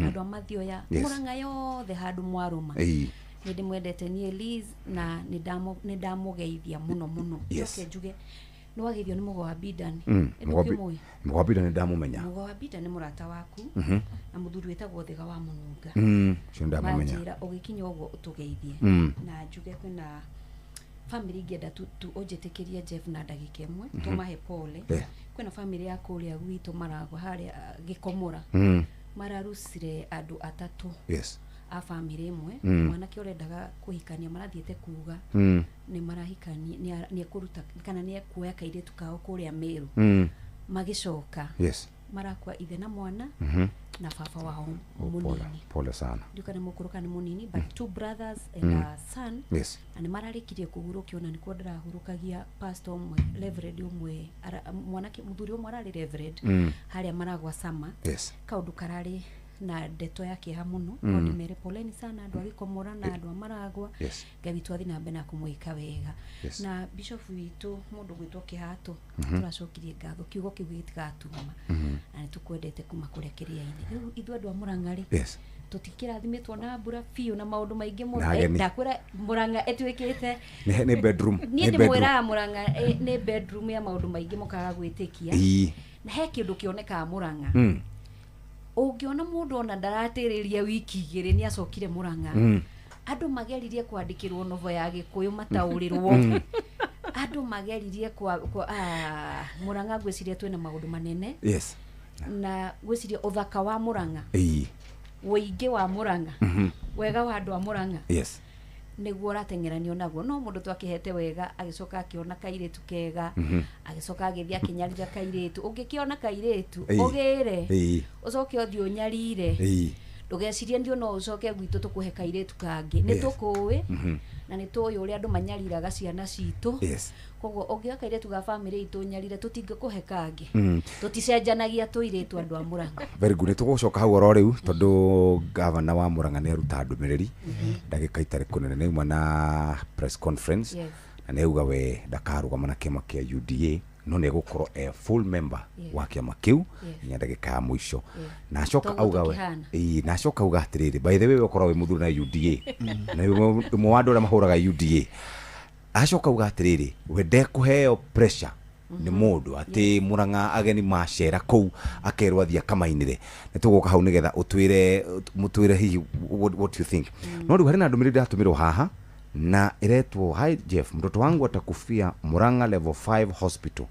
Andũ a Mathioya, Mũrang'a yothe handũ mwarũma. Nĩ ndĩmwendete niĩ Liz, na nĩ ndamũgeithia mũno mũno. Njoke njuge nĩ wageithio nĩ Mũgo wa Bidani. Ndũkĩmũĩ? Mũgwambinda nĩ ndamũmenya. Mũgo wa Binda nĩ mũrata waku na mũthuri wĩtagwo Thiga wa Mũnunga. Ũcio nĩ ndamũmenya. Manjĩra ũgĩkinya ũguo ũtũgeithie. Na njuge kwĩna family ingĩenda tu ũnjĩtĩkĩrie, Jeff, na ndagĩka ĩmwe tũmahe pole. Kwĩna family ya kũrĩa gwitũ Maragwa harĩa, ah, Gĩkomũra. Mararucire andũ atatũ a family ĩmwe. Mwanake ũrendaga kũhikania marathiĩte kuga nĩ marahikania, nĩ ekũruta kana nĩ ekuoya kairĩtu kao kũrĩa Meru. Magĩcoka marakua ithe na mwana na baba wao. Oh, pole. Mũnini. Pole sana. Ndiũka nĩ mũkũrũ kana nĩ mũnini, but two brothers and a son. Na nĩ mararĩkirie kũhurũkio, na nĩkuo ndĩrahurũkagia pastor ũmwe, reverend ũmwe, mwanake mũthuri ũmwe ararĩ reverend harĩa Maragwa sama. Kaũndũ kararĩ na ndeto ya kĩeha mũno, no ndĩmere poleni sana andũ a Gĩkomora na andũ a Maragwa. Ngai witũ athiĩ na mbere na kũmwĩka wega. Na bishop witũ, mũndũ gwĩtwo Kĩhato, tũracokirie ngatho, kiugo kĩu gĩtigatuma, na nĩ tũkwendete kuma kũrĩa kĩrĩa-inĩ. Rĩu ithuĩ andũ a Mũrang'a rĩ, tũtikĩrathimĩtwo na mbura biũ na maũndũ maingĩ mũno. Na ageni. Ndakwĩra Mũrang'a ĩtuĩkĩte Nĩ bedroom. Niĩ Nĩ bedroom. ndĩmwĩraga Mũrang'a nĩ bedroom ya maũndũ maingĩ mũkaga gwĩtĩkia. Na he kĩndũ kĩonekaga Mũrang'a. Ũngĩona mũndũ ona ndaratĩrĩria wiki 2 nĩ acokire Mũrang'a. Andũ mageririe kwandĩkĩrwo novo ya Gĩkũyũ mataũrĩrwo, andũ mageririe kwa ah, Mũrang'a ngwĩciria twĩna maũndũ manene. Na ngwĩciria ũthaka wa Mũrang'a, ũingĩ wa Mũrang'a, wega wa andũ a Mũrang'a nĩguo ũrateng'eranio naguo. No mũndũ twakĩhete wega agĩcoka akĩona kairĩtu kega, agĩcoka agĩthiĩ akĩnyarira kairĩtu. Ũngĩkĩona kairĩtu ũgĩre, ũcoke ũthiĩ ũnyarire, ndũgecirie ndio no ũcoke gwitũ tũkũhe kairĩtu kangĩ. Nĩ tũkũĩ na nĩ tũĩ ũrĩa andũ manyariraga ciana citũ. Koguo ũngĩoya kairĩtu ga bamĩrĩ itũ ũnyarire, tũtingĩkũhe kangĩ. Tũticenjanagia tũirĩtu, andũ a Mũrang'a. Very good. Nĩ tũgũcoka hau oro rĩu, tondũ gavana wa Murang'a nĩ aruta ndũmĩrĩri ndagĩka itarĩ kũnene. Nĩ auma na press conference na nĩ auga we ndakarũgama na kĩama kĩa UDA, no nĩ egũkorwo e full member wa kĩama kĩu nginya ndagĩka ya mũico. Na acoka Toguo auga we tũkĩhana. Ĩĩ, na acoka auga atĩrĩrĩ, by the way, we ũkoragwo wĩ mũthuri na UDA na wĩ ũmwe wa andũ arĩa mahũraga UDA. Acoka auga atĩrĩrĩ, we ndekũheo pressure nĩ mũndũ atĩ Murang'a ageni macera kũu akerwo athiĩ akamainĩre. Nĩ tũgũka hau nĩgetha ũtwĩre, mũtwĩre hihi what you think. No rĩu harĩ na ndũmĩrĩri ndĩratũmĩrwo haha na ĩretwo, "Hi Jeff, mtoto wangu atakufia Murang'a Level 5 Hospital.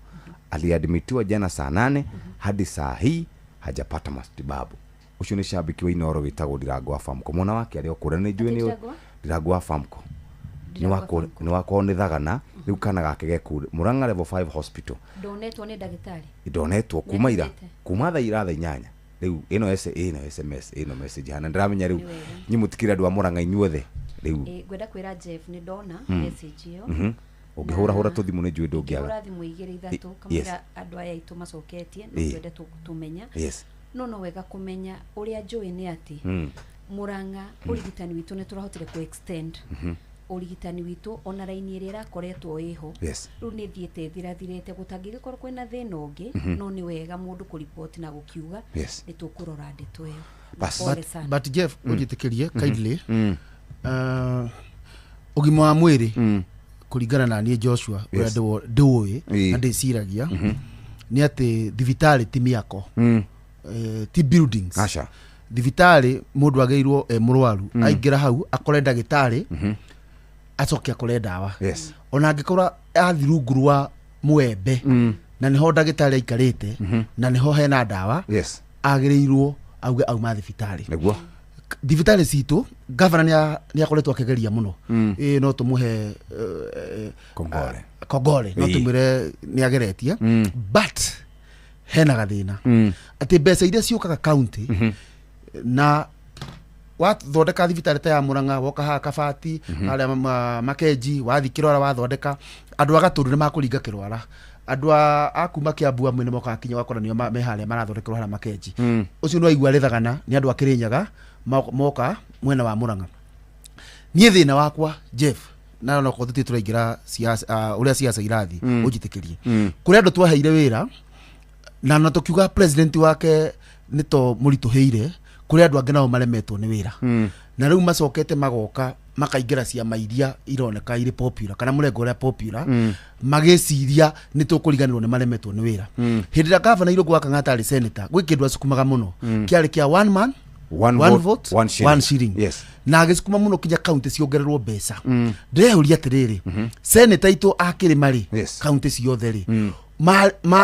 Aliadmitiwa jana saa 8, hadi saa hii hajapata matibabu." Ũcio nĩ shabiki wa Inoro wĩtagwo Ndirango wa Famco. Mwana wake arĩ o kũrĩa, nĩ njũĩ Atĩ nĩ Ndirango? Ndirango wa Famco nĩ Ndirango wa wako Famco. nĩ wakwao nĩ thagana. Rĩu kana gake ge kũu Murang'a Level 5 Hospital. Ndonetwo nĩ ndagĩtarĩ. Ndonetwo kuma ira. Nĩakinyĩte. Kuma thaa ira thaa 8. Rĩu ĩno S ĩno SMS, ĩno message hana ndĩramenya rĩu Nĩ wega. nyi mũtikĩrĩ andũ a Murang'a inyuothe rĩu. Ngwenda kwĩra Jeff nĩ ndona message ĩyo. Ũngĩhũra hũra tũthimũ nĩ njũĩ ndũngĩaga. Ingĩhũra thimũ igĩrĩ ithatũ kamũira andũ aya aitũ macoketie, no twende tũmenya. No wega kũmenya ũrĩa njũĩ nĩ atĩ Mũrang'a ũrigitani witũ nĩ tũrahotire kũ extend ũrigitani witũ, ona raini ĩrĩa ĩrakoretwo ĩho rĩu nĩ thiĩte ĩthirathirĩte. Gũtangĩgĩkorwo kwĩna thĩna ũngĩ, no nĩ wega mũndũ kũripoti na gũkiuga nĩ tũkũrora ndeto ĩyo. Na Bas. pole sana. But Jeff, ũnjĩtĩkĩrie kindly, ũgima wa mwĩrĩ kũringana na niĩ Joshua ũrĩa ndĩũĩ na ndĩciragia nĩ atĩ thibitarĩ ti mĩako, ti buildings. Aca. Thibitarĩ mũndũ agĩrĩirwo e mũrwaru aingĩra hau akore ndagĩtarĩ, acoke akore ndawa. Ona angĩkorwo athi rungu rwa mwembe na nĩho ndagĩtarĩ aikarĩte na nĩho hena ndawa, agĩrĩirwo auge auma thibitarĩ. Thibitarĩ citũ, gavana nĩ akoretwo akĩgeria mũno. Ĩ no tũmũhe Kongole. Ah, kongole no tũmwĩre nĩ ageretie, but hena gathĩna atĩ mbeca iria ciũkaga county na wathondeka thibitarĩ ta ya Murang'a, woka haha Kabati, harĩa Makenji, wathi Kĩrwara wathondeka, andũ a Gatũndũ nĩ makũringa Kĩrwara, andũ a kuma Kĩambu amwe nĩ mokaga kinya ũgakora nĩo me harĩa marathondekerwo harĩa Makenji. Ũcio nĩ waigua rĩthagana nĩ andũ a Kĩrĩnyaga moka mwena wa Murang'a. Niĩ thĩna wakwa, Jeff, na onakorwo tũtirĩ tũraingĩra siasa, ũrĩa siasa irathiĩ, ũnjĩtĩkĩrie, kũrĩ andũ twaheire wĩra na tũkiuga president wake nĩ to mũritũhĩire. Kũrĩ andũ angĩ nao maremetwo nĩ wĩra na rĩu macokete magoka makaingĩra ciama iria ironeka irĩ popular kana mũrengo ũrĩa popular, magĩciria nĩ tũkũriganĩrwo nĩ maremetwo nĩ wĩra. Hĩndĩ ĩrĩa gavana Irũngũ wa Kang'ata arĩ senator, gwĩ kĩndũ acukumaga mũno kĩarĩ kĩa one man, one one vote, vote, one shilling. One shilling. Na agĩcukuma mũno kinya kaunti ciongererwo mbeca. Ndĩreyũria atĩrĩrĩ, senator itũ a kĩrĩma rĩ, kaunti ciothe rĩ,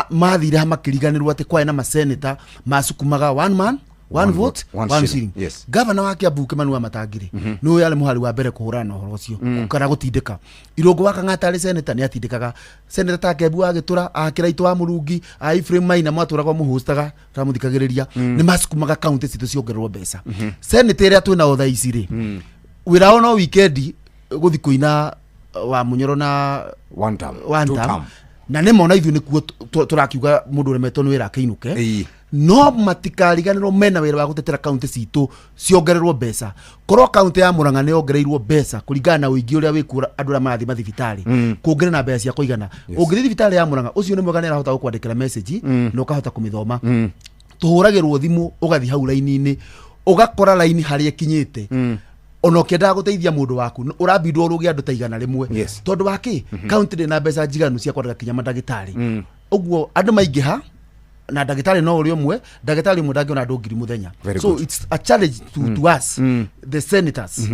mathire ha makĩriganĩrwo atĩ kwarĩ na maseneta macukumaga one man, one one vote, vote, one one shilling. shilling? Gavana wa Kiambu Kimani wa Matangiri nĩ ũyũ arĩ mũhari wa mbere kũhũrana na ũhoro ũcio kana gũtindĩka. Irũngũ wa Kang'ata arĩ senator nĩ atindĩkaga senator ta Kembu wa Gĩtũra, a Kĩraitũ wa Mũrungi, a Ephraim Maina mwatũragwo mũhũstaga ramũthikagĩrĩria, nĩ macukumaga kaunti citũ ciongererwo mbeca. Senator ĩrĩa twĩnao thaa ici rĩ, wĩra wao no wikendi gũthi kũina wa Mũnyoro na one term, one two term. Term. Na nĩ mona ithuĩ nĩkuo tũrakiuga mũndũ ũremetwo nĩ wĩra akĩinũke, no matikariganĩrwo mena wĩra wa gũtetera kaunti citũ ciongererwo mbeca. Korwo kaunti ya Murang'a nĩ yongereirwo mbeca kũringana na ũingĩ ũrĩa wĩkuo, andũ arĩa marathiĩ mathibitarĩ kũngĩrĩ na mbeca cia kũigana. Ũngĩthiĩ thibitarĩ ya Murang'a, ũcio nĩ mwega, nĩ arahota gũkwandĩkĩra message na ũkahota kũmĩthoma. Tũhũragĩrwo thimũ, ũgathiĩ hau raini-inĩ, ũgakora raini harĩa ĩkinyĩte, ona ũkĩendaga gũteithia mũndũ waku ũrambindwo ũrũge andũ ta 100. Tondũ wa kĩ? Kaunti ndĩ na mbeca njiganu cia kwandĩka kinya mandagĩtarĩ. Ũguo andũ maingĩha na ndagĩtarĩ no ũrĩ ũmwe, ndagĩtarĩ ũmwe ndangĩona andũ 1000 mũthenya. Very So good. it's a challenge to us the senators.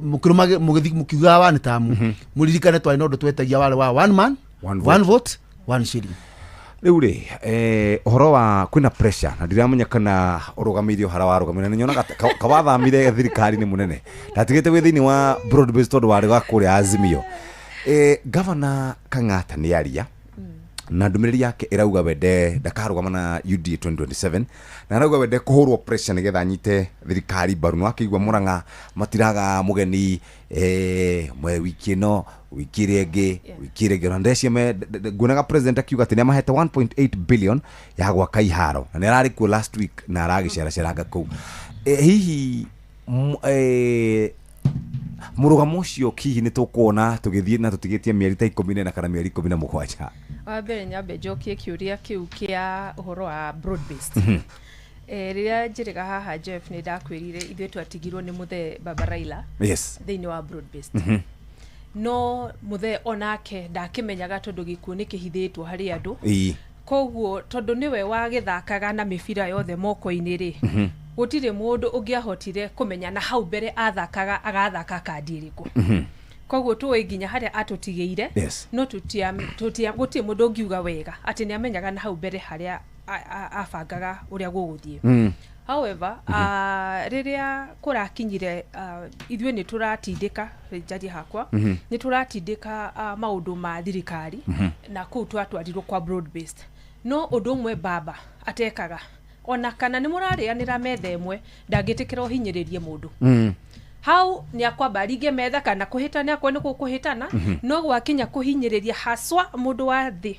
Mũkĩrũmage mũgĩthiĩ mũkiugaga one term, mũririkane twarĩ na ũndũ twetagia warĩ wa one man, one one vote, one shilling. Rĩu rĩ, ũhoro wa kwĩna pressure na ndiramenya kana ũrũgamĩire ũhara warũgamĩire na nĩnyonaga ta- kawathamire thirikari nĩ mũnene ndatigĩte wĩ thĩinĩ wa broad base tondũ warĩ wa kũrĩa Azimio. Gavana Kang'ata nĩ aria na ndũmĩrĩri yake ĩrauga wende ndakarũgama na UDA 2027, na arauga wende kũhũrwo pressure nĩgetha anyite thirikari mbaru. Nĩ wakĩigua Mũrang'a matiraga mũgeni, mwe wiki ĩno, wiki ĩrĩa ĩngĩ, wiki ĩrĩa ĩngĩ. Ona ndecia nguonaga president akiuga atĩ nĩ amahete 1.8 billion ya gwaka iharo, na nĩ ararĩ kuo last week na aragĩceraceranga kũu. Hihi mũrũgamo ũcio hihi nĩ tũkuona tũgĩthiĩ na tũtigĩtie mĩeri ta 14 kana mĩeri 17? Wa mbere nyambe njokie kĩũria kĩu kĩa ũhoro wa broad based. Rĩrĩa njĩrĩga haha, Jeff, nĩ ndakwĩrire ithuĩ twatigirwo nĩ mũthee baba Raila thĩinĩ wa broad based, no mũthee onake ndakĩmenyaga tondũ gĩkuũ nĩ kĩhithĩtwo harĩ andũ. Koguo tondũ nĩwe wagĩthakaga na mĩbira yothe moko-inĩ rĩ, gũtirĩ mũndũ ũngĩahotire kũmenya na hau mbere athakaga agathaka kandi ĩrĩkũ. Koguo tũĩ nginya harĩa atũtigĩire, no tũtia tũtia gũtirĩ mũndũ ũngiuga wega atĩ nĩ amenyaga na hau mbere harĩa abangaga ũrĩa gũgũthiĩ. However, rĩrĩa kũrakinyire, ithuĩ nĩ tũratindĩka, njarie hakwa, nĩ tũratindĩka maũndũ ma thirikari na kũu twatwarirwo kwa broad based. No ũndũ ũmwe baba atekaga, ona kana nĩ mũrarĩanĩra metha ĩmwe, ndangĩtĩkĩra ũhinyĩrĩrie mũndũ. Hau nĩ akwamba aringe metha kana kũhĩtana akorwo nĩ gũkũhĩtana, no gwakinya kũhinyĩrĩria haswa mũndũ wa thĩ,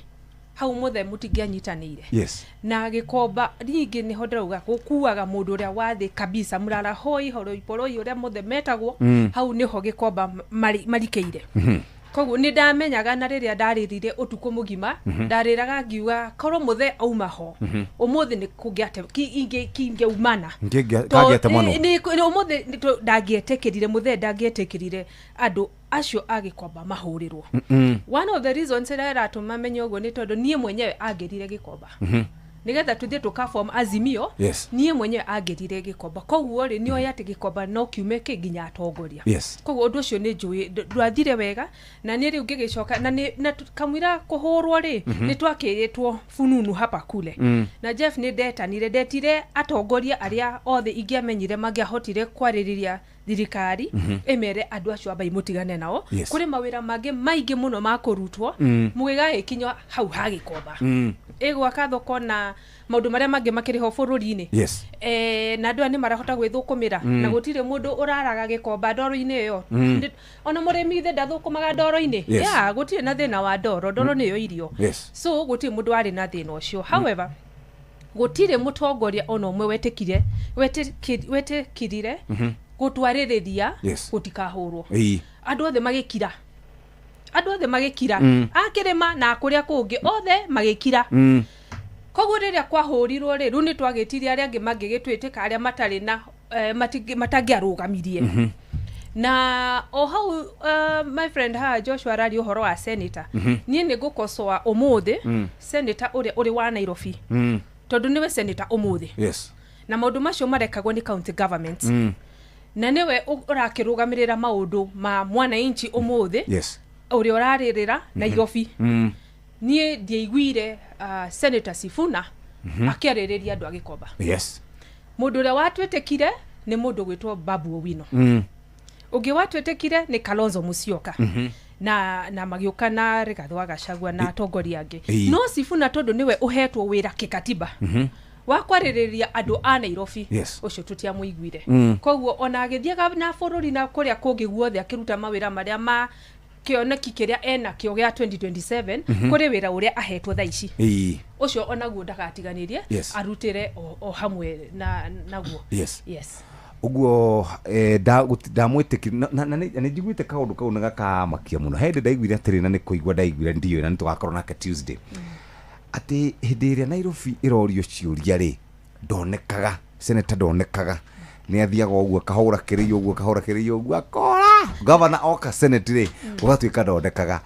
hau mũthe mũtingĩanyitanĩire. Na Gĩkomba ningĩ nĩho ndĩrauga gũkuaga mũndũ ũrĩa wa thĩ kabisa, mũrarahoi horoiporoi ũrĩa mothe metagwo, hau nĩho Gĩkomba marikĩire. Koguo nĩ ndamenyaga, na rĩrĩa ndarĩrire ũtukũ mũgima, ndarĩraga ngiuga korwo mũthe auma ho ũmũthĩ nĩ kũngĩate kingĩaumana. Kangĩatemanwo. Ũmũthĩ ndangĩetĩkĩrire, mũthee ndangĩetĩkĩrire andũ acio a Gĩkomba mahũrĩrwo. One of the reasons ĩrĩa ĩratũma menye ũguo nĩ tondũ niĩ mwenyewe angĩrire Gĩkomba nĩgetha tũthiĩ tũkaform Azimio. Niĩ mwenyewe angĩrire Gĩkomba, koguo rĩ, nĩoĩ atĩ Gĩkomba no kiume kĩ nginya atongoria. Koguo ũndũ ũcio nĩ njũĩ ndwathire wega, na niĩ rĩu ngĩgĩcoka na nĩ na kamũira kũhũrwo rĩ, nĩ twakĩrĩtwo fununu hapa kule. Na Jeff, nĩ ndetanire, ndetire atongoria arĩa othe ingĩamenyire mangĩahotire kwarĩrĩria thirikari, ĩmere andũ acio ambai mũtigane nao. Kũrĩ mawĩra mangĩ maingĩ mũno ma kũrutwo mũgĩgagĩkinya hau ha Gĩkomba, ĩgwaka thoko na maũndũ marĩa mangĩ makĩrĩ ho bũrũri-inĩ. Na andũ aya nĩ marahota gwĩthũkũmĩra na gũtirĩ mũndũ ũraraga Gĩkomba ndoro-inĩ ĩyo. Ona mũrĩmi ithe ndathũkũmaga ndoro-inĩ. Yeah, gũtirĩ na thĩna wa ndoro, ndoro nĩyo irio. So gũtirĩ mũndũ warĩ na thĩna ũcio. However, gũtirĩ mũtongoria ona ũmwe wetĩkire wetĩkirire gũtwarĩrĩria gũtikahũrwo. Andũ othe magĩkira, andũ othe magĩkira, akĩrĩma na kũrĩa kũngĩ othe magĩkira. Koguo rĩrĩa kwahũrirwo rĩ, rĩu nĩ twagĩtirie arĩa angĩ mangĩgĩtwĩtĩka arĩa matarĩ na matangĩarũgamirie. Na o hau my friend haha Joshua araria ũhoro wa senator. Niĩ nĩ ngũkocoa ũmũthĩ senator ũrĩa ũrĩ wa Nairobi, tondũ nĩwe senator ũmũthĩ. Na maũndũ macio marekagwo nĩ county government. Na nĩwe ũrakĩrũgamĩrĩra maũndũ ma mwananchi ũmũthĩ, ũrĩa ũrarĩrĩra Nairobi. Niĩ ndiaiguire Senator Sifuna akĩarĩrĩria andũ a Gĩkomba. Mũndũ ũrĩa watwĩtĩkire nĩ mũndũ gwĩtwo Babu Owino. Ũngĩ watwĩtĩkire nĩ Kalonzo Musyoka. Na magĩũka na Rigathĩ wa Gachagua na atongoria angĩ. No Sifuna tondũ nĩwe ũhetwo wĩra kĩkatiba wa kwarĩrĩria andũ a Nairobi, ũcio tũtiamũiguire. Koguo ona agĩthiaga na bũrũri na kũrĩa kũngĩ guothe akĩruta mawĩra marĩa ma kĩoneki kĩrĩa enakĩo gĩa 2027, kũrĩ wĩra ũrĩa ahetwo thaa ici, ũcio onaguo ndagatiganĩrie, arutĩre o hamwe na naguo. Yes. Ũguo ndamwĩtĩkiri na nĩ njiguĩte kaũndũ kau na gakamakia mũno. He hĩndĩ ndaiguire atĩrĩ, na nĩ kũigua ndaiguire ndiũĩ, na nĩ tũgakorwo nake Tuesday, atĩ hĩndĩ ĩrĩa Nairobi ĩrorio ciũria rĩ, ndonekaga senator, ndonekaga, nĩ athiaga ũguo akahũra kĩrĩi ũguo, akahũra kĩrĩi ũguo, akora gavana oka senate rĩ, ũgatuĩka ndonekaga.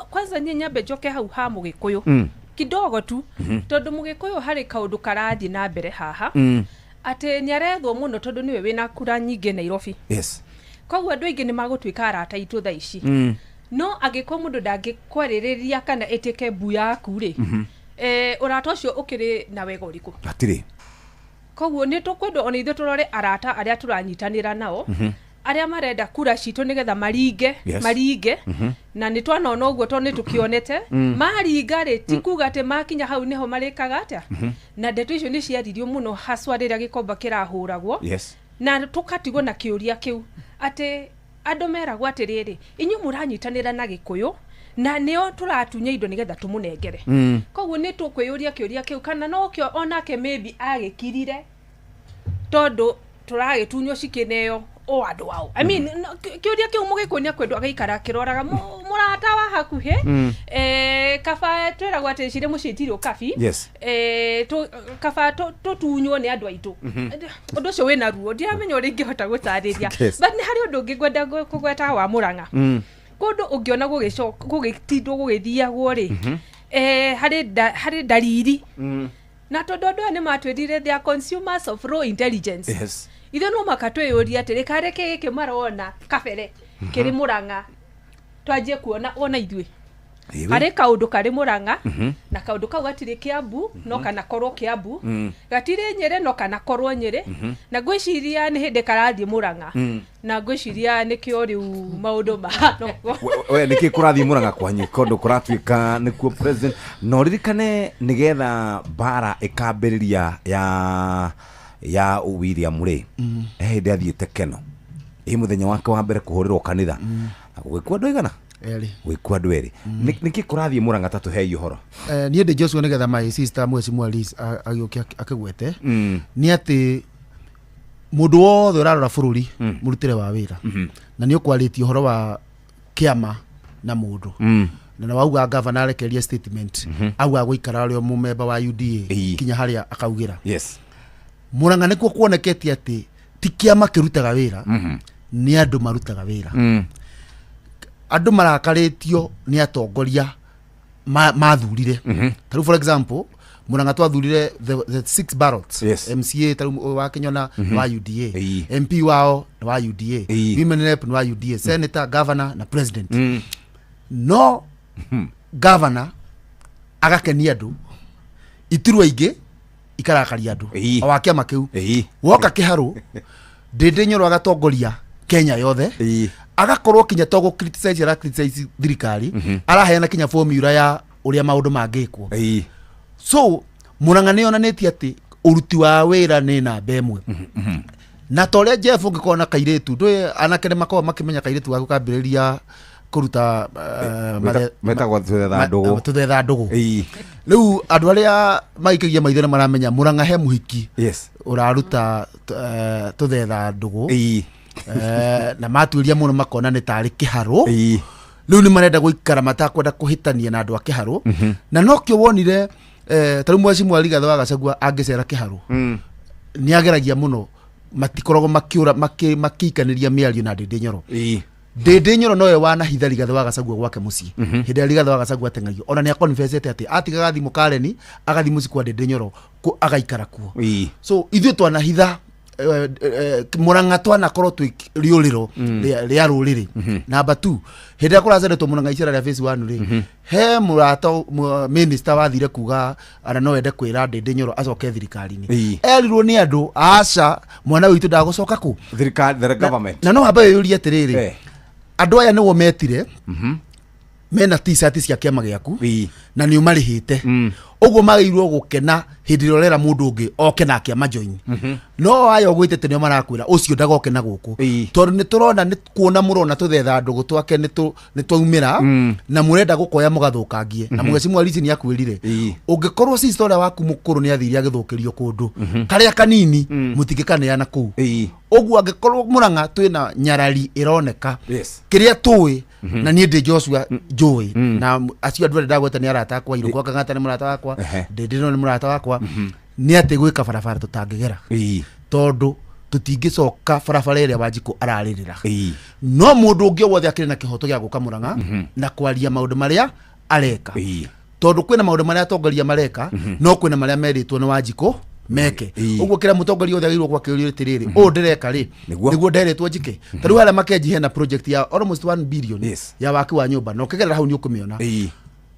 Kwanza niĩ nyambe njoke hau ha Mũgĩkũyũ kidogo tu, tondũ Mũgĩkũyũ harĩ kaũndũ karathiĩ na mbere haha, atĩ nĩ arethwo mũno tondũ nĩwe wĩna kura nyingĩ Nairobi. Koguo andũ aingĩ nĩ magũtuĩka arata aitũ thaa ici, no angĩkorwo mũndũ ndangĩkwarĩrĩria kana ĩtĩke mbu yaku rĩ, ũrata ũcio ũkĩrĩ na wega ũrĩkũ? Hatirĩ. Koguo nĩ tũkwendwo ona ithuĩ tũrore arata arĩa tũranyitanĩra nao, arĩa marenda kura citũ nĩgetha maringe, maringe. Na nĩ twanona ũguo tondũ nĩ tũkĩonete maringa rĩ, ti kuga atĩ makinya hau nĩho marĩkaga atĩa. Na ndeto icio nĩ ciaririo mũno haswa rĩrĩa Gĩkomba kĩrahũragwo, na tũkatigwo na kĩũria kĩu atĩ andũ meragwo atĩrĩrĩ, inyuĩ mũranyitanĩra na Gĩkũyũ na nĩo tũratunya indo nĩgetha tũmũnengere. Koguo nĩ tũkwĩyũria kĩũria kĩu kana nokĩo onake maybe agĩkirire tondũ tũragĩtunywo cikĩneo o andũ ao. I mean, kĩũria kĩu Mũgĩkũyũ nĩ akwendwo agaikara akĩroraga mũrata wa hakuhĩ. Kaba twĩragwo atĩ cirĩ mũciĩ itirĩ ũkabi. Kaba tũtunywo nĩ andũ aitũ. Ũndũ ũcio wĩna ruo, ndiramenya ũrĩa ingĩhota gũtarĩria. But nĩ harĩ ũndũ ũngĩ ngwenda kũgweta wa Mũrang'a. Kũndũ ũngĩona gũgĩtindwo gũgĩthiagwo rĩ, harĩ ndariri. Na tondũ andũ aya nĩ matwĩrire they are consumers of raw intelligence. Ithuĩ no maka twĩyũrie atĩrĩ, karĩ kĩ gĩkĩ marona kabere kĩrĩ Mũrang'a twanjie kuona ona ithuĩ? Harĩ kaũndũ karĩ Mũrang'a, na kaũndũ kau gatirĩ Kĩambu no kana korwo Kĩambu, gatirĩ Nyĩrĩ no kana korwo Nyĩrĩ, na ngwĩciria nĩ hĩndĩ karathiĩ Mũrang'a, na ngwĩciria nĩkĩo rĩu maũndũ mahana ũguo. We nĩkĩ kũrathiĩ Mũrang'a kwanyu kũndũ kũratuĩka nĩkuo president? Na ũririkane nĩgetha mbara ĩkambĩrĩria ya William rĩ, he hĩndĩ athiĩte Keno ĩ mũthenya wake wa mbere kũhũrĩrwo kanitha, na gũgĩkua andũ aigana? Erĩ. Gũgĩkua andũ erĩ. Nĩkĩ kũrathiĩ Mũrang'a? Ta tũhei ũhoro. Niĩ ndĩ Joshua nĩgetha my sister Mheshimiwa Liz agĩũke akĩgwete nĩ atĩ mũndũ wothe ũrarora bũrũri mũrutĩre wa wĩra, na nĩ ũkwarĩtie ũhoro wa kĩama na mũndũ, na wauga gavana arekereria statement, auga gũikara arĩ o mũmemba wa UDA kinya harĩa akaugĩra. Mũrang'a nĩkuo kuonekete atĩ ti kĩama kĩrutaga wĩra, nĩ andũ marutaga wĩra. Andũ marakarĩtio nĩ atongoria mathurire. Ta rĩu for example Mũrang'a twathurire the six ballots. MCA ta rĩu wa Kĩnyona nĩ wa UDA, MP wao nĩ wa UDA, women rep nĩ wa UDA, senator, governor na president. No governor agakenia andũ, iturwa ingĩ ikarakaria andũ o wa kĩama kĩu. Woka kĩharũ Ndĩndĩ Nyoro agatongoria Kenya yothe, agakorwo kinya to gũ criticize ara criticize thirikari, araheana kinya formula ya ũrĩa maũndũ mangĩkwo. So Mũrang'a nĩ yonanĩtie atĩ ũruti wa wĩra nĩ namba ĩmwe, na ta ũrĩa Jeff ũngĩkorwo na kairĩtu ndũĩ, anake nĩ makoragwo makĩmenya kairĩtu gaku kambĩrĩria kũruta Metagwo tũthetha ndũgũ. Tũthetha ndũgũ. Rĩu andũ arĩa maikagia maitho nĩ maramenya Mũrang'a he mũhiki ũraruta tũthetha ndũgũ. Na matuĩria mũno makona nĩ tarĩ kĩharũ. Rĩu nĩ marenda gũikara matakwenda kũhĩtania na andũ a kĩharũ, na nokĩo wonire Ta rĩu Mheshimiwa Rigathĩ wa Gachagua angĩcera kĩharũ, nĩ ageragia mũno, matikoragwo makĩũra makĩikanĩria mĩario na Ndĩndĩ Nyoro. Ndĩndĩ Nyoro nowe wanahitha Rigathĩ wa Gachagua gwake mũciĩ hĩndĩ ĩrĩa Rigathĩ wa Gachagua ateng'erio. Ona nĩ aconfessete atĩ atigaga thimũ Karen, agathiĩ mũciĩ kwa Ndĩndĩ Nyoro agaikara kuo. So ithuĩ twanahitha Murang'a, twanakorwo twĩ rĩũrĩro rĩa rũrĩrĩ. Number 2, hĩndĩ ĩrĩa kũraceretwo Murang'a icera rĩa phase 1 rĩ, he mũrata minister wathire kuga ana no ende kwĩra Ndĩndĩ Nyoro acoke thirikari-inĩ. Erirwo nĩ andũ, aca, mwana witũ ndagũcoka kũ Thirikari, the government. Na no wambe wĩyũrie atĩrĩrĩ, andũ aya nĩo metire mena t-shirt cia kĩama gĩaku na nĩ ũmarĩhĩte, ũguo magĩrĩirwo gũkena hĩndĩ ĩrĩa ũrera mũndũ ũngĩ oke nake amajoin, no aya ũgwĩtĩte nĩo marakwĩra ũcio ndagoke na gũkũ, tondũ nĩ tũrona nĩ kuona mũrona tũthetha ndũgũ twake nĩ twaumĩra na mũrenda gũkoya mũgathũkangie. Na Mheshimiwa Lizi nĩ akwĩrire, ũngĩkorwo sister ũrĩa waku mũkũrũ nĩ athire agĩthũkĩrio kũndũ karĩa kanini, mũtingĩkaneana kũu. Ũguo angĩkorwo Mũrang'a twĩna nyarari ĩroneka, kĩrĩa tũĩ na niĩ ndĩ Joshua njũĩ na acio andũ arĩa ndagweta nĩ arata akwa, Irũngũ Kang'ata nĩ mũrata wakwa, Ndĩndĩ nĩ mũrata wakwa, nĩ atĩ gwĩka barabara tũtangĩgera, tondũ tũtingĩcoka barabara ĩrĩa Wanjikũ ararĩrĩra. No mũndũ ũngĩ o wothe akĩrĩ na kĩhoto gĩa gũka Mũrang'a na kwaria maũndũ marĩa areka, tondũ kwĩna maũndũ marĩa atongoria mareka, no kwĩna marĩa merĩtwo nĩ Wanjikũ meke. Ũguo kĩrĩa mũtongoria wothe agĩrĩirwo gwakĩũrio atĩrĩrĩ, ũũ ndĩreka rĩ, nĩguo nderetwo njike? Ta rĩu harĩa Makenji hena project ya almost 1 billion ya waki wa nyũmba, na ũkĩgerera hau nĩ ũkũmĩona.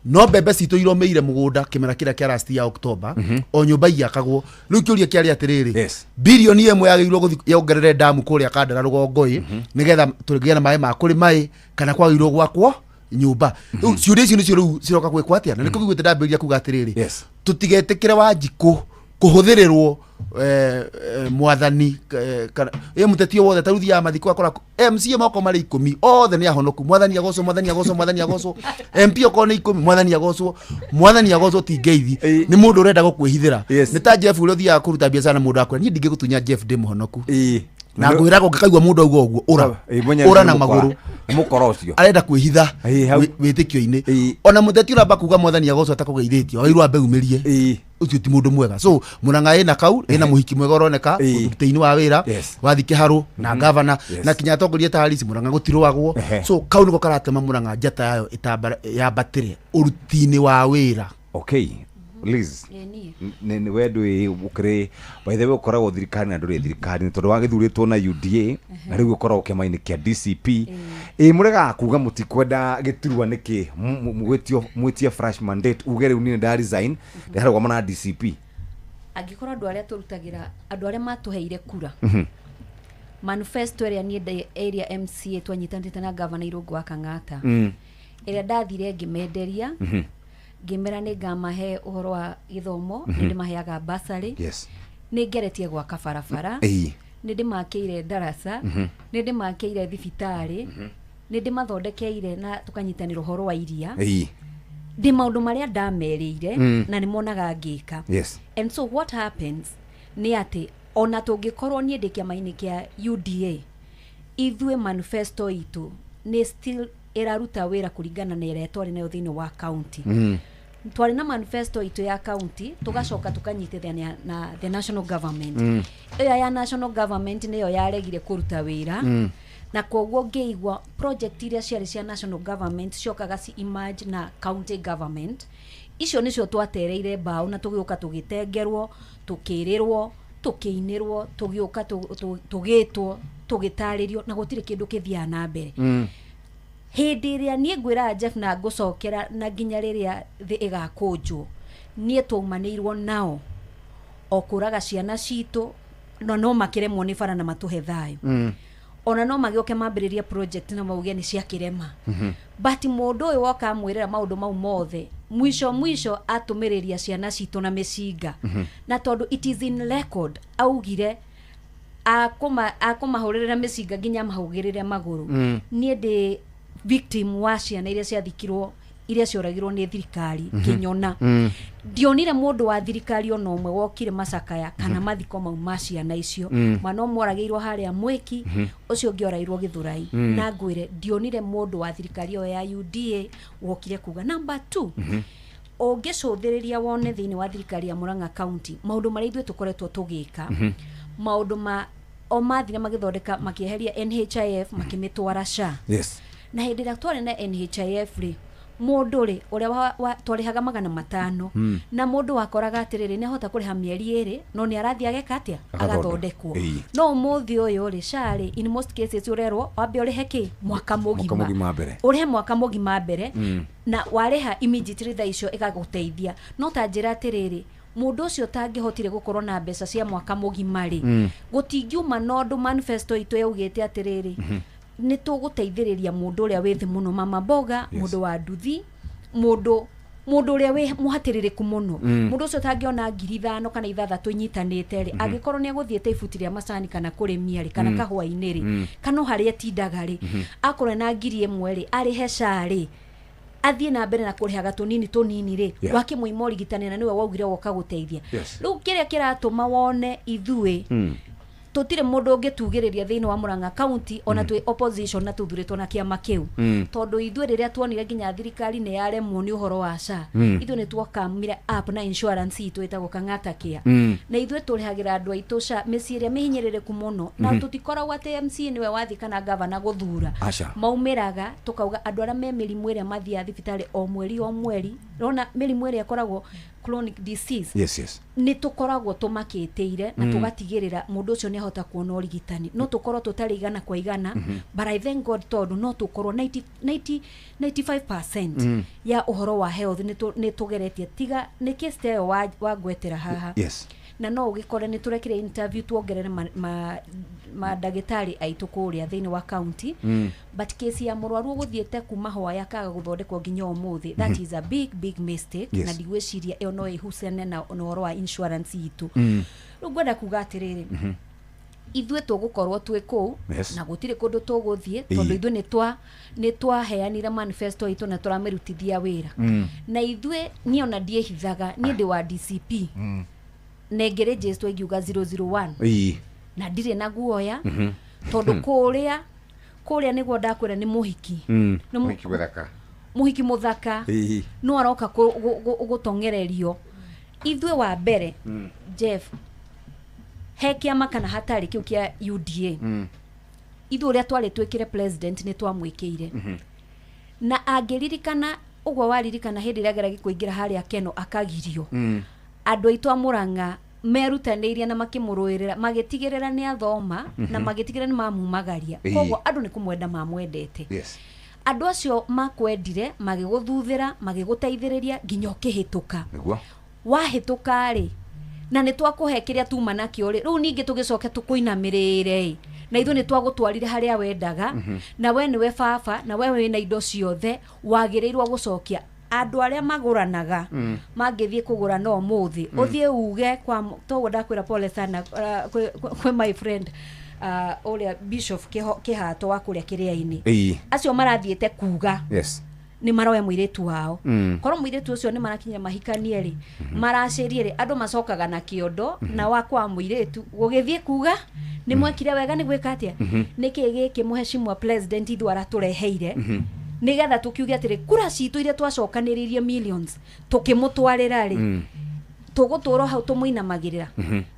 No mbembe citũ iromĩire mũgũnda kĩmera kĩrĩa kĩa last ya October, o nyũmba iakagwo. Rĩu kĩũria kĩarĩ atĩrĩrĩ, bilioni 1 yagĩrĩirwo gũthiĩ yongerere ndamu kũrĩa Kandara rũgongo ĩ, nĩgetha tũgĩe na maĩ ma kũrĩma ĩ, kana kwagĩrĩirwo gwakwo nyũmba? Rĩu ciũria icio nĩcio rĩu ciroka gwĩkwo atĩa, na nĩkĩo kĩguĩte ndambĩrĩria kuga atĩrĩrĩ, tũtigetĩkĩre Wanjikũ kũhũthĩrĩrwo mwathani kana ĩ mũteti o wothe. Ta rĩu thiaga mathiko akora MCA moko marĩ 10 othe nĩ ahonoku, mwathani agocwo, mwathani agocwo, mwathani agocwo. MP okorwo nĩ 10, mwathani agocwo, mwathani agocwo. Ti ngeithi, nĩ mũndũ ũrenda gũkwĩhithĩra. Nĩ ta Jeff ũrĩa ũthiaga kũruta biacara na mũndũ akwĩra, niĩ ndingĩgũtunya Jeff, ndĩ mũhonoku. Na ngwĩraga ũngĩkaigua mũndũ auga ũguo, ũra. Mwenye Ũra na nĩ mũkora. magũrũ. Nĩ mũkora ũcio. Arenda kwĩhitha Hau. wĩtĩkio-inĩ. Ona mũteti ũramba kuga mwathani agocwo atakũgeithĩtio, agĩrĩirwo ambe umĩrie, ũcio ti mũndũ mwega. So Mũrang'a ĩna kau, ĩna mũhiki mwega ũroneka ũrutĩinĩ wa wĩra, wathi kĩharũ na gavana na kinya atongoria ta Harris, Mũrang'a gũtirũagwo. So kau nĩko karatũma Mũrang'a njata yayo yambatĩre ũruti-inĩ wa wĩra. Okay, Liz. Ĩĩ, niĩ. Nĩ we ndwĩ ũkĩrĩ, by the way, ũkoragwo thirikari na ndũrĩ thirikari, tondũ wagĩthurĩtwo na UDA na rĩu ũkoragwo kĩama-inĩ kĩa DCP. Ĩ mũregaga kuga mũtikwenda gĩturwa nĩkĩ? Mwĩtio mwĩtie fresh mandate, uge rĩu niĩ nda resign, ndĩrarũgama na DCP. Angĩkorwo andũ arĩa tũrutagĩra, andũ arĩa matũheire kura, manifesto ĩrĩa niĩ area MCA twanyitanĩte na gavana Irũngũ wa Kang'ata, ĩrĩa ndathire ngĩmenderia, ngĩmera nĩ ngamahe ũhoro wa gĩthomo, nĩ ndĩmaheaga bursary, nĩ ngeretie gwaka barabara, nĩ ndĩmakĩire ndaraca, nĩ ndĩmakĩire thibitarĩ, nĩ ndĩmathondekeire na tũkanyitanĩra ũhoro wa iria, ndĩ maũndũ marĩa ndamerĩire na nĩ monaga ngĩka. And so what happens nĩ atĩ ona tũngĩkorwo niĩ ndĩ kĩama-inĩ kĩa UDA, ithuĩ manifesto itũ nĩ still ĩraruta wĩra kũringana na ĩrĩa twarĩ nayo thĩinĩ wa county. Twarĩ na manifesto itũ ya county, tũgacoka tũkanyitithania na the national government. Ĩyo ya national government nĩyo yaregire kũruta wĩra, na koguo ngĩigua project iria ciarĩ cia national government ciokaga ci emerge na county government, icio nĩcio twatereire mbaũ na tũgĩũka tũgĩtengerwo, tũkĩrĩrwo, tũkĩinĩrwo, tũgĩũka tũgĩtwo, tũgĩtarĩrio, na gũtirĩ kĩndũ kĩthiaga na mbere. Hĩndĩ ĩrĩa niĩ ngwĩraga Jeff na ngũcokera na nginya rĩrĩa thĩ ĩgakũnjwo, niĩ twaumanĩirwo nao o kũraga ciana citũ, no no makĩremwo nĩ bara na matũhe thayũ. Ona no magĩũke mambĩrĩrie project na mauge nĩ cia kĩrema, but mũndũ ũyũ woka amwĩrĩra maũndũ mau mothe, mwisho mwisho atũmĩrĩria ciana citũ na mĩcinga, na tondũ it is in record, augire akũmahũrĩrĩra mĩcinga nginya amahũgĩrĩre magũrũ. Niĩ ndĩ victim wa ciana iria ciathikirwo, iria cioragirwo nĩ thirikari kĩnyona. Ndionire mũndũ wa thirikari ona ũmwe wokire macakaya kana mathiko mau ma ciana icio. Mwana ũmwe oragĩirwo harĩa Mwĩki, ũcio ũngĩ oragĩirwo Gĩthũrai, na ngwĩre ndionire mũndũ wa thirikari ĩyo ya UDA wokire kuga. Number 2, Ũngĩcũthĩrĩria wone thĩinĩ wa thirikari ya Murang'a County maũndũ marĩa ithuĩ tũkoretwo tũgĩka, maũndũ ma o mathire magĩthondeka, makĩeheria NHIF, makĩmĩtwara SHA. Na hĩndĩ ĩrĩa twarĩ na NHIF rĩ, mũndũ rĩ ũrĩa twarĩhaga 500, na mũndũ wakoraga atĩrĩrĩ, nĩ ahota kũrĩha mĩeri 2, no nĩ arathiĩ ageka atĩa? Agathondekwo. No ũmũthĩ ũyũ rĩ, SHA rĩ, in most cases ũrerwo wambe ũrĩhe kĩ? Mwaka mũgima. Mũgima mbere. Ũrĩhe mwaka mũgima mbere, na warĩha immediately thaa icio ĩgagũteithia. No ta njĩra atĩrĩrĩ, mũndũ ũcio ũtangĩhotire gũkorwo na mbeca cia mwaka mũgima rĩ, gũtingiuma na ũndũ manifesto itũ yaugĩte atĩrĩrĩ, nĩ tũgũteithĩrĩria mũndũ ũrĩa wĩ thĩ mũno, mama mboga, mũndũ wa nduthi, mũndũ ũrĩa wĩ mũhatĩrĩrĩku mũno, mũndũ ũcio ũtangĩona 5,000 kana 6 inyitanĩte rĩ, angĩkorwo nĩ egũthiĩte ibuti rĩa macani kana kũrĩmia rĩ, kana kahũa-inĩ rĩ, kana o harĩa etindaga rĩ, akorwo na 1,000 rĩ, arĩhe SHA rĩ, athiĩ na mbere na kũrĩhaga tũnini tũnini rĩ, wakĩmũima ũrigitani na nĩwe waugire woka gũteithia. Rĩu kĩrĩa kĩratũma wone ithuĩ tũtirĩ mũndũ ũngĩtugĩrĩria thĩinĩ wa Murang'a County, ona twĩ opposition na tũthurĩtwo na kĩama kĩu, tondũ ithuĩ rĩrĩa tuonire nginya thirikari nĩ yaremwo nĩ ũhoro wa SHA, ithuĩ nĩ twakamire up na insurance itũ ĩtagwo Kang'ata Care, na ithuĩ tũrĩhagĩra andũ aitũ SHA mĩciĩ ĩrĩa mĩhinyĩrĩrĩku mũno, na tũtikoragwo atĩ MC nĩwe wathiĩ kana gavana gũthura. Aca. Maumĩraga tũkauga andũ arĩa me mĩrimũ ĩrĩa mathiaga thibitarĩ o mweri o mweri, rona mĩrimũ ĩrĩa ĩkoragwo chronic disease, Yes. Nĩ tũkoragwo tũmakĩtĩire na tũgatigĩrĩra mũndũ ũcio nĩ ahota kuona ũrigitani. No tũkorwo tũtarĩ igana kwa igana, but I thank God tondũ no tũkorwo 90 90 95% ya ũhoro wa health nĩ tũgeretie, tiga nĩ case ta ĩyo wangwetera haha. Na no ũgĩkore nĩ tũrekire interview tuongerere mandagĩtarĩ aitũ kũrĩa thĩinĩ wa county, but case ya mũrwaru ũgũthiĩte kuma hwaya akaga gũthondekwo nginya ũmũthĩ, that is a big big mistake. Na ndigwĩciria ĩyo no ĩhuciane na ũhoro wa insurance itũ. Rĩu ngwenda kuga atĩrĩrĩ, ithuĩ tũgũkorwo twĩ kũu na gũtirĩ kũndũ tũgũthiĩ, tondũ ithuĩ nĩ twaheanire manifesto itũ na tũramĩrutithia wĩra. Na ithuĩ, niĩ ona ndiĩhithaga, niĩ ndĩ wa DCP na ĩngĩrĩnjĩstwo ingiuga 001, na ndirĩ na guoya, tondũ kũrĩa nĩguo ndakwĩra nĩ mũhiki. Nĩ Mũhiki mũthaka. Mũhiki mũthaka no aroka gũtong'ererio ithuĩ. Wa mbere, Jeff, he kĩama kana hatarĩ kĩu kĩa UDA, ithuĩ ũrĩa twarĩ twĩkĩre president nĩ twamwĩkĩire, na angĩririkana ũguo waririkana hĩndĩ ĩrĩa ageragia kũingĩra harĩa Keno akagirio, andũ aitũ a Murang'a merutanĩirie na makĩmũrũĩrĩra, magĩtigĩrĩra nĩ athoma na magĩtigĩrĩra nĩ mamumagaria. Koguo andũ nĩ kũmwenda mamwendete. Andũ acio makwendire, magĩgũthuthĩra, magĩgũteithĩrĩria nginya ũkĩhĩtũka. Wahĩtũka rĩ, na nĩ twakũhe kĩrĩa tuma nakĩo rĩ, rĩu ningĩ tũgĩcoke tũkũinamĩrĩre ĩ, na ithuĩ nĩ twagũtwarire harĩa wendaga, na we nĩwe baba, na we wĩna indo ciothe, wagĩrĩirwo gũcokia. Andũ arĩa magũranaga mangĩthiĩ kũgũra no ũmũthĩ ũthiĩ uge kwa toguo ndakwĩra pole sana, kwĩ my friend, ũrĩa Bishop Kĩhato wa kũrĩa Kĩrĩa-inĩ, acio marathiĩte kuga nĩ maroya mũirĩtu wao. Korwo mũirĩtu ũcio nĩ marakinya mahikanie rĩ, maracĩrie rĩ, andũ macokaga na kĩondo na wa kwa mũirĩtu gũgĩthiĩ kuga nĩ mwekire wega nĩ gwĩka atĩa, nĩkĩ gĩkĩ mũheshimiwa president ithuĩ aratũreheire, nĩgetha tũkiuge atĩrĩ, kura citũ iria twacokanĩrĩirie millions tũkĩmũtwarĩra rĩ, tũgũtũra hau tũmũinamagĩrĩra,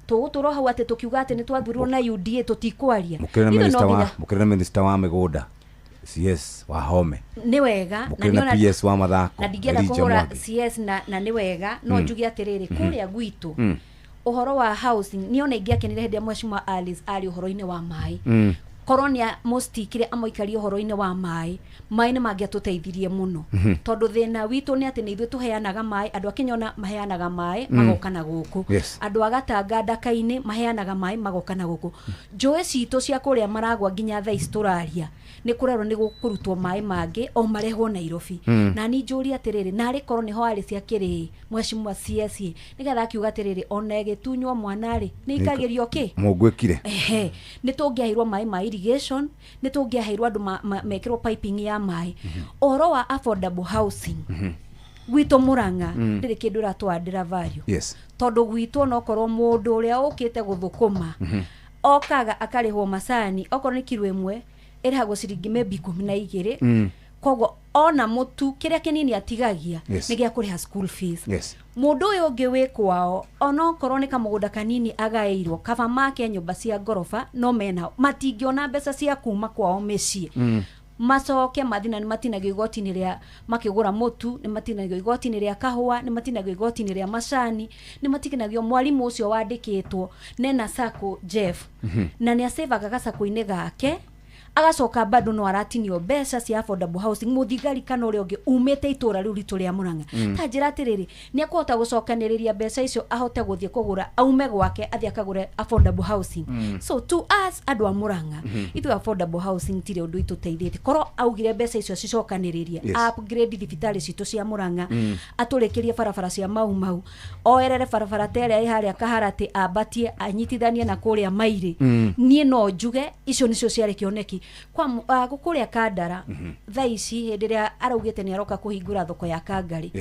tũgũtũra hau atĩ tũkiuga atĩ nĩ twathurirwo na UDA tũtikwaria. Mũkĩrĩ na minister wa mũkĩrĩ na minister wa mĩgũnda, CS wa Home. Nĩ wega. Na nĩona PS wa mathako, na ndingĩenda kũhũra CS, na nĩ wega no njuge atĩrĩrĩ, kũrĩa gwitũ ũhoro wa housing niĩ ona ingĩakenire hĩndĩ ĩrĩa Mheshimiwa Alice arĩ ũhoro-inĩ wa maĩ, korwo nĩ mũstikire amũikarie ũhoro-inĩ wa maĩ, maĩ nĩ mangĩatũteithirie mũno, tondũ thĩna witũ nĩ atĩ nĩ ithuĩ tũheanaga maĩ. Andũ a Kĩnyona maheanaga maĩ magoka na gũkũ, andũ a Gatanga Ndaka-inĩ maheanaga maĩ magoka na gũkũ. Njũĩ citũ cia kũrĩa maragwa nginya thaa ici tũraria nĩ kũrerwo nĩ gũkũrutwo maĩ mangĩ o marehwo Nairobi. Na ni njũrie atĩrĩrĩ, narĩ korwo nĩho Alice akĩrĩ Mheshimiwa CS, nĩgetha akiuga atĩrĩrĩ, ona ĩgĩtunywo mwana rĩ, nĩ ikagĩrio kĩ? Mũngwĩkire. Ehe, nĩ tũngĩaheirwo maĩ ma irrigation, nĩ tũngĩaheirwo andũ mekĩrwo piping ya maĩ. Ũhoro wa affordable housing gwitũ Murang'a ndĩrĩ kĩndũ ĩratwandĩra value, tondũ gwitũ onokorwo mũndũ ũrĩa ũkĩte gũthũkũma okaga akarĩhwo macani, okorwo nĩ kiro 1 ĩrĩhagwo ciringi maybe 12, koguo Ona mũtu kĩrĩa kĩnini atigagia nĩ gĩa kũrĩha school fees. Mũndũ ũyũ ũngĩ wĩ kwao, onokorwo nĩ kamũgũnda kanini agaĩirwo, kaba make nyũmba cia ngoroba, no mena matingĩona mbeca cia kuma kwao mĩciĩ, macoke mathi na nĩ matinagio igoti-inĩ rĩa makĩgũra mũtu, nĩ matinagio igoti-inĩ rĩa kahũa, nĩ matinagio igoti-inĩ rĩa macani, nĩ matinagio mwarimũ ũcio wandĩkĩtwo nena sacco Jeff, na nĩ acevaga gacako-inĩ gake, agacoka bado no aratinio mbeca cia affordable housing. Mũthigari kana ũrĩa ũngĩ umĩte itũra rĩu ritũ rĩa Murang'a, ta njĩra atĩrĩrĩ, nĩ akũhota gũcokanĩrĩria mbeca icio ahote gũthiĩ kũgũra, aume gwake athiĩ akagũre affordable housing? So to us andũ a Murang'a, ithuĩ affordable housing tirĩ ũndũ itũteithĩtie. Korwo augire mbeca icio cicokanĩrĩrie, upgrade thibitarĩ citũ cia Murang'a, atũrĩkĩrie barabara cia Mau Mau, oerere barabara ta ĩrĩa ĩ harĩa Kaharatĩ, ambatie anyitithanie na kũrĩa Mairĩ, niĩ no njuge icio nĩcio ciarĩ kĩoneki kwa kũrĩa Kandara. Thaa ici hĩndĩ ĩrĩa araugĩte nĩ aroka kũhingũra thoko ya Kangari,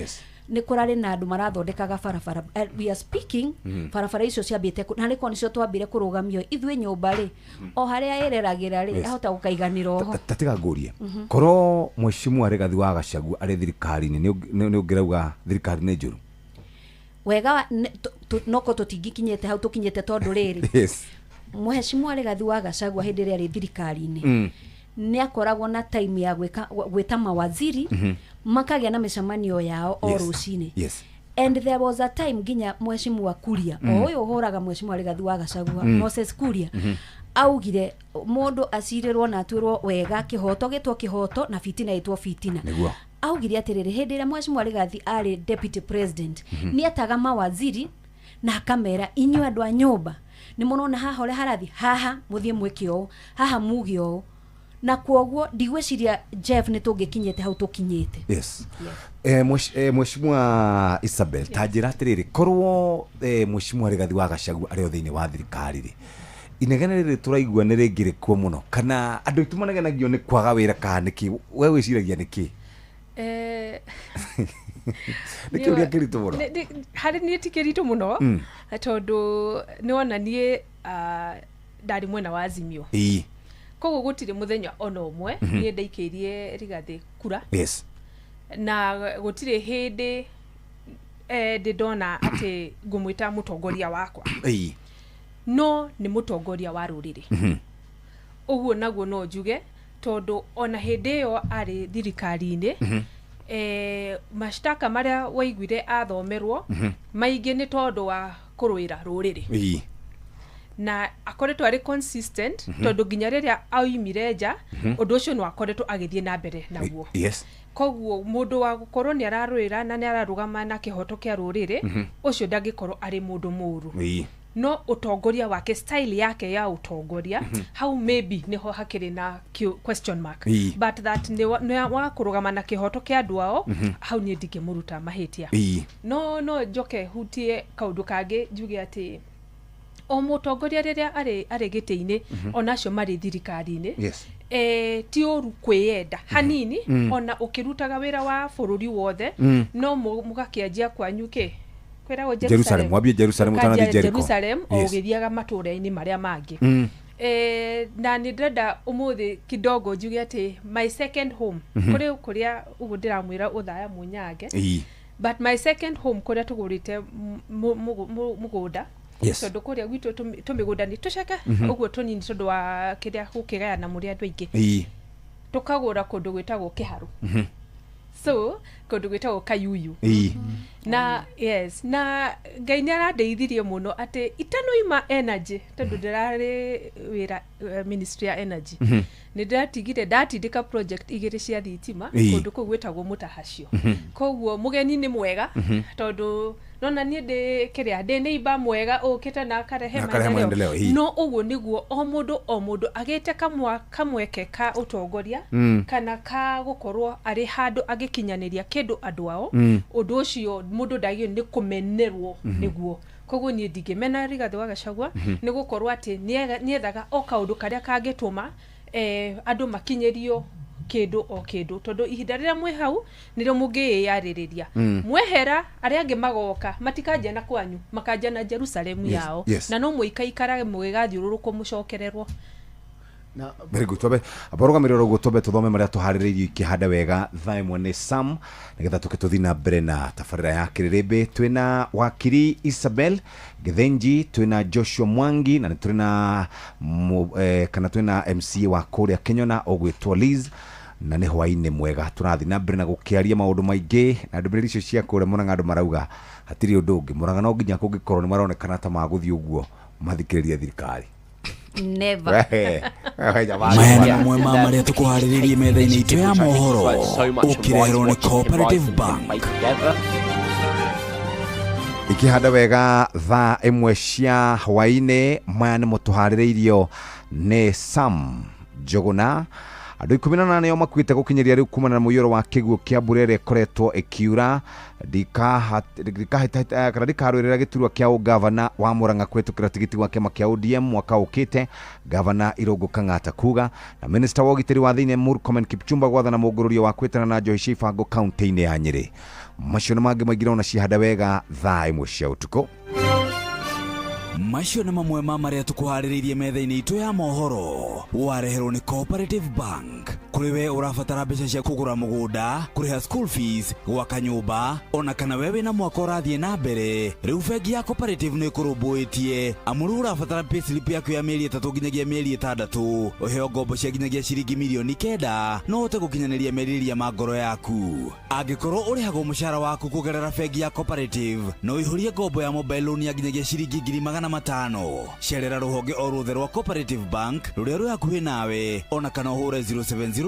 nĩ kũrarĩ na andũ marathondekaga barabara. We are speaking, barabara icio ciambĩte na rĩkorwo nĩcio twambire kũrũgamio ithuĩ nyũmba rĩ, o harĩa ĩreragĩra rĩ, ahota gũkaiganĩra oho. Tatiga ngũrie, korwo mheshimiwa Rigathi wa Gachagua arĩ thirikari-inĩ, nĩ ũngĩrauga thirikari nĩ njũru? Wega noko tũtingĩkinyĩte hau tũkinyĩte, tondũ rĩrĩ, mheshimiwa Rigathi wa Gachagua hĩndĩ ĩrĩa arĩ thirikari-inĩ nĩ akoragwo na time ya gwĩka gwĩta mawaziri, makagĩa na mĩcemanio yao o rũcinĩ. And there was a time nginya mheshimiwa Kuria, o ũyũ ũhũraga mheshimiwa Rigathi wa Gachagua, Moses Kuria, augire mũndũ acirĩrwo na atuĩrwo wega, kĩhoto gĩtwo kĩhoto na fitina ĩtwo fitina. Augire atĩrĩrĩ, hĩndĩ ĩrĩa mheshimiwa Rigathi arĩ deputy president, nĩ etaga mawaziri na akamera, inyuĩ andũ a nyũmba nĩ mũrona haha ũrĩa harathi haha, mũthiĩ mwĩke ũũ haha, muge ũũ. Na kwoguo ndigwĩciria Jeff nĩ tũngĩkinyĩte hau tũkinyĩte. Yes. Mheshimiwa Isabel, ta njĩra atĩrĩrĩ, korwo mheshimiwa Rigathi wa Gachagua arĩ o thĩinĩ wa thirikari rĩ, inegene rĩrĩ tũraigua nĩ rĩngĩrĩ kuo mũno, kana andũ aitũ manegenagio nĩ kwaga wĩra, kana nĩkĩ? We wĩciragia nĩkĩ? Nĩ kĩũria kĩritũ mũno. Harĩ niĩ ti kĩritũ mũno, tondũ nĩwona niĩ ndarĩ mwena wa Azimio, koguo gũtirĩ mũthenya ona ũmwe niĩ ndaikĩirie Rigathĩ kura, na gũtirĩ hĩndĩ ndĩ ndona atĩ ngũmwĩta mũtongoria wakwa, no nĩ mũtongoria wa rũrĩrĩ. Ũguo naguo no njuge, tondũ ona hĩndĩ ĩyo arĩ thirikari-inĩ, mashtaka marĩa waiguire athomerwo maingĩ nĩ tondũ wa kũrũĩra rũrĩrĩ, na akoretwo arĩ consistent, tondũ nginya rĩrĩa aoimire nja, ũndũ ũcio no akoretwo agĩthiĩ na mbere naguo. Koguo mũndũ wa gũkorwo nĩ ararũĩra na nĩ ararũgama na kĩhoto kĩa rũrĩrĩ, ũcio ndangĩkorwo arĩ mũndũ mũũru. No ũtongoria wake, style yake ya ũtongoria, hau maybe nĩho hakĩrĩ na question mark. But that nĩ wa kũrũgama na kĩhoto kĩa andũ ao, hau niĩ ndingĩmũruta mahĩtia. No njoke hutie kaũndũ kangĩ, njuge atĩ o mũtongoria rĩrĩa arĩ gĩtĩ-inĩ, ona acio marĩ thirikari-inĩ, ti ũru kwĩyenda hanini, ona ũkĩrutaga wĩra wa bũrũri wothe, no mũgakĩanjia kwanyu kĩ kwĩragwo. Jerusalem, wambie Jerusalem Ũkanjia ũtanathiĩ Jericho. Jerusalem o ũgĩthiaga matũũra-inĩ marĩa mangĩ. Na nĩ ndĩrenda ũmũthĩ kidogo njuge atĩ my second home, kũrĩ kũrĩa ũguo ndĩramwĩra ũthaya mũnyange, but my second home kũrĩa tũgũrĩte mũgũnda, tondũ kũrĩa gwitũ tũmĩgũnda nĩ tũceke ũguo tũnini, tondũ wa kĩrĩa gũkĩgayana mũrĩ andũ aingĩ, tũkagũra kũndũ gwĩtagwo Kĩharũ, so kũndũ gwĩtagwo Kayuyu. Na yes, na Ngai nĩ arandeithirie mũno atĩ itanoima energy, tondũ ndĩrarĩ wĩra ministry ya energy, nĩ ndĩratigire ndatindĩka project igĩrĩ cia thitima kũndũ kũu gwĩtagwo Mũtahacio. Koguo mũgeni nĩ mwega, tondũ nona niĩ ndĩ kĩrĩa ndĩ neighbor mwega ũkĩte na akarehe Na akarehe maendeleo, ĩĩ. No ũguo nĩguo o mũndũ o mũndũ agĩte kamweke ka ũtongoria, kana ka gũkorwo arĩ handũ agĩkinyanĩria kĩndũ andũ ao, ũndũ ũcio mũndũ ndagĩrĩirwo nĩ kũmenerwo nĩguo. Koguo niĩ ndingĩmena Rigathĩ wa Gachagua, nĩ gũkorwo atĩ nĩethaga o kaũndũ karĩa kangĩtũma andũ makinyĩrio kĩndũ o kĩndũ, tondũ ihinda rĩrĩa mwĩ hau nĩrĩo mũngĩĩyarĩrĩria. Mwehera, arĩa angĩ magoka, matikanjia na kwanyu, makanjia na Jerusalemu yao, na no mũikaikara mũgĩgathiũrũrũkwo mũcokererwo. Na Very good. Twambe abarũgamĩrĩri oro ũguo, twambe tũthome marĩa tũharĩrĩirio ikĩhanda wega thaa 1 nĩ Sam, nĩgetha tũke tũthiĩ na mbere na tabarĩra ya kĩrĩrĩmbĩ. Twĩna wakiri Isabel Githinji, twĩna Joshua Mwangi, na nĩ tũrĩ na kana twĩna MCA wa kũrĩa Kenyona ũgwĩtwo Liz, na nĩ hwaĩ-inĩ mwega. Tũrathiĩ na mbere na gũkĩaria maũndũ maingĩ na ndũmĩrĩri icio cia kũrĩa Mũrang'a. Andũ marauga hatirĩ ũndũ ũngĩ Mũrang'a, no nginya kũngĩkorwo nĩ maronekana ta magũthiĩ ũguo mathikĩrĩrie thirikari. Never. Maya nĩ mamwe ma marĩa tũkũharĩrĩirie metha-inĩ itũ ya mohoro, ũkĩreherwo nĩ Cooperative Bank. Ikĩhanda wega thaa 1 cia hwaĩ-inĩ, maya nĩmo tũharĩrĩirio nĩ Sam Njũgũna. Andũ 18 o makuĩte gũkinyĩria rĩu kumana na mũiyũro wa kĩguũ kĩa mbura ĩrĩa ĩkoretwo ĩkiura. Kana ndikarũĩrĩra gĩturwa kĩa ũgavana wa Murang'a kũhĩtũkĩra tigiti wa kĩama kĩa ODM mwaka ũkĩte, Gavana Irũngũ Kang'ata kuga. Na minista wa ũgitĩri wa thĩinĩ Murkomen Kipchumba gwathana mũngũrũrio wa kwĩtana na njohi cia ibango kaunti-inĩ ya Nyĩrĩ. Macio na mangĩ maingĩ ona ciahanda wega thaa 1 cia ũtukũ. Macio nĩ mamwe ma marĩa tũkũharĩrĩirie metha-inĩ itũ ya mohoro, wareherwo nĩ Cooperative Bank. Kũrĩ we ũrabatara mbeca cia kũgũra mũgũnda, kũrĩha school fees, gwaka nyũmba, ona kana we wĩna mwaka ũrathiĩ na mbere, rĩu bengi ya Cooperative nĩ ĩkũrũmbũĩtie, amu rĩu ũrabatara payslip yaku ya mĩeri 3 nginyagia mĩeri 6, ũheo ngombo cia nginyagia ciringi mirioni 9, no ũhote gũkinyanĩria merirĩria ma ngoro yaku. Angĩkorwo ũrĩhagwo mũcara waku kũgerera bengi ya Cooperative, no ũihũrie ngombo ya mobile loan ya nginyagia ciringi 500,000. Cerera rũhonge o ruothe rwa Cooperative Bank rũrĩa rwĩ hakuhĩ nawe, ona kana ũhũre 0703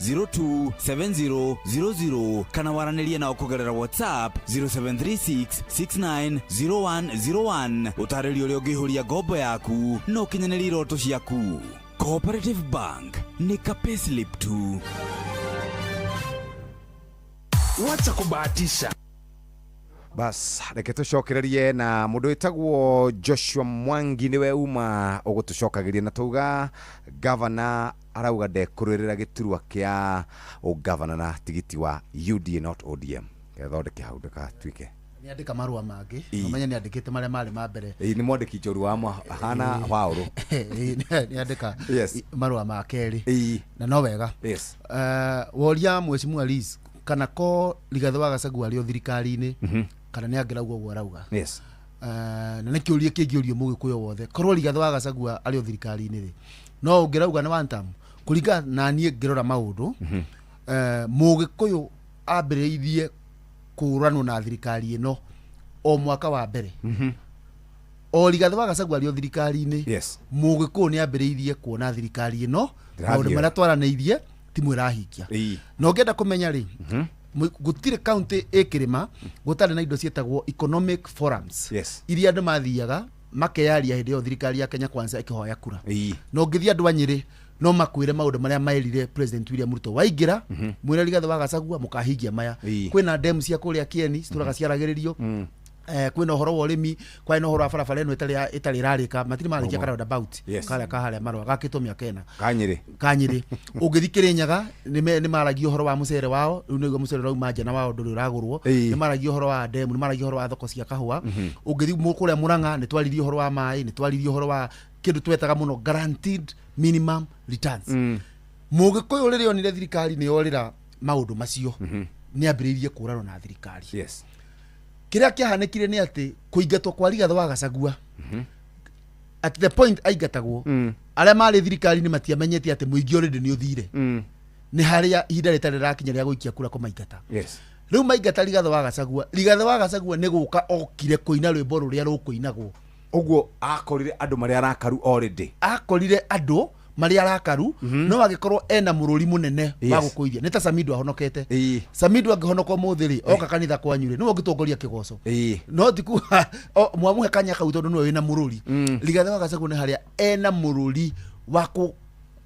02 7000, kana waranĩrie nao kũgerera WhatsApp 0736 690101, ũtarĩrio ũrĩa ũngĩihũria ngombo yaku na ũkinyanĩrie iroto ciaku. Cooperative Bank, nĩ ka payslip tu. Wacha kubahatisha. Bas, reke tũcokererie na mũndũ wĩtagwo Joshua Mwangi, nĩwe uma ũgũtũcokagĩria, na tauga gavana arauga ndekũrũĩrĩra gĩturwa kĩa ũgavana na tigiti wa UDA, not ODM. Gethondeke hau ndũgatuĩke. Nĩ andĩka marũa mangĩ. Ũmenye nĩ andĩkĩte marĩa marĩ ma mbere. Ĩ, nĩ mwandĩki njoru wa hana waũrũ. Nĩ andĩka marũa ma kerĩ. Na no wega. Woria Mheshimiwa Liz kana ko Rigathĩ wa Gachagua arĩ o thirikari-inĩ, kana nĩ angĩrauga ũguo arauga. Na nĩ kĩũria kĩngĩũrio mũgĩkũyũ wothe, korwo Rigathĩ wa Gachagua arĩ o thirikari-inĩ rĩ, no ũngĩrauga nĩ one term? Kũringana na niĩ ngĩrora maũndũ, mũgĩkũyũ ambĩrĩirie kũũranwo na thirikari ĩno o mwaka wa mbere o Rigathĩ wa Gachagua arĩ o thirikari-inĩ. Mũgĩkũyũ nĩ ambĩrĩirie kuona thirikari ĩno Ndĩrathiĩ. maũndũ marĩa twaranĩirie ti mwĩrahingia. Na ũngĩenda kũmenya rĩ, gũtirĩ county ĩ kĩrĩma gũtarĩ na indo ciĩtagwo economic forums, iria andũ mathiaga makeyaria hĩndĩ ĩyo thirikari ya Kenya Kwanza ĩkĩhoya kura. Na ũngĩthiĩ andũ a Nyĩrĩ no makwĩre maũndũ marĩa maerire President William Ruto, waingĩra mwĩre Rigathĩ wa Gachagua mũkahingia maya. Kwĩna demu cia kũrĩa Kieni citũraga ciaragĩrĩrio. Kwĩna ũhoro wa ũrĩmi, kwarĩ na ũhoro wa barabara ĩno ĩtarĩ ĩrarĩka, matirĩ marĩkia ka roundabout karĩa ka harĩa marũa gakĩtwo mĩaka 4. Kanyĩrĩ. Kanyĩrĩ. Ũngĩthiĩ Kĩrĩnyaga nĩ maragia ũhoro wa mũcere wao, rĩu nĩguo mũcere ũrauma nja na wao ndũrĩ ũragũrwo. Nĩ maragia ũhoro wa demu, nĩ maragia ũhoro wa thoko cia kahũa. Ũngĩthiĩ kũrĩa Mũrang'a nĩ twaririe ũhoro wa maĩ, nĩ twaririe ũhoro wa kĩndũ twetaga mũno guaranteed minimum returns. Mũgĩkũyũ rĩrĩa onire thirikari nĩ yorĩra maũndũ macio, nĩ ambĩrĩirie kũũranwo na thirikari. Kĩrĩa kĩahanĩkire nĩ atĩ kũingatwo kwa Rigathĩ wa Gachagua, at the point aingatagwo, arĩa marĩ thirikari-inĩ matiamenyete atĩ mũingĩ already nĩ ũthire, nĩ harĩa ihinda rĩtarĩ rĩrakinya rĩa gũikia kura kũmaingata. Rĩu maingata Rigathĩ wa Gachagua, Rigathĩ wa Gachagua nĩ gũka okire kũina rwĩmbo rũrĩa rũkũinagwo. Ũguo akorire andũ marĩa arakaru already. Akorire andũ marĩ arakaru, no angĩkorwo ena mũrũri mũnene wa gũkũithia nĩ ta Samido ahonokete. Samido angĩhonoka ũmũthĩ rĩ, oka kanitha kwanyu rĩ, nĩwe ũngĩtongoria kĩgoco. No ti kuga mwamũhe kanya kau tondũ nĩwe wĩna mũrũri. Rigathĩ wa Gachagua nĩ harĩa ena mũrũri wa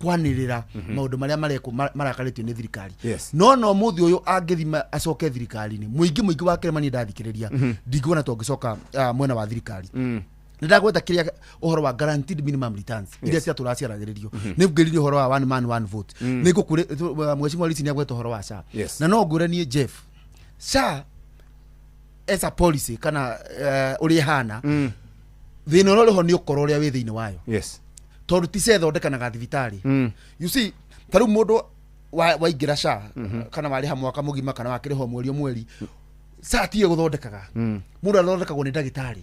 kwanĩrĩra maũndũ marĩa marekwo marakarĩtio nĩ thirikari. No no mũthĩ ũyũ angĩthima acoke thirikari-inĩ, mũingĩ wa kĩrĩma, niĩ ndathikĩrĩria ndingĩona ta ũngĩcoka mwena wa thirikari. Nĩ ndagweta kĩrĩa ũhoro wa guaranteed minimum returns iria ciatũraga ciaragĩrĩrio, nĩ ngĩrire ũhoro wa one man one vote, nĩ ngũkwĩre Mheshimiwa Lissi nĩ agweta ũhoro wa SHA. Na no ngwĩre niĩ Jeff, SHA as a policy kana ũrĩa ĩhana, thĩna ũrĩa ũrĩ ho nĩ ũkora ũrĩa wĩ thĩinĩ wayo. Tondũ ti SHA ĩthondekanaga thibitarĩ. You see, ta rĩu mũndũ waingĩra SHA, kana warĩha mwaka mũgima, kana wakĩrĩhwo mweri o mweri, SHA tiyo gũthondekaga. Mũndũ athondekagwo nĩ ndagĩtarĩ,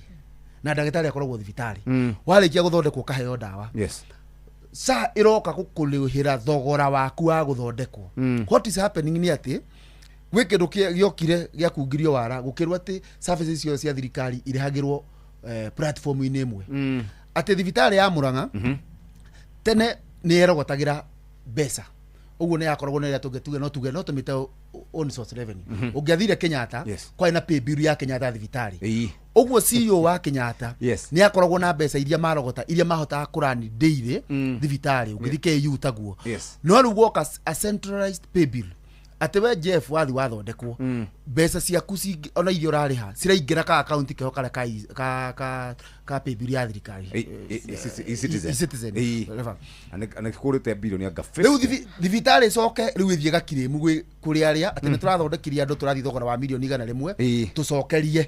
na ndagĩtarĩ akoragwo thibitarĩ. Warĩkia gũthondekwo, ũkaheo ndawa. SHA ĩroka gũkũrĩhĩra thogora waku wa gũthondekwo. What is happening nĩ atĩ gwĩ kĩndũ gĩokire gĩakungirio wara, gũkĩrwo atĩ services ciothe cia thirikari irĩhagĩrwo platform-inĩ ĩmwe, atĩ thibitarĩ ya Murang'a tene nĩ yerogotagĩra mbeca, ũguo nĩ yakoragwo na ĩrĩa tũngĩtuge no tuge no tũmĩte own source revenue. Ũngĩathire Kenyatta, kwarĩ na pay bill ya Kenyatta thibitarĩ. Ũguo CEO wa Kenyatta nĩ akoragwo na mbeca iria marogota, iria mahotaga kũrani daily thibitarĩ. Ũngĩthiĩ KU taguo. No rĩu gwoka a centralized pay bill, atĩ we Jeff wathi wathondekwo, mbeca ciaku ona iria ũrarĩha ciraingĩra ka akaunti keho karĩa ka pay bill ya thirikari. E-Citizen. E-Citizen. Whatever. Na kũrĩte bilioni anga Rĩu 50. Thibitarĩ ĩcoke rĩu ĩthiĩ gakirĩmu gwĩ kũrĩ arĩa atĩ nĩ tũrathondekirie andũ, tũrathiĩ thogora wa mirioni 100, tũcokerie.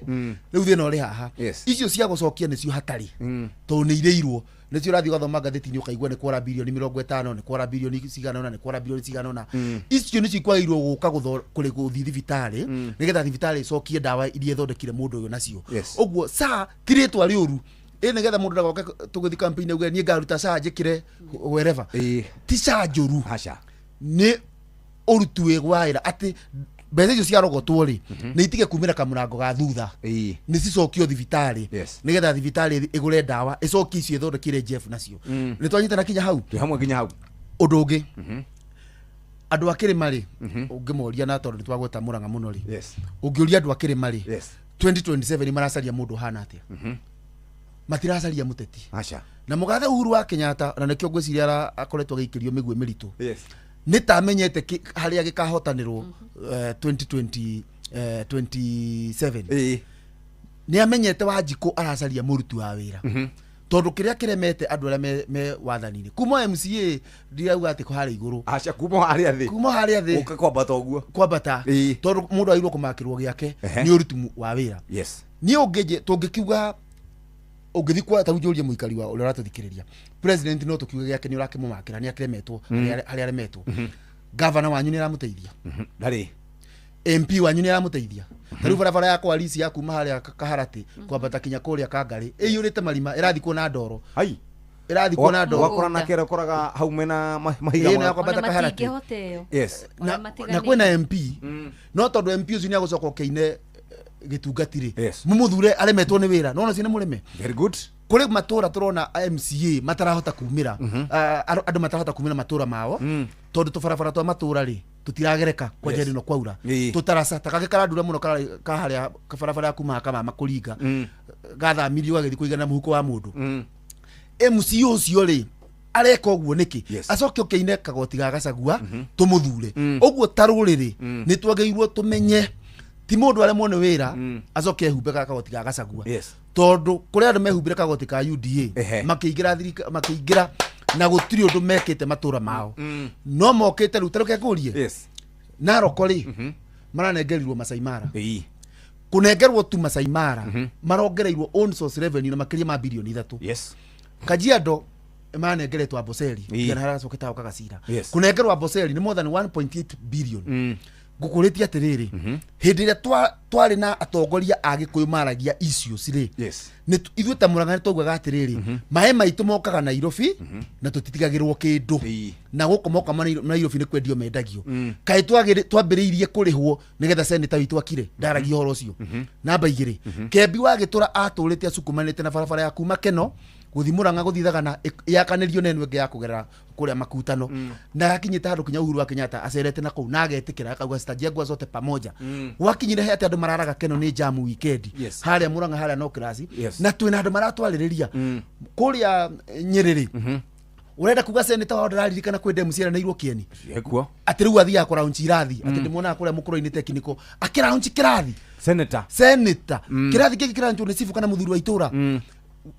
Rĩu thĩna ũrĩ haha, icio cia gũcokia nĩcio hatarĩ, tondũ nĩ irĩirwo. Nĩcio ũrathiĩ ũgathoma ngathĩti-inĩ, ũkaigua nĩ kwara bilioni 50, nĩ kwara bilioni cigana ũna, nĩ kwara bilioni cigana ũna. Icio nĩcio ikwagĩrĩirwo gũka kũrĩ gũthiĩ thibitarĩ, nĩgetha thibitarĩ ĩcokie ndawa iria ĩthondekire mũndũ ũyũ nacio. Ũguo SHA ti rĩtwa rĩũru, ĩ nĩgetha mũndũ ndagoke tũgĩthiĩ campaign auge, "Niĩ ngaruta SHA njĩkĩre wherever." Ti SHA njũru. Aca. Nĩ ũruti wĩ wa wĩra atĩ mbeca icio ciarogotwo rĩ, nĩ itige kumĩra kamũrango ga thutha, nĩ cicokio thibitarĩ, nĩgetha thibitarĩ ĩgũre ndawa, ĩcokie icio ĩthondekire Jeff nacio. Nĩ twanyitana kinya hau? Twĩ hamwe nginya hau. Ũndũ ũngĩ, andũ a kĩrĩma rĩ, ũngĩmoria, na tondũ nĩ twagweta Mũrang'a mũno rĩ, ũngĩũria andũ a kĩrĩma rĩ, 2027 maracaria mũndũ ũhana atĩa? Matiracaria mũteti. Aca. Na mũgathe Uhuru wa Kenyatta, na nĩkĩo ngwĩciria akoretwo agĩikĩrio mĩguĩ mĩritũ, nĩ ta amenyete harĩa gĩkahotanĩrwo 2020 27. Nĩ amenyete Wanjikũ aracaria mũruti wa wĩra, tondũ kĩrĩa kĩremete andũ arĩa me wathani-inĩ kuma MCA, ndirauga atĩ harĩa igũrũ. Aca, kuma harĩa thĩ. Kuma harĩa thĩ. Ũka kwambata ũguo. Kwambata. Tondũ mũndũ agĩrĩirwo kũmakĩrwo gĩake nĩ ũruti wa wĩra. Niĩ ũngĩnjĩ tũngĩkiuga, ũngĩthiĩ kwa tarĩu njũrie mũikari wa ũrĩa ũratũthikĩrĩria, president no tũkiuge gĩake nĩ ũrakĩmũmakĩra, nĩ akĩremetwo harĩa aremetwo. Gavana wanyu nĩ aramũteithia? Ndarĩ. MP wanyu nĩ aramũteithia? Tarĩu barabara ya kwa Lisi ya kuma harĩa Kaharatĩ kwambata kinya kũrĩa Kangarĩ ĩiyũrĩte marima, ĩrathiĩ kuo na ndoro. Hai. Ĩrathiĩ kuo na ndoro. Ũgakora na kĩra ũkoraga hau mena mahiga. Ĩĩ, na kwambata Ona Kaharatĩ. matingĩhota ĩyo. Ona Na kwĩna MP, no tondũ MP ũcio nĩ agũcoka ũkĩine gĩtungati rĩ, mũmũthure aremetwo nĩ wĩra, no ũcio nĩ mũreme. Very good. Kũrĩ matũra tũrona MCA matarahota kumĩra, andũ matarahota kumĩra matũra mao, tondũ tũbarabara twa matũra rĩ tũtiragereka kwanja. Ĩno kwaura, tũtaraca ta kangĩ karandura mũno ka harĩa barabara ya kuma Kamama kũringa, gathamirio gagĩthiĩ kũigana mũhuko wa mũndũ. MC ũcio rĩ, areka ũguo nĩkĩ? Acoke ũkĩine kagoti ga Gacagua tũmũthure ũguo. Ta rũrĩrĩ nĩ twagĩrĩirwo tũmenye ti mũndũ aremwo nĩ wĩra acoke ehumbe kagoti ga Gacagua, tondũ kũrĩ andũ mehumbire kagoti ka UDA, makĩingĩra makĩingĩra na gũtirĩ ũndũ mekĩte matũra mao, no mokĩte rĩu. Tarũke ngũrie, Naroko rĩ, maranengerirwo Masai Mara. Kũnengerwo tu Masai Mara, marongereirwo own source revenue na makĩria ma bilioni 3. Kajiado manengeretwo Amboseli, kana haracokete hau kagacira. Kũnengerwo Amboseli nĩ more than 1.8 billion. Ngũkũrĩtie atĩrĩrĩ, hĩndĩ ĩrĩa twarĩ na atongoria a Gĩkũyũ maragia issues rĩ, nĩ ithuĩ ta Mũrang'a nĩ twaugaga atĩrĩrĩ, maĩ maitũ mokaga Nairobi na tũtitigagĩrwo kĩndũ, na gũkũ moka Nairobi nĩ kwendio mendagio. Kaĩ twambĩrĩirie kũrĩhwo nĩgetha seneta witũ akire ndaragia ũhoro ũcio? Namba igĩrĩ, Kembi wa Gĩtũra atũrĩte acukumanĩte na barabara ya kuma Keno gũthiĩ Mũrang'a gũthiĩ Thagana yakanĩrio na ĩno ĩngĩ ya kũgerera kũrĩa Makutano, na gakinyĩte handũ kinya Uhuru wa Kenyatta acerete na kũu na agetĩkĩra, akauga zitajengwa zote pamoja. Gwakinyire he atĩ andũ mararaga Keno nĩ jamu weekend, harĩa Mũrang'a harĩa no kĩraci, na twĩna andũ maratwarĩrĩria kũrĩa Nyĩrĩ rĩ, ũrenda kuga seneta wao ndararirikana kwĩ ndemu ciaranĩirwo kĩeni? Ekuo. Atĩ rĩu athiaga kũraunchi irathi, atĩ ndĩmuonaga kũrĩa mũkũrũ-inĩ technical akĩraunchi kĩrathi. Senator. Senator, kĩrathi kĩngĩ kĩranjwo nĩ cibu kana mũthuri wa itũra,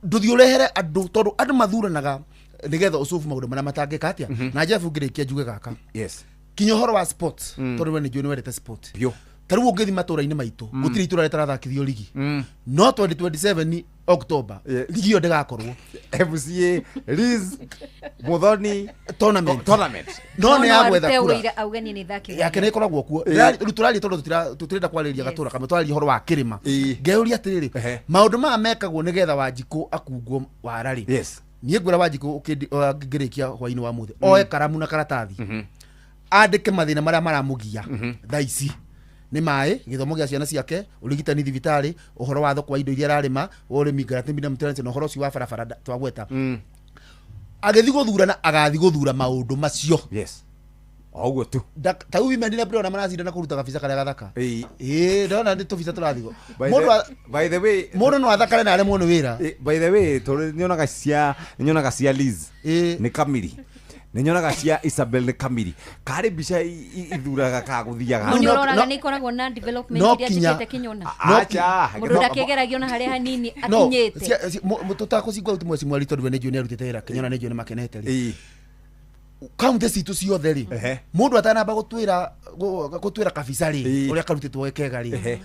ndũthiĩ ũrehere andũ, tondũ andũ mathuranaga nĩgetha ũcubu maũndũ marĩa matangĩka atĩa. Na Jeff, ngĩrĩkia njuge gaka, kinya ũhoro wa sports, tondũ we nĩ njũĩ nĩ wendete sport. Biũ. Ta rĩu ũngĩthiĩ matũra-inĩ maitũ gũtirĩ itũra rĩtarathakithio ligi. No 2027 October ligi ĩyo ndĩgakorwo. MCA Liz Muthoni tournament. No nĩ ya gwetha kura. Auge niĩ nĩ thakithia. Yake nĩ ĩkoragwo kuo. Rĩu tũraria tondũ tũtirenda kwarĩrĩria gatũra kamwe, tũraria ũhoro wa kĩrĩma. Ngeyũria atĩrĩrĩ, maũndũ maya mekagwo nĩgetha Wanjikũ akungwo wara rĩ. Yes. Niĩ ngwĩra Wanjikũ ngĩrĩkia hwainĩ wa mũthĩ oe karamu na karatathi andĩke mathĩna marĩa maramũgia thaa ici. Nĩ maĩ, gĩthomo gĩa ciana ciake, ũrigitani thibitarĩ, ũhoro wa thoko wa indo iria ararĩma, ũrĩmi ngaratimbi na mũtĩranĩte, na ũhoro ũcio wa barabara twagweta. Agĩthiĩ gũthurana agathiĩ gũthura maũndũ macio. Yes. O ũguo tu. Ta rĩu women rep ndĩrona maracindana kũruta gabica karĩa gathaka. Ĩĩ, ndĩrona nĩ tũbica tũrathiĩ. By the way, mũndũ no athakare na aremwo nĩ wĩra. By the way, tondũ nyonaga cia Liz nĩ kamiri. Nĩ nyonaga cia Isabel nĩ kamiri. Karĩ mbica ithuraga ka gũthiaga. Nĩ ũroraga nĩ ikoragwo na development iria njĩkĩte Kĩnyona. Acha. Mũndũ ndakĩgeragio na harĩa hanini akinyĩte. Tũtakũcingwa rĩu mweci mweri tondũ we nĩ njũĩ nĩ arutĩte wĩra Kĩnyona, nĩ njũĩ nĩ makenete rĩ. Kaunti citũ ciothe rĩ, mũndũ atanamba gũtwĩra kabica rĩ, ũrĩa karutĩtwo kega rĩ,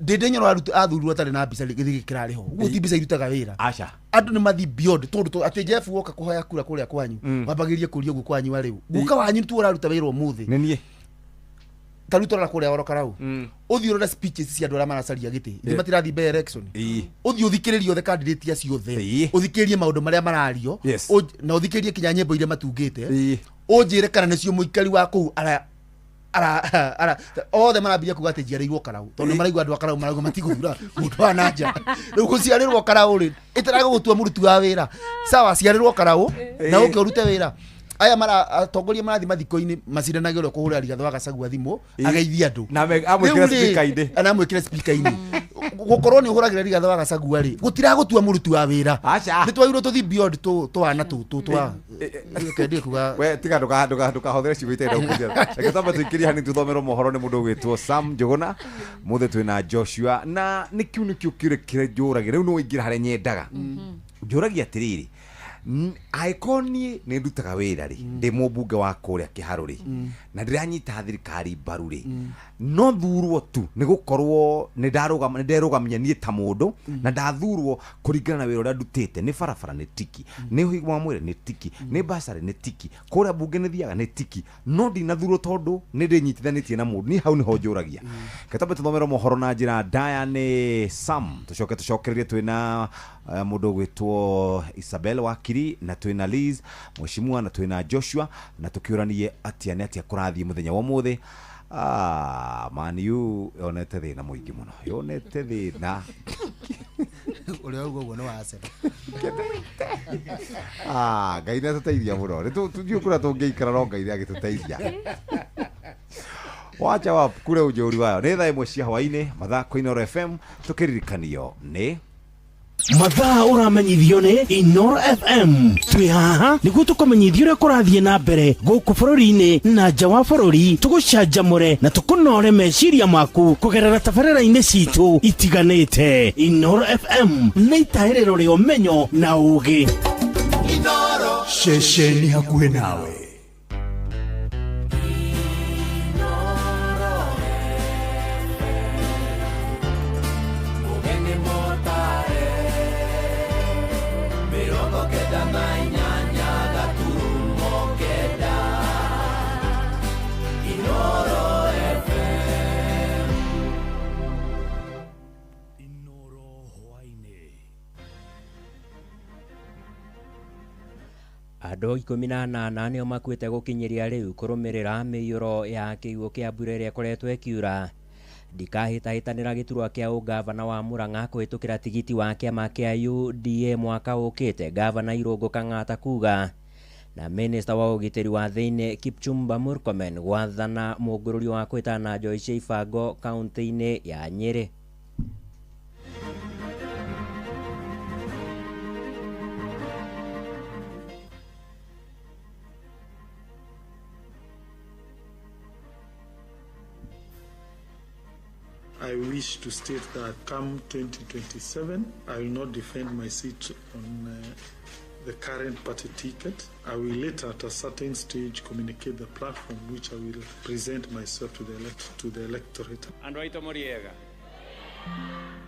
Ndĩndĩ Nyoro athurirwo atarĩ na mbica rĩ, gĩthii gĩkĩrarĩ ho. Ũguo ti mbica irutaga wĩra. Aca. Andũ nĩ mathiĩ beyond tondũ atĩ Jeff woka kũhoya kura kũrĩa kwanyu, wambagĩrĩrie kũria guka wanyu wa rĩu. Guka wanyu tu ũraruta wĩra ũmũthĩ. Nĩ niĩ. Ta rĩu tũrora kũrĩa oro Karau. Ũthiĩ ũrore speeches cia andũ arĩa maracaria gĩtĩ. Ithuĩ matirathiĩ by election. Ũthiĩ ũthikĩrĩrie othe candidate acio othe. Ũthikĩrĩrie maũndũ marĩa marario. Na ũthikĩrĩrie kinya nyĩmbo iria matungĩte. Ũnjĩre kana nĩcio mũikari wa kũu ara othe marambia kuga atĩ njiarĩirwo Karau tondũ maraigua andũ a Karau marauga matigũthura mũndũ wa na nja. Rĩu gũciarĩrwo Karau rĩ, ĩtaraga gũtua mũruti wa wĩra. Sawa, ciarĩrwo Karau na ũke ũrute wĩra. Aya atongoria marathiĩ mathiko-inĩ macindanage ũrĩa kũhũrĩra Rigathĩ wa Gachagua thimũ ageithie andũ. Na amwĩkĩre speaker-inĩ. Na amwĩkĩre speaker-inĩ. Gũkorwo nĩ ũhũragĩra Rigathĩ wa Gachagua rĩ, gũtiragũtua mũruti wa wĩra. Nĩ twagĩrĩirwo tũthiĩ beyond twana tũtũ twa reke kuga. We tiga ndũkahũthĩre ciugo itarĩ ũkũnjĩra. Reke twambe tũikĩrie hanini tũthomerwo mohoro nĩ mũndũ ũgwĩtwo Sam Njũgũna. Mũthĩ twĩna Joshua na nĩkĩu nĩkĩo kĩũria kĩrĩa njũragia. Rĩu nĩ waingĩra harĩa nyendaga. Njũragia atĩrĩrĩ, angĩkorwo niĩ nĩ ndutaga wĩra rĩ, ndĩ mũmbunge wa kũrĩa Kĩharũ rĩ, na ndĩranyita thirikari mbaru rĩ, no thurwo tu nĩ gũkorwo nĩ nderũgamia niĩ ta mũndũ na ndathurwo kũringana na wĩra ũrĩa ndutĩte. Nĩ barabara nĩ tiki, nĩ ũgima wa mwĩrĩ nĩ tiki, nĩ basarĩ nĩ tiki, kũrĩa mbunge nĩ thiaga nĩ tiki, no ndinathurwo tondũ nĩ ndĩnyitithanĩtie na mũndũ. Niĩ hau nĩho njũragia. Reke twambe tũthomerwo mohoro na njĩra ndaya nĩ Sam, tũcoke tũcokererie twĩna mũndũ ũgwĩtwo Isabel Wakiri na twĩna Liz Mheshimiwa na twĩna Joshua na tũkĩũranie atĩa nĩ atĩa kũrathiĩ mũthenya wa ũmũthĩ. Man U yonete thĩna mũingĩ mũno, yonete thĩna. Ũrĩa wauga ũguo nĩ wa Arsenal. Ngai nĩ atũteithia mũno. Nĩ tũthiĩ kũrĩa tũngĩikara no Ngai nĩ agĩtũteithia. Wacha wa kure ũnjũri wayo. Nĩ thaa 1 cia hwainĩ mathako Inooro FM tũkĩririkanio nĩ mathaa ũramenyithio nĩ Inooro FM. Twĩ haha nĩguo tũkũmenyithie ũrĩa kũrathiĩ na mbere gũkũ bũrũri-inĩ na nja wa bũrũri, tũgũcanjamũre na tũkũnore meciria maku kũgerera tabarĩra-inĩ citũ itiganĩte. Inooro FM nĩ itahĩrĩro rĩa ũmenyo na ũũgĩ. Ceceni hakuhĩ nawe. Andũ 18 nĩo makuĩte gũkinyĩria rĩu kũrũmĩrĩra mĩiyũro ya kĩguũ kĩa mbura ĩrĩa ĩkoretwo ĩkiura. Ndikahĩtahĩtanĩra gĩturwa kĩa ũgavana wa Murang'a kũhĩtũkĩra tigiti wa kĩama kĩa UDA mwaka ũkĩte, gavana Irũngũ Kang'ata kuga. Na minista wa ũgitĩri wa thĩinĩ Kipchumba Murkomen gwathana mũngũrũrio wa kwĩtana njohi cia ibango kaunti-inĩ ya Nyĩrĩ. I wish to state that come 2027, I will not defend my seat on the current party ticket. I will later at a certain stage communicate the platform which I will present myself to the electorate. Andũ aitũ mũrĩega,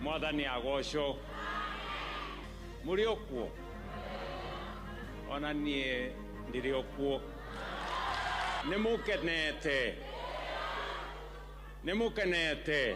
mwathani agocwo, mũrĩ okuo, ona niĩ ndĩrĩ okuo, nĩ mũkenete, nĩ mũkenete,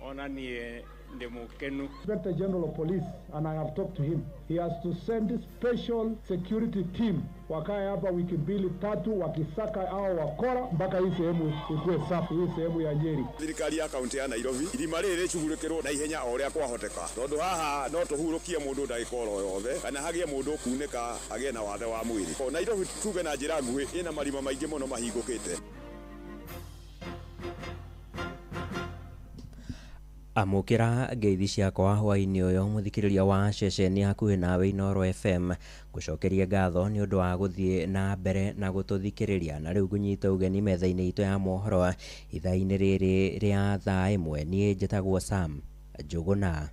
ona niĩ ndĩ mũkenu. Inspector General of Police, and I have talked to him. He has to send special security team wakae hapa wiki mbili tatu wakisaka hao wakora mpaka hii sehemu ikuwe safi, hii sehemu ya Nyeri. Thirikari ya kaunti ya Nairobi irima rĩrĩ rĩcugurĩkĩrwo na ihenya o ũrĩa kwahoteka, tondũ haha no tũhurũkie mũndũ ndagĩka oro yothe kana hagĩe mũndũ ũkunĩka agĩe na wathe wa mwĩrĩ. Nairobi tuge na njĩra nguhĩ ĩna marima maingĩ mũno mahingũkĩte. Amũkĩra ngeithi ciakwa hwaĩ-inĩ ũyũ mũthikĩrĩria wa ceceni hakuhĩ nawe Inooro FM gũcokeria ngatho nĩ ũndũ wa gũthiĩ na mbere na gũtũthikĩrĩria na rĩu ngũnyita ũgeni metha-inĩ itũ ya mohoro ithaa-inĩ rĩrĩ rĩa thaa ĩmwe. Niĩ njĩtagwo Sam Njũgũna.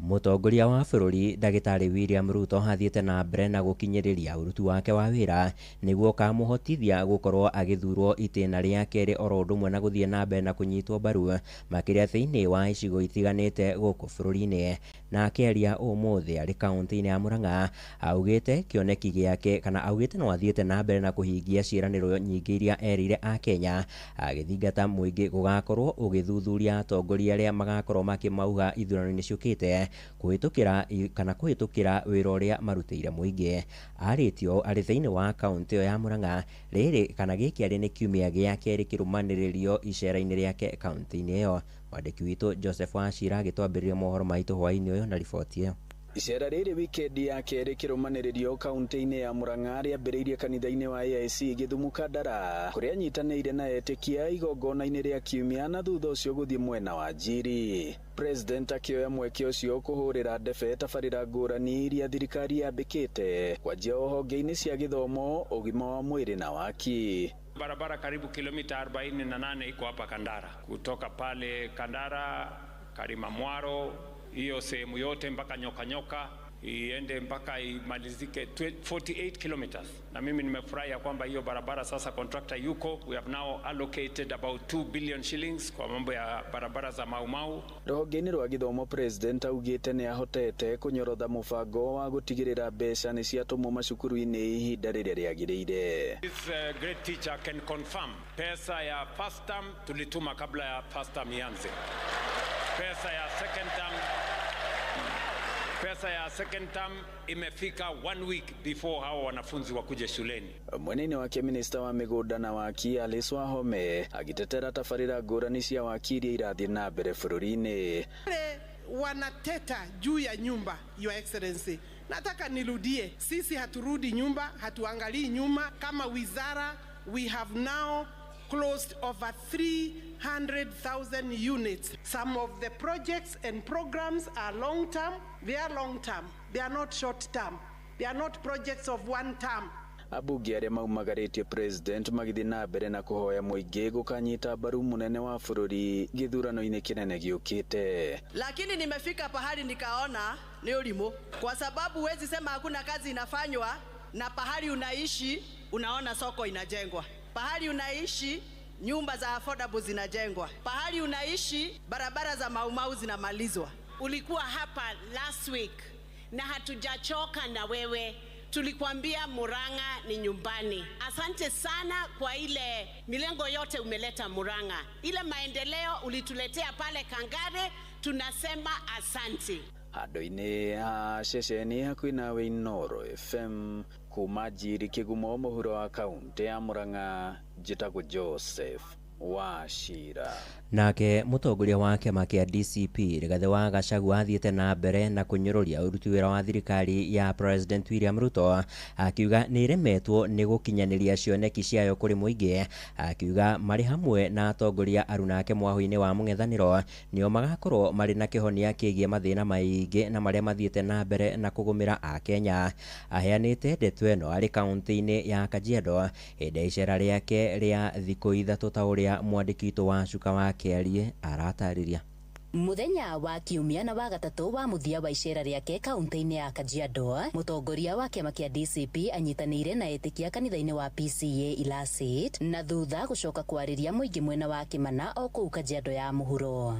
Mũtongoria wa bũrũri Ndagĩtarĩ William Ruto athiĩte na mbere na gũkinyĩrĩria ũruti wake wa wĩra nĩguo ũkamũhotithia gũkorwo agĩthurwo itĩna rĩa kerĩ oro ũndũ ũmwe na gũthiĩ na mbere na kũnyitwo mbaru makĩria thĩinĩ wa icigo itiganĩte gũkũ bũrũri-inĩ. Na akĩaria ũmũthĩ arĩ kaunti-inĩ ya Murang'a augĩte kĩoneki gĩake kana augĩte no athiĩte na mbere na kũhingia ciĩranĩro nyingĩ iria erĩire Akenya agĩthingata mũingĩ gũgakorwo ũgĩthuthuria atongoria arĩa magakorwo makĩmauga ithurano-inĩ ciũkĩte kũhĩtũkĩra kana kũhĩtũkĩra wĩra ũrĩa marutĩire mũingĩ. Arĩtio arĩ thĩinĩ wa kaunti ĩyo ya Murang'a rĩrĩ kana gĩkĩ arĩ nĩ kiumia gĩa kerĩ kĩrũmanĩrĩrio icera-inĩ rĩake kaunti-inĩ ĩyo. Mwandĩki witũ Joseph Wachira agĩtwambĩrĩria mohoro maitũ hwaĩ-inĩ ũyũ na riboti ĩyo. Icera rĩrĩ wikendi ya kerĩ kĩrũmanĩrĩrio kaunti-inĩ ya Murang'a rĩambĩrĩirie kanitha-inĩ wa AIC Gĩthumo Kandara kũrĩa anyitanĩire na etĩkia igongona-inĩ rĩa kiumia na thutha ũcio gũthiĩ mwena wa Njiri. President akĩoya mweke ũcio kũhũrĩra ndebe tabarĩra ngũrani iria thirikari yambĩkĩte kwanjia honge-inĩ cia gĩthomo, ũgima wa mwĩrĩ na waki. Barabara karibu kilomita 48 iko hapa Kandara, kutoka pale Kandara Karima Mwaro hiyo sehemu yote mpaka Nyoka Nyoka iende mpaka imalizike 48 kilometers. Na mimi nimefurahi kwamba hiyo barabara sasa contractor yuko. We have now allocated about 2 billion shillings kwa mambo ya barabara za Mau Mau. Rũhonge-inĩ rwa gĩthomo president augĩte nĩ ahotete kũnyorotha mũbango wa gũtigĩrĩra mbeca nĩ ciatũmwo macukuru-inĩ ihinda rĩrĩa rĩagĩrĩire. This great teacher can confirm pesa ya first term tulituma kabla ya first term ianze. Pesa ya second term, pesa ya second term imefika 1 week before hao wanafunzi wakuje shuleni. Mwenene wake minister wa mĩgũnda na waki Alice Wahome agitetera tabarĩra ngũrani cia waki iria irathiĩ na mbere bũrũri-inĩ. Wanateta juu ya nyumba, Your Excellency. Nataka nirudie, sisi haturudi nyumba, hatuangalii nyuma. Kama wizara we have now closed over 300,000 units. Some of the projects and programs are long term. They are long term. They are not short term. They are not projects of one term. Abunge arĩa maumagarĩtie president magĩthiĩ na mbere na kũhoya mũingĩ gũkanyita mbaru mũnene wa bũrũri gĩthurano-inĩ kĩnene gĩũkĩte. Lakini nimefika pahali nikaona ni ũrimũ, kwa sababu huwezi sema hakuna kazi inafanywa na pahali unaishi unaona soko inajengwa, pahali unaishi nyumba za affordable zinajengwa, pahali unaishi barabara za Mau Mau zinamalizwa. Ulikuwa hapa last week na hatujachoka na wewe. Tulikwambia Murang'a ni nyumbani. Asante sana kwa ile milengo yote umeleta Murang'a. Ile maendeleo ulituletea pale Kangare, tunasema asante. Handũ-inĩ ha ceceni hakuhĩ nawe Inooro FM kuma Njiri Kĩgumo mũhuro wa kaunti ya Murang'a, njĩtagwo Joseph Wachira. Nake mũtongoria wa kĩama kĩa DCP Rigathĩ wa Gachagua athiĩte na mbere na kũnyũrũria ũruti wĩra wa thirikari ya President William Ruto akiuga nĩ ĩremetwo nĩ gũkinyanĩria cioneki ciayo kũrĩ mũingĩ, akiuga marĩ hamwe na atongoria arunake mwahũ-inĩ wa mũng'ethanĩro nĩo magakorwo marĩ na kĩhonia kĩgiĩ mathĩna maingĩ na marĩa mathiĩte na mbere na kũgũmĩra Akenya. Aheanĩte ndeto ĩno arĩ kaunti-inĩ ya Kajiado hĩndĩ ya icera rĩake rĩa thikũ ithatũ ta ũrĩa mwandĩki witũ wa Cuka wa Kĩarie aratarĩria. Muthenya wa kiumia na wa gatatu wa muthia wa icera riake kaunti-inĩ ya Kajiado, mutongoria wa kĩama kĩa DCP anyitanĩire na etĩkia kanitha-inĩ wa PCA Ilasit na thutha gũcoka kwarĩria mũingĩ mwena wa Kĩmana o kũu Kajiado ya mũhuro.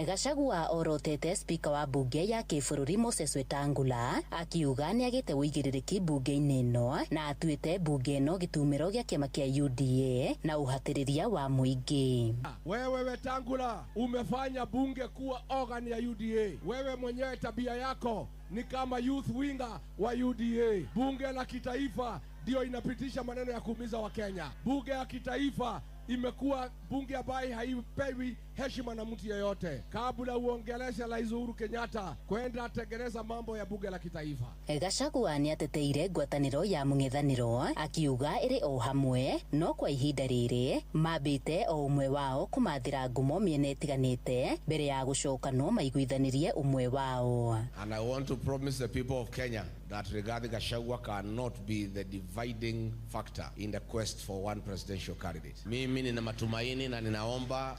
Gachagua orotete spika wa bunge ya kĩbũrũri Moses Wetangula akiuga nĩagĩte ũigĩrĩrĩki bunge-inĩ ĩno na atuĩte bunge ĩno gĩtumĩro gĩa kĩama kĩa UDA na ũhatĩrĩria wa mũingĩ. Wewe Wetangula umefanya bunge kuwa organ ya UDA. Wewe mwenyewe tabia yako ni kama youth winger wa UDA. Bunge la kitaifa ndio inapitisha maneno ya kuumiza Wakenya. Bunge ya kitaifa imekuwa bunge ambayo haipewi heshima na mtu yeyote. Kabla uongeleshe Rais Uhuru Kenyatta kwenda tengeneza mambo ya bunge la kitaifa. Gachagua nĩateteire ngwatanĩro ya mũng'ethanĩro akiuga ĩrĩ o hamwe no kwa ihinda rĩrĩ mambĩte o ũmwe wao kũmathĩra ngumo mĩena ĩtiganĩte mbere ya gũcoka no maiguithanĩrie ũmwe wao. And I want to promise the people of Kenya that Rigathi Gachagua cannot be the dividing factor in the quest for one presidential candidate. Mimi nina matumaini na ninaomba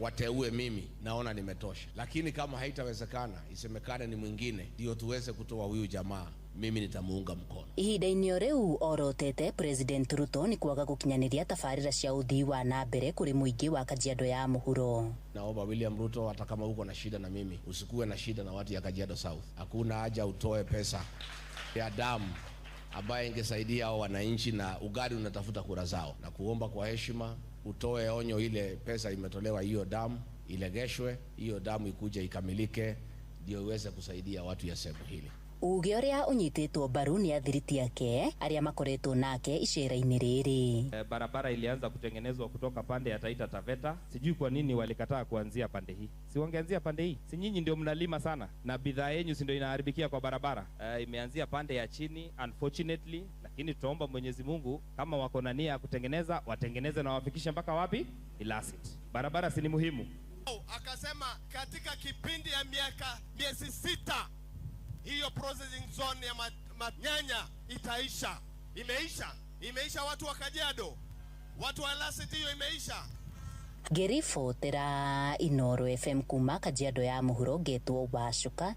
wateue mimi, naona nimetosha. Lakini kama haitawezekana, isemekane ni mwingine ndio tuweze kutoa huyu jamaa, mimi nitamuunga mkono. Ihinda-inĩ o rĩu orotete President Ruto nĩ kwaga gũkinyanĩria tabarĩra cia ũthii wa na mbere kũrĩ mũingĩ wa Kajiado ya mũhuro. Naomba William Ruto, hata kama uko na shida na mimi, usikuwe na shida na watu ya Kajiado South. Hakuna haja utoe pesa ya damu ambaye ingesaidia hao wananchi na ugali unatafuta kura zao. Na kuomba kwa heshima utoe onyo, ile pesa imetolewa hiyo damu ilegeshwe, hiyo damu ikuje ikamilike ndio iweze kusaidia watu ya sehemu hili. Uge ũrĩa ũnyitĩtwo mbaru nĩ athiriti ake arĩa makoretwo nake icera-inĩ rĩrĩ. Barabara ilianza kutengenezwa kutoka pande ya Taita Taveta. Sijui kwa nini walikataa kuanzia pande hii. Si wangeanzia pande hii? Si nyinyi ndio mnalima sana na bidhaa yenu si ndio inaharibikia kwa barabara? Imeanzia pande ya chini unfortunately, lakini tutaomba Mwenyezi Mungu kama wako na nia ya kutengeneza watengeneze na wafikishe mpaka wapi? Ilasit. Barabara si ni muhimu. Akasema katika kipindi ya miezi 6 hiyo processing zone ya manyanya itaisha. Imeisha watu wa Kajiado, watu wa Ilasit, hiyo imeisha. Ngĩribotera Inoro FM kuma Kajiado ya mũhuro, ngetwo Wacuka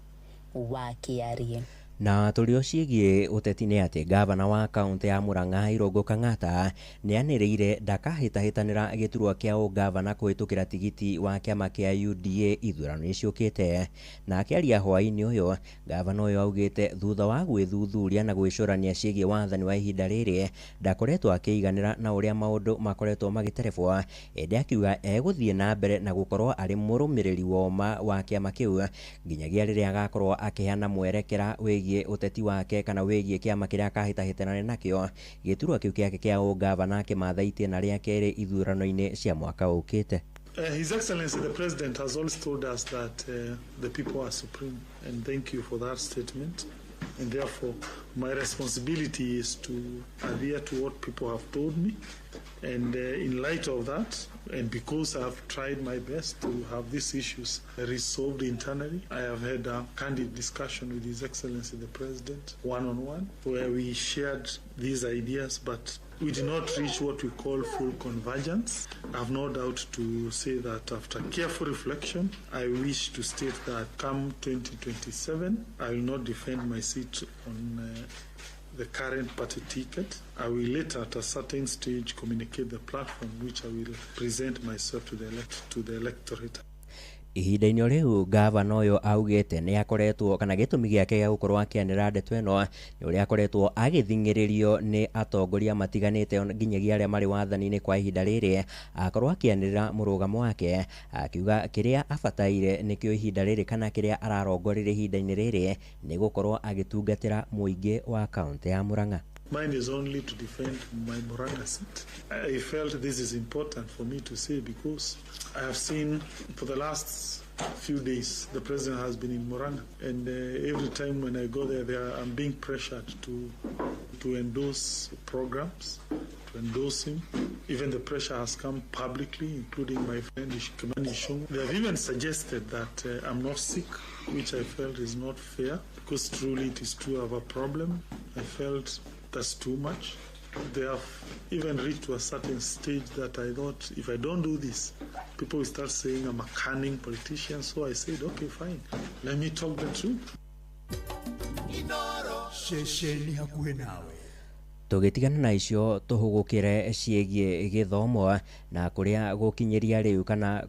wa Kĩarie. Na tũrĩ o ciĩgiĩ ũteti nĩ atĩ gavana wa kaũntĩ ya Murang'a Irũngũ Kang'ata nĩanĩrĩire ndakahĩtahĩtanĩra gĩturwa kĩa ũgavana kũhĩtũkĩra tigiti wa kĩama kĩa UDA ithurano-inĩ ciũkĩte. Na akĩaria hwaĩ-inĩ ũyũ, gavana ũyũ augĩte thutha wa gwĩthuthuria na gwĩcũrania ciĩgiĩ wathani wa ihinda rĩrĩ ndakoretwo akĩiganĩra na ũrĩa maũndũ makoretwo magĩterebwo, ĩndĩ akiuga egũthiĩ na mbere na gũkorwo arĩ mũrũmĩrĩri woma wa kĩama kĩu nginyagia rĩrĩa agakorwo akĩheana mwerekera wĩgiĩ ũteti wake kana wĩgiĩ kĩama kĩrĩa akahĩtahĩtanĩra nakĩo gĩturwa kĩu gĩake kĩa ũgavana kĩmatha itĩna rĩa kerĩ ithurano-inĩ cia mwaka ũkĩte. His Excellency the President has always told us that the people are supreme, and thank you for that statement. And therefore my responsibility is to adhere to what people have told me, and in light of that, and because I have tried my best to have these issues resolved internally, I have had a candid discussion with His Excellency the President one-on-one, where we shared these ideas, but we did not reach what we call full convergence. I have no doubt to say that after careful reflection, I wish to state that come 2027, I will not defend my seat on the current party ticket. I will later at a certain stage communicate the platform which I will present myself to the electorate. Ihinda-inĩ o rĩu gavana ũyũ augĩte nĩ akoretwo kana gĩtũmi gĩake gĩa gũkorwo akĩanĩra ndeto ĩno nĩ ũrĩa akoretwo agĩthing'ĩrĩrio nĩ atongoria matiganĩte nginyagia arĩa marĩ wathani-inĩ kwa ihinda rĩrĩ akorwo akĩanĩrĩra mũrũgamo wake, akiuga kĩrĩa abataire nĩkĩo ihinda rĩrĩ kana kĩrĩa ararongoreria ihinda-inĩ rĩrĩ nĩ gũkorwo agĩtungatĩra mũingĩ wa kaũntĩ ya Murang'a. Mine is only to defend my Murang'a seat. I felt this is important for me to say because I have seen for the last few days the president has been in Murang'a, and every time when I go there, I'm being pressured to endorse programs, to endorse him. Even the pressure has come publicly, including my friend Kimani Ichung'wah. They have even suggested that I'm not sick, which I felt is not fair, because truly it is true I have a problem. I felt that's too much. They have even reached to a certain stage that I thought if I don't do this, People will start saying I'm a cunning politician. So I said, okay, fine. Let me talk the truth. Ceceni hakuhĩ nawe. Tũgĩtigana na icio tũhũgũkĩre ciĩgiĩ gĩthomo na kũrĩa gũkinyĩria rĩu kana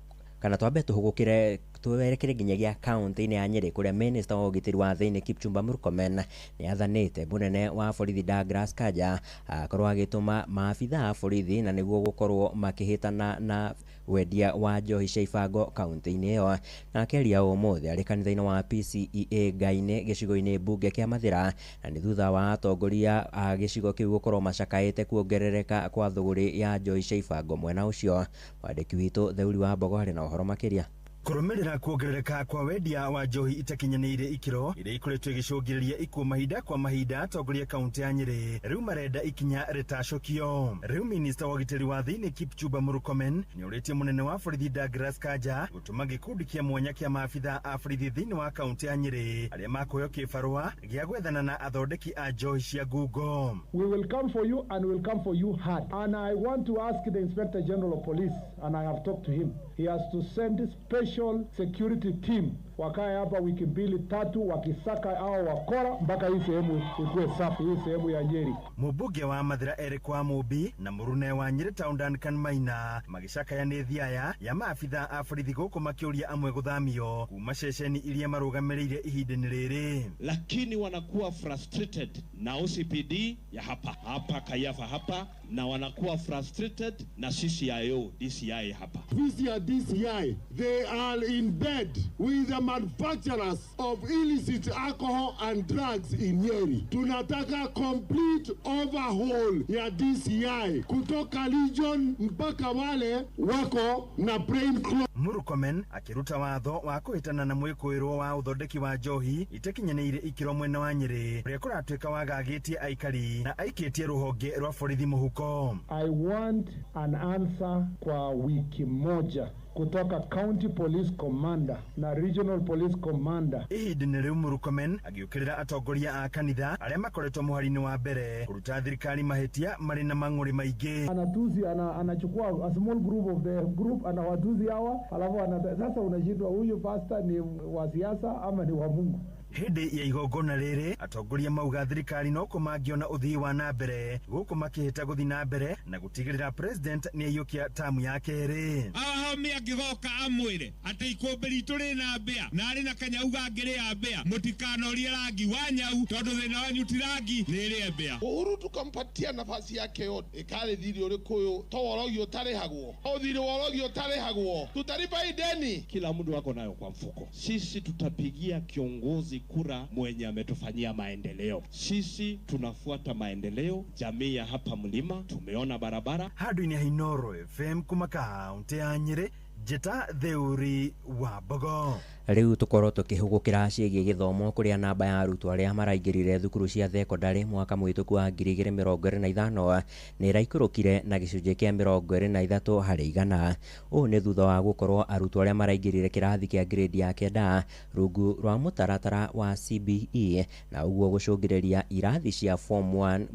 twambe tũhũgũkĩre twerekere nginyagia kaunti-inĩ ya Nyeri kũrĩa minista wa ũgitĩri wa thĩinĩ Kipchumba Murkomen nĩ athanĩte mũnene wa borithi Douglas Kanja akorwo agĩtũma maabitha a borithi na nĩguo gũkorwo makĩhĩtana na wendia wa njohi cia ibango kaunti-inĩ ĩyo. Na akĩaria ũmũthĩ arĩ kanitha-inĩ wa PCEA Ngainĩ gĩcigo-inĩ mbunge kĩa Mathĩra, na nĩ thutha wa atongoria a gĩcigo kĩu gũkorwo macakaĩte kuongerereka kwa thũgũrĩ ya njohi cia ibango mwena ũcio. Mwandĩki witũ Theuri wa Mbogo harĩ na ũhoro makĩria. Kũrũmĩrĩra kuongerereka kwa wendia wa njohi itakinyanĩire ikĩro iria ikoretwo igĩcũngĩrĩria ikuũ mahinda kwa mahinda, atongoria kaunti ya Nyeri rĩu marenda ikinya rĩtacũkio. Rĩu minista wa ũgitĩri wa thĩinĩ Kipchumba Murkomen nĩorĩtie mũnene wa borithi Douglas Kanja gũtũma gĩkundi kĩa mwanya kĩa maabitha a borithi thĩinĩ wa kaunti ya Nyeri arĩa makũheo kĩbarũa gĩa gwethana na athondeki a njohi cia ngungo. We will come for you and will come for you hard. And I want to ask the Inspector General of Police, and I have talked to him. He has to send special security team wakae hapa wiki mbili tatu wakisaka hao wakora mpaka hii sehemu ikuwe safi, hii sehemu ya Nyeri. Mũmbunge wa Mathĩra Eric Wamũmbi na mũrune wa Nyeri Town Duncan Maina magĩcakaya nĩ thiaya ya maabitha a borithi gũkũ makĩũria amwe gũthamio kuma ceceni iria marũgamĩrĩire ihinda-inĩ rĩrĩ. Lakini wanakuwa frustrated na OCPD ya hapa hapa Kayafa hapa, na wanakuwa frustrated na CCIO DCI hapa. Ofisi ya DCI, they are in bed with the manufacturers of illicit alcohol and drugs in Nyeri. Tunataka complete overhaul ya DCI kutoka region mpaka wale wako na brain clot. Murkomen akĩruta watho wa kũhĩtana na mwĩkũĩrwo wa ũthondeki wa njohi itakinyanĩire ikĩro mwena wa Nyeri ũrĩa kũratuĩka wagagĩtie aikari na aikĩtie rũhonge rwa borithi mũhuko. I want an answer kwa wiki moja kutoka County Police Commander na Regional Police Commander. Ihinda-inĩ rĩu Murkomen agĩũkĩrĩra atongoria a kanitha arĩa makoretwo mũhari-inĩ wa mbere kũruta thirikari mahĩtia marĩ na mang'ũrĩ maingĩ. Anatuzi, anachukua a small group of the group, anawatuzi hawa, alafu sasa unashindwa huyu pastor ni wa siasa ama ni wa Mungu. Hĩndĩ ya igongona rĩrĩ atongoria mauga thirikari no kũmangĩona ũthii wa na mbere gũkũ makĩhĩta gũthiĩ na mbere na gũtigĩrĩra president nĩaiyũkia tamu ya kerĩ. Ahomi angĩgoka amwĩre atĩ ikũmbĩ ritũ rĩna mbĩa na arĩ na kanyau gangĩrĩa mbĩa, mũtikanorie rangi wa nyau tondũ thĩna wanyu ti rangi nĩ ĩrĩe mbĩa. Uhuru tukampatia nafasi yake yote ĩkarĩ thirĩ ũrĩkũ ũyũ to worogi ũtarĩhagwo, o thirĩ worogi ũtarĩhagwo, tutalipa hii deni. Kila mtu ako nayo kwa mfuko. Sisi tutapigia kiongozi kura mwenye ametufanyia maendeleo. Sisi tunafuata maendeleo. Jamii ya hapa mlima tumeona barabara. Handũ-inĩ ha Inooro FM kuma kaunti ya Nyeri, Njĩta Theuri wa Mbogo. Rĩu tũkorwo tũkĩhũgũkĩra ciĩgiĩ gĩthomo kũrĩa namba ya arutwo arĩa maraingĩrire thukuru cia thekondarĩ mwaka mũhĩtũku wa 2025 nĩ ĩraikũrũkire na gĩcunjĩ kĩa 23 harĩ igana. Ũũ nĩ thutha wa gũkorwo arutwo arĩa maraingĩrire kĩrathi kĩa grade ya 9 rungu rwa mũtaratara wa CBE na ũguo gũcũngĩrĩria irathi cia form 1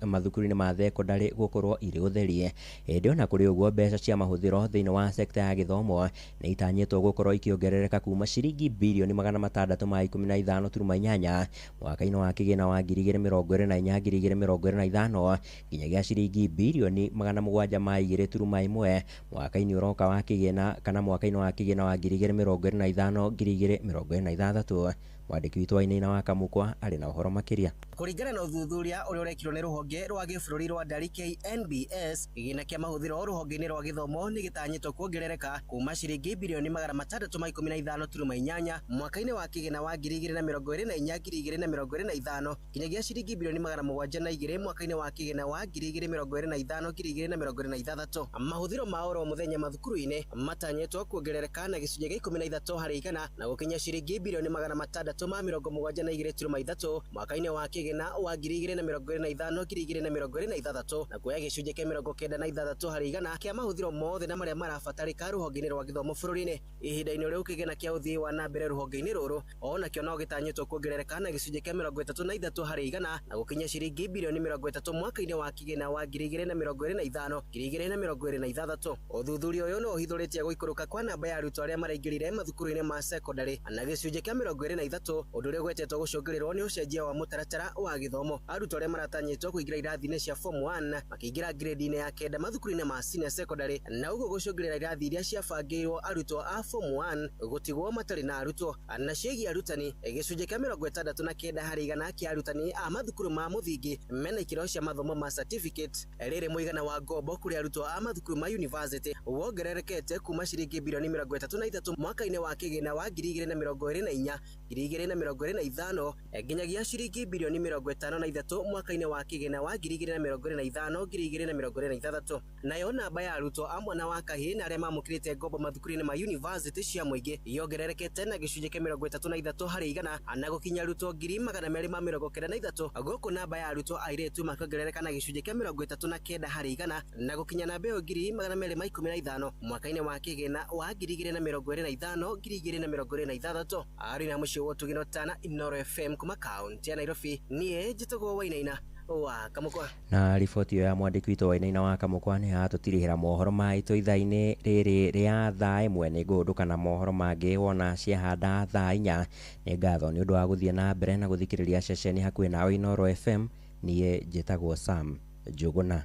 mathukuru-inĩ ma thekondarĩ gũkorwo irĩ ũtheri. Hĩndĩ ona kũrĩ ũguo, mbeca cia mahũthĩro thĩinĩ wa sekta ya gĩthomo nĩ itanyĩtwo gũkorwo ikĩongerereka kuma ciringi bilioni 615.8 mwaka-inĩ wa kĩgĩna wa 2024 2025 nginyagia ciringi bilioni 702.1 mwaka-inĩ ũroka wa kĩgĩna kana mwaka-inĩ wa kĩgĩna wa 2025 2026. Mwandĩki witũ Wainaina wa Kamukwa arĩ na ũhoro makĩria. Kũringana na ũthuthuria ũrĩa ũrekirwo nĩ rũhonge rwa gĩbũrũri rwa ndari KNBS, kĩgĩna kĩa mahũthĩro rũhonge-inĩ rwa gĩthomo nĩ gĩtanyĩtwo kuongerereka kuma ciringi bilioni 615.8 mwaka-inĩ wa kĩgĩna wa 2024 2025 nginyagia ciringi bilioni 702 mwaka-inĩ wa kĩgĩna wa 2025 2026. Mahũthĩro ma oro mũthenya mathukuru-inĩ matanyĩtwo kuongerereka na gĩcunjĩ gĩa 13 harĩ igana na gũkinya ciringi bilioni 672.3 mwaka-inĩ wa kĩgĩna kĩgĩna wa 2025 2026 na kuoya gĩcunjĩ kĩa 96 harĩ igana kĩa mahũthĩro mothe na marĩa marabatarĩka rũhonge-inĩ rwa gĩthomo bũrũri-inĩ. Ihinda-inĩ rĩu kĩgĩna kĩa ũthii wa na mbere rũhonge-inĩ rũrũ onakĩo no gĩtanyĩtwo kuongerereka na gĩcunjĩ kĩa 33 harĩ igana na gũkinya ciringi bilioni 30 mwaka-inĩ wa kĩgĩna wa 2025 2026. Ũthuthuria ũyũ no ũhithũrĩtie gũikũrũka kwa namba ya arutwo arĩa maraingĩrire mathukuru-inĩ ma secondary na gĩcunjĩ kĩa 23, ũndũ ũrĩa ũgwetetwo gũcũngĩrĩrwo nĩ ũcenjia wa mũtaratara wa gĩthomo. Arutwo arĩa maratanyĩtwo kũingĩra irathi-inĩ cia form 1 makĩingĩra grade-inĩ ya 9 mathukuru-inĩ ma senior secondary, na ũguo gũcũngĩrĩra irathi iria ciabangĩirwo arutwo a form 1 gũtigwo matarĩ na arutwo. Na ciĩgiĩ arutani, gĩcunjĩ kĩa 69 harĩ igana kĩa arutani a mathukuru ma mũthingi mena ikĩro cia mathomo ma certificate. Rĩrĩ mũigana wa ngombo kũrĩ arutwo a mathukuru ma university wongererekete kuma ciringi bilioni 33 mwaka-inĩ wa kĩgĩna wa 2024 2025 nginyagia ciringi bilioni 53 mwaka-inĩ wa kĩgĩna wa 2025 2026. Nayo namba ya arutwo a mwana wa kahĩĩ na arĩa mamũkĩrĩte ngombo mathukuru-inĩ ma university cia mũingĩ yongererekete na gĩcunjĩ kĩa 33 harĩ igana na gũkinya arutwo 293, gũkũ namba ya arutwo airĩtu makĩongerereka na gĩcunjĩ kĩa 39 harĩ igana na gũkinya namba ĩyo 215 mwaka-inĩ wa kĩgĩna wa 2025 2026. Arĩ na mũciĩ wa Ũtugino Tana, Inooro FM kuma kaunti ya Nairobi, niĩ njĩtagwo Wainaina wa Kamũkwa. Na riboti ĩyo ya mwandĩki witũ Wainaina wa Kamũkwa nĩ yatũtirihĩra mohoro maitũ ithaa-inĩ rĩrĩ rĩa thaa 1. Nĩ ngũhũndũka na mohoro mangĩ wona ciahanda thaa 4. Nĩ ngatho nĩ ũndũ wa gũthiĩ na mbere na gũthikĩrĩria ceceni hakuhĩ nawe Inooro FM. Niĩ njĩtagwo Sam Njũgũna.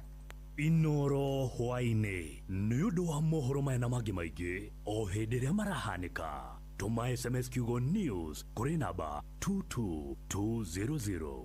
Inooro hwaĩ-inĩ nĩ ũndũ wa mohoro maya na mangĩ maingĩ o hĩndĩ ĩrĩa marahanĩka. Tũma SMS kiugo news kũrĩ namba 22200.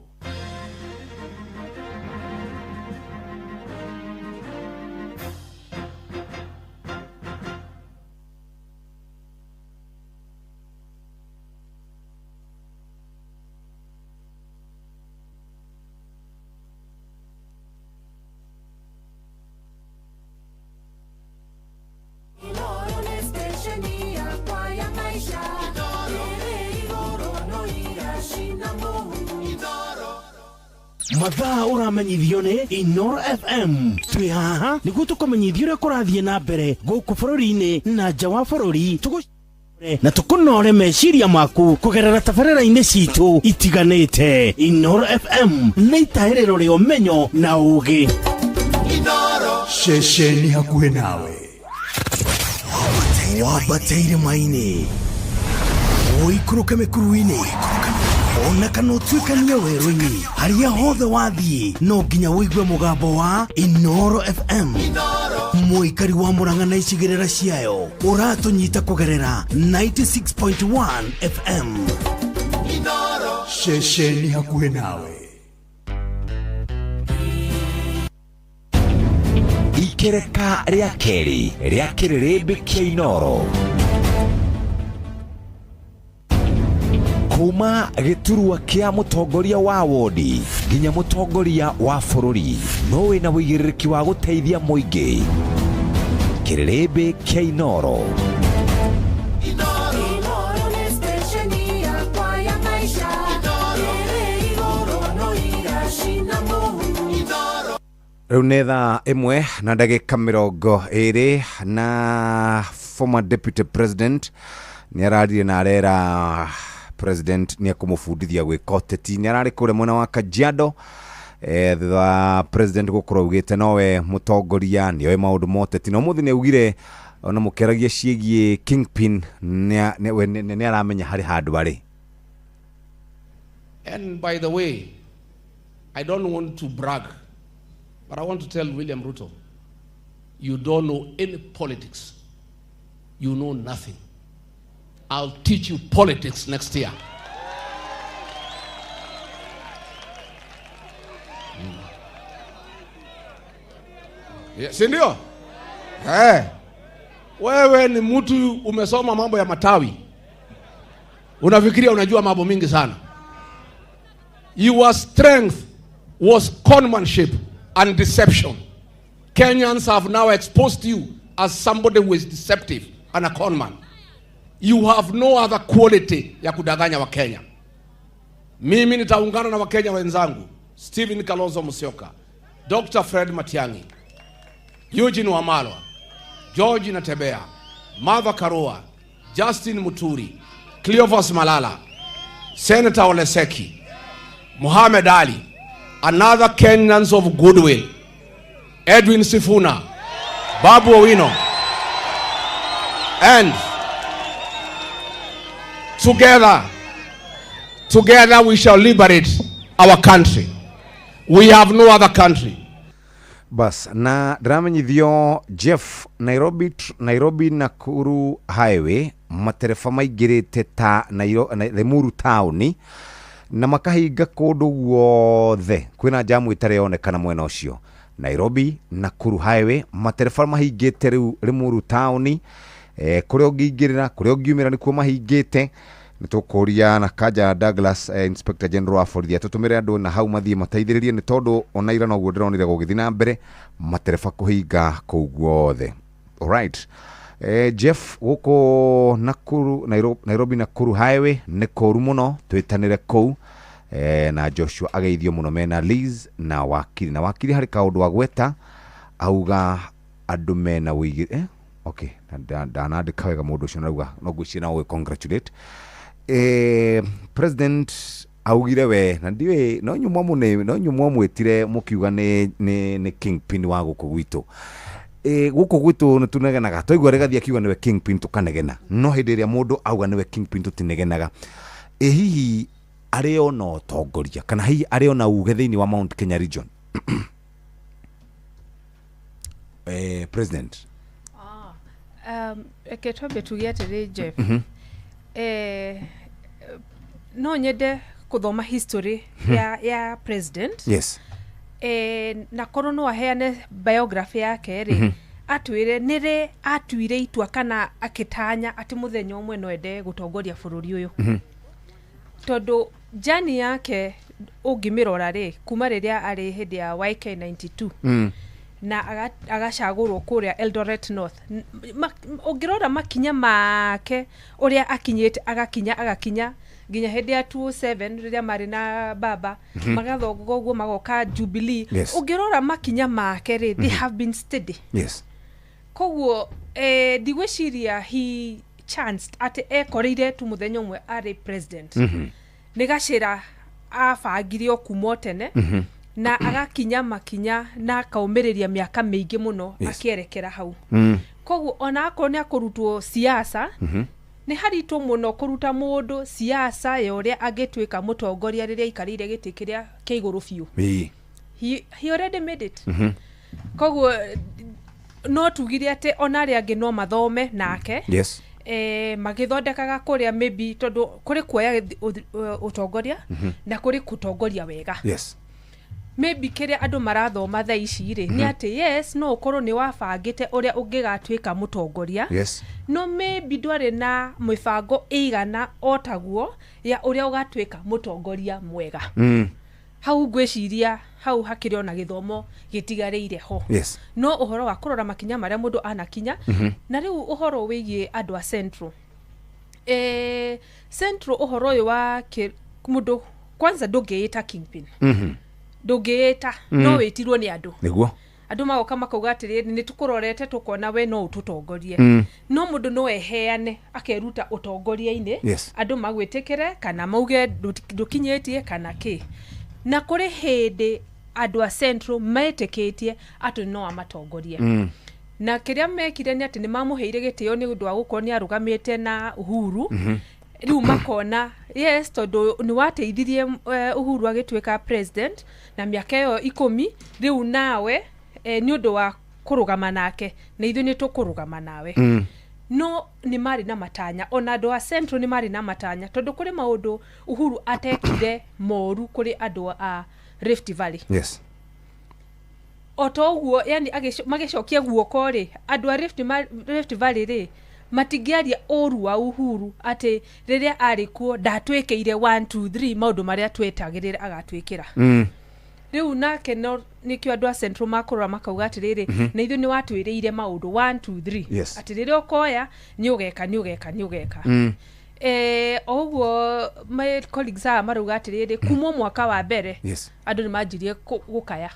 Mathaa ũramenyithio nĩ Inooro FM. Twĩ haha nĩguo tũkũmenyithia ũrĩa kũrathiĩ na mbere gũkũ bũrũri-inĩ na nja wa bũrũri, na tũkũnore meciria maku kũgerera tabarĩra-inĩ citũ itiganĩte. Inooro FM nĩ itahĩrĩro rĩa ũmenyo na ũũgĩ. Ceceni hakuhĩ nawe, wambate irĩma-inĩ, ũikũrũke mĩkuru-inĩ, ona kana ũtuĩkanie werũ-inĩ, harĩa hothe wathiĩ no nginya ũigue mũgambo wa Inooro FM. Mũikari wa Murang'a na icigĩrĩra ciayo ũratũnyita kũgerera 96.1 FM. Ceceni hakuhĩ nawe. Ikereka rĩa kerĩ rĩa kĩrĩrĩmbĩ kĩa Inooro kuma gĩturwa kĩa mũtongoria wa wodi nginya mũtongoria wa bũrũri, no wĩna wĩigĩrĩrĩki wa gũteithia mũingĩ. Kĩrĩrĩmbĩ kĩa Inooro. Rĩu nĩ thaa 1 na ndagĩka 20 na former deputy president nĩ ararire na arera president nĩ ekũmũbundithia gwĩka ũteti. Nĩ ararĩ kũrĩa mwena wa Kajiado thutha wa president gũkorwo augĩte nowe mũtongoria, nĩoĩ maũndũ ma ũteti, na ũmũthĩ nĩ augire ona mũkĩaragia ciĩgiĩ kingpin nĩ aramenya harĩ handũ arĩ. And by the way, I don't want to brag, but I want to tell William Ruto, you don't know any politics. You know nothing. I'll teach you politics next year. Yeah, si ndio? Eh. Wewe ni mtu umesoma mambo ya matawi. Unafikiria unajua mambo mingi sana. Your strength was conmanship and deception. Kenyans have now exposed you as somebody who is deceptive and a conman. You have no other quality ya kudanganya wa Kenya. Mimi nitaungana na Wakenya wenzangu Stephen Kalonzo Musyoka, Dr. Fred Matiang'i, Eugene Wamalwa, George Natembea, Martha Karua, Justin Muturi, Cleophas Malala, Senator Oleseki, Mohamed Ali, another Kenyans of goodwill, Edwin Sifuna, Babu Owino, and together, together we shall liberate our country. We have no other country. Bas na ndĩramenyithio Jeff Nairobi, Nairobi Nakuru Highway matereba maingĩrĩte ta Limuru taũni na makahinga kũndũ guothe, kwĩna jamu ĩtarĩ yonekana mwena ũcio. Nairobi Nakuru Highway matereba mahingĩte rĩu Limuru taũni, kũrĩa ũngĩingĩrĩra kũrĩa ũngiumĩra nĩkuo mahingĩte. Nĩ tũkũria na Kanja Douglas, Inspector General wa borithi, atũtũmĩre andũ na hau mathiĩ mateithĩrĩrie, nĩ tondũ ona ira noguo ndĩronire gũgĩthiĩ na mbere matereba kũhinga kũu guothe. Alright. Jeff, gũkũ Nakuru, Nairobi Nakuru Highway nĩ kũru mũno, twĩtanĩre kũu. Na Joshua ageithio mũno mena Liz na wakiri, na wakiri harĩ kaũndũ agweta auga andũ mena wĩigĩ, okay, ndanandĩka wega mũndũ ũcio narauga no ngwĩciria no gũ congratulate president augire we na ndiũĩ no nyumwa mũne no nyumwa mwĩtire mũkiuga nĩ kingpin wa gũkũ gwitũ. Gũkũ gwitũ nĩ tunegenaga twaigua Rigathi akiuga nĩwe kingpin tũkanegena, no hĩndĩ ĩrĩa mũndũ auga nĩwe kingpin tũtinegenaga. Hihi arĩ ona ũtongoria kana hihi arĩ ona uge thĩinĩ wa Mount Kenya region? President Reke twambe tuge atĩrĩ, Jeff, no nyende kũthoma history ya president. Na korwo no aheane biography yake rĩ, atwĩre nĩrĩ atuire itua kana akĩtanya atĩ mũthenya ũmwe no ende gũtongoria bũrũri ũyũ. Tondũ jani yake ũngĩmĩrora rĩ, kuma rĩrĩa arĩ hĩndĩ ya YK92 na agacagũrwo kũrĩa Eldoret North, ũngĩrora makinya make ũrĩa akinyĩte, agakinya nginya hĩndĩ ya 2007 rĩrĩa marĩ na baba, magathonga ũguo magoka Jubilee. Ũngĩrora makinya make rĩ, they have been steady. Koguo ndigwĩciria he chanced atĩ ekoreire tu mũthenya ũmwe arĩ president. Nĩ gacĩra abangire o kuma o tene, na agakinya makinya na akaũmĩrĩria mĩaka mĩingĩ mũno akĩerekera hau. Koguo ona akorwo nĩ akũrutwo siasa, nĩ haritũ mũno kũruta mũndũ siasa ya ũrĩa angĩtuĩka mũtongoria rĩrĩa aikarĩire gĩtĩ kĩrĩa kĩa igũrũ biũ. He already made it. Koguo no tugire atĩ ona arĩa angĩ no mathome nake, magĩthondekaga kũrĩa maybe, tondũ kũrĩ kuoya ũtongoria na kũrĩ kũtongoria wega. Maybe kĩrĩa andũ marathoma thaa ici rĩ, nĩ atĩ yes, no ũkorwo nĩ wabangĩte ũrĩa ũngĩgatuĩka mũtongoria, no maybe ndwarĩ na mĩbango ĩigana o taguo ya ũrĩa ũgatuĩka mũtongoria mwega. Hau ngwĩciria hau hakĩrĩ ona gĩthomo gĩtigarĩire ho. No ũhoro wa kũrora makinya marĩa mũndũ anakinya, na rĩu ũhoro wĩgiĩ andũ a Central, Central ũhoro ũyũ wa mũndũ kwanza ndũngĩĩta kingpin, ndũngĩĩta, no wĩtirwo nĩ andũ. Nĩguo. Andũ magoka makauga atĩrĩrĩ, nĩ tũkũrorete tũkona we no ũtũtongorie. No mũndũ no eheane akeruta ũtongoria-inĩ, andũ magwĩtĩkĩre kana mauge ndũkinyĩtie kana kĩ. Na kũrĩ hĩndĩ andũ a Central metĩkĩtie atĩ no amatongorie. Na kĩrĩa mekire nĩ atĩ nĩ mamũheire gĩtĩo nĩ ũndũ wa gũkorwo nĩ arũgamĩte na Uhuru. Rĩu makona yes, tondũ nĩ wateithirie Uhuru agĩtuĩka president na mĩaka ĩyo 10, rĩu nawe nĩ ũndũ wa kũrũgama nake na ithuĩ nĩ tũkũrũgama nawe. No nĩ marĩ na matanya, ona andũ a Central nĩ marĩ na matanya, tondũ kũrĩ maũndũ Uhuru atekire moru kũrĩ andũ a Rift Valley. O ta ũguo, yani magĩcokia guoko rĩ, andũ a Rift Valley rĩ, matingĩaria ũru wa Uhuru atĩ rĩrĩa arĩ kuo ndatwĩkĩire 1 2 3 maũndũ marĩa twetagĩrĩra agatwĩkĩra. Rĩu nake no nĩkĩo andũ a Central makũrora makauga atĩrĩrĩ, na ithuĩ nĩ watwĩrĩire maũndũ 1 2 3, atĩ rĩrĩa ũkoya nĩ ũgeka nĩ ũgeka nĩ ũgeka. O ũguo my colleagues aya marauga atĩrĩrĩ, kuma mwaka wa mbere andũ nĩ manjirie gũkaya.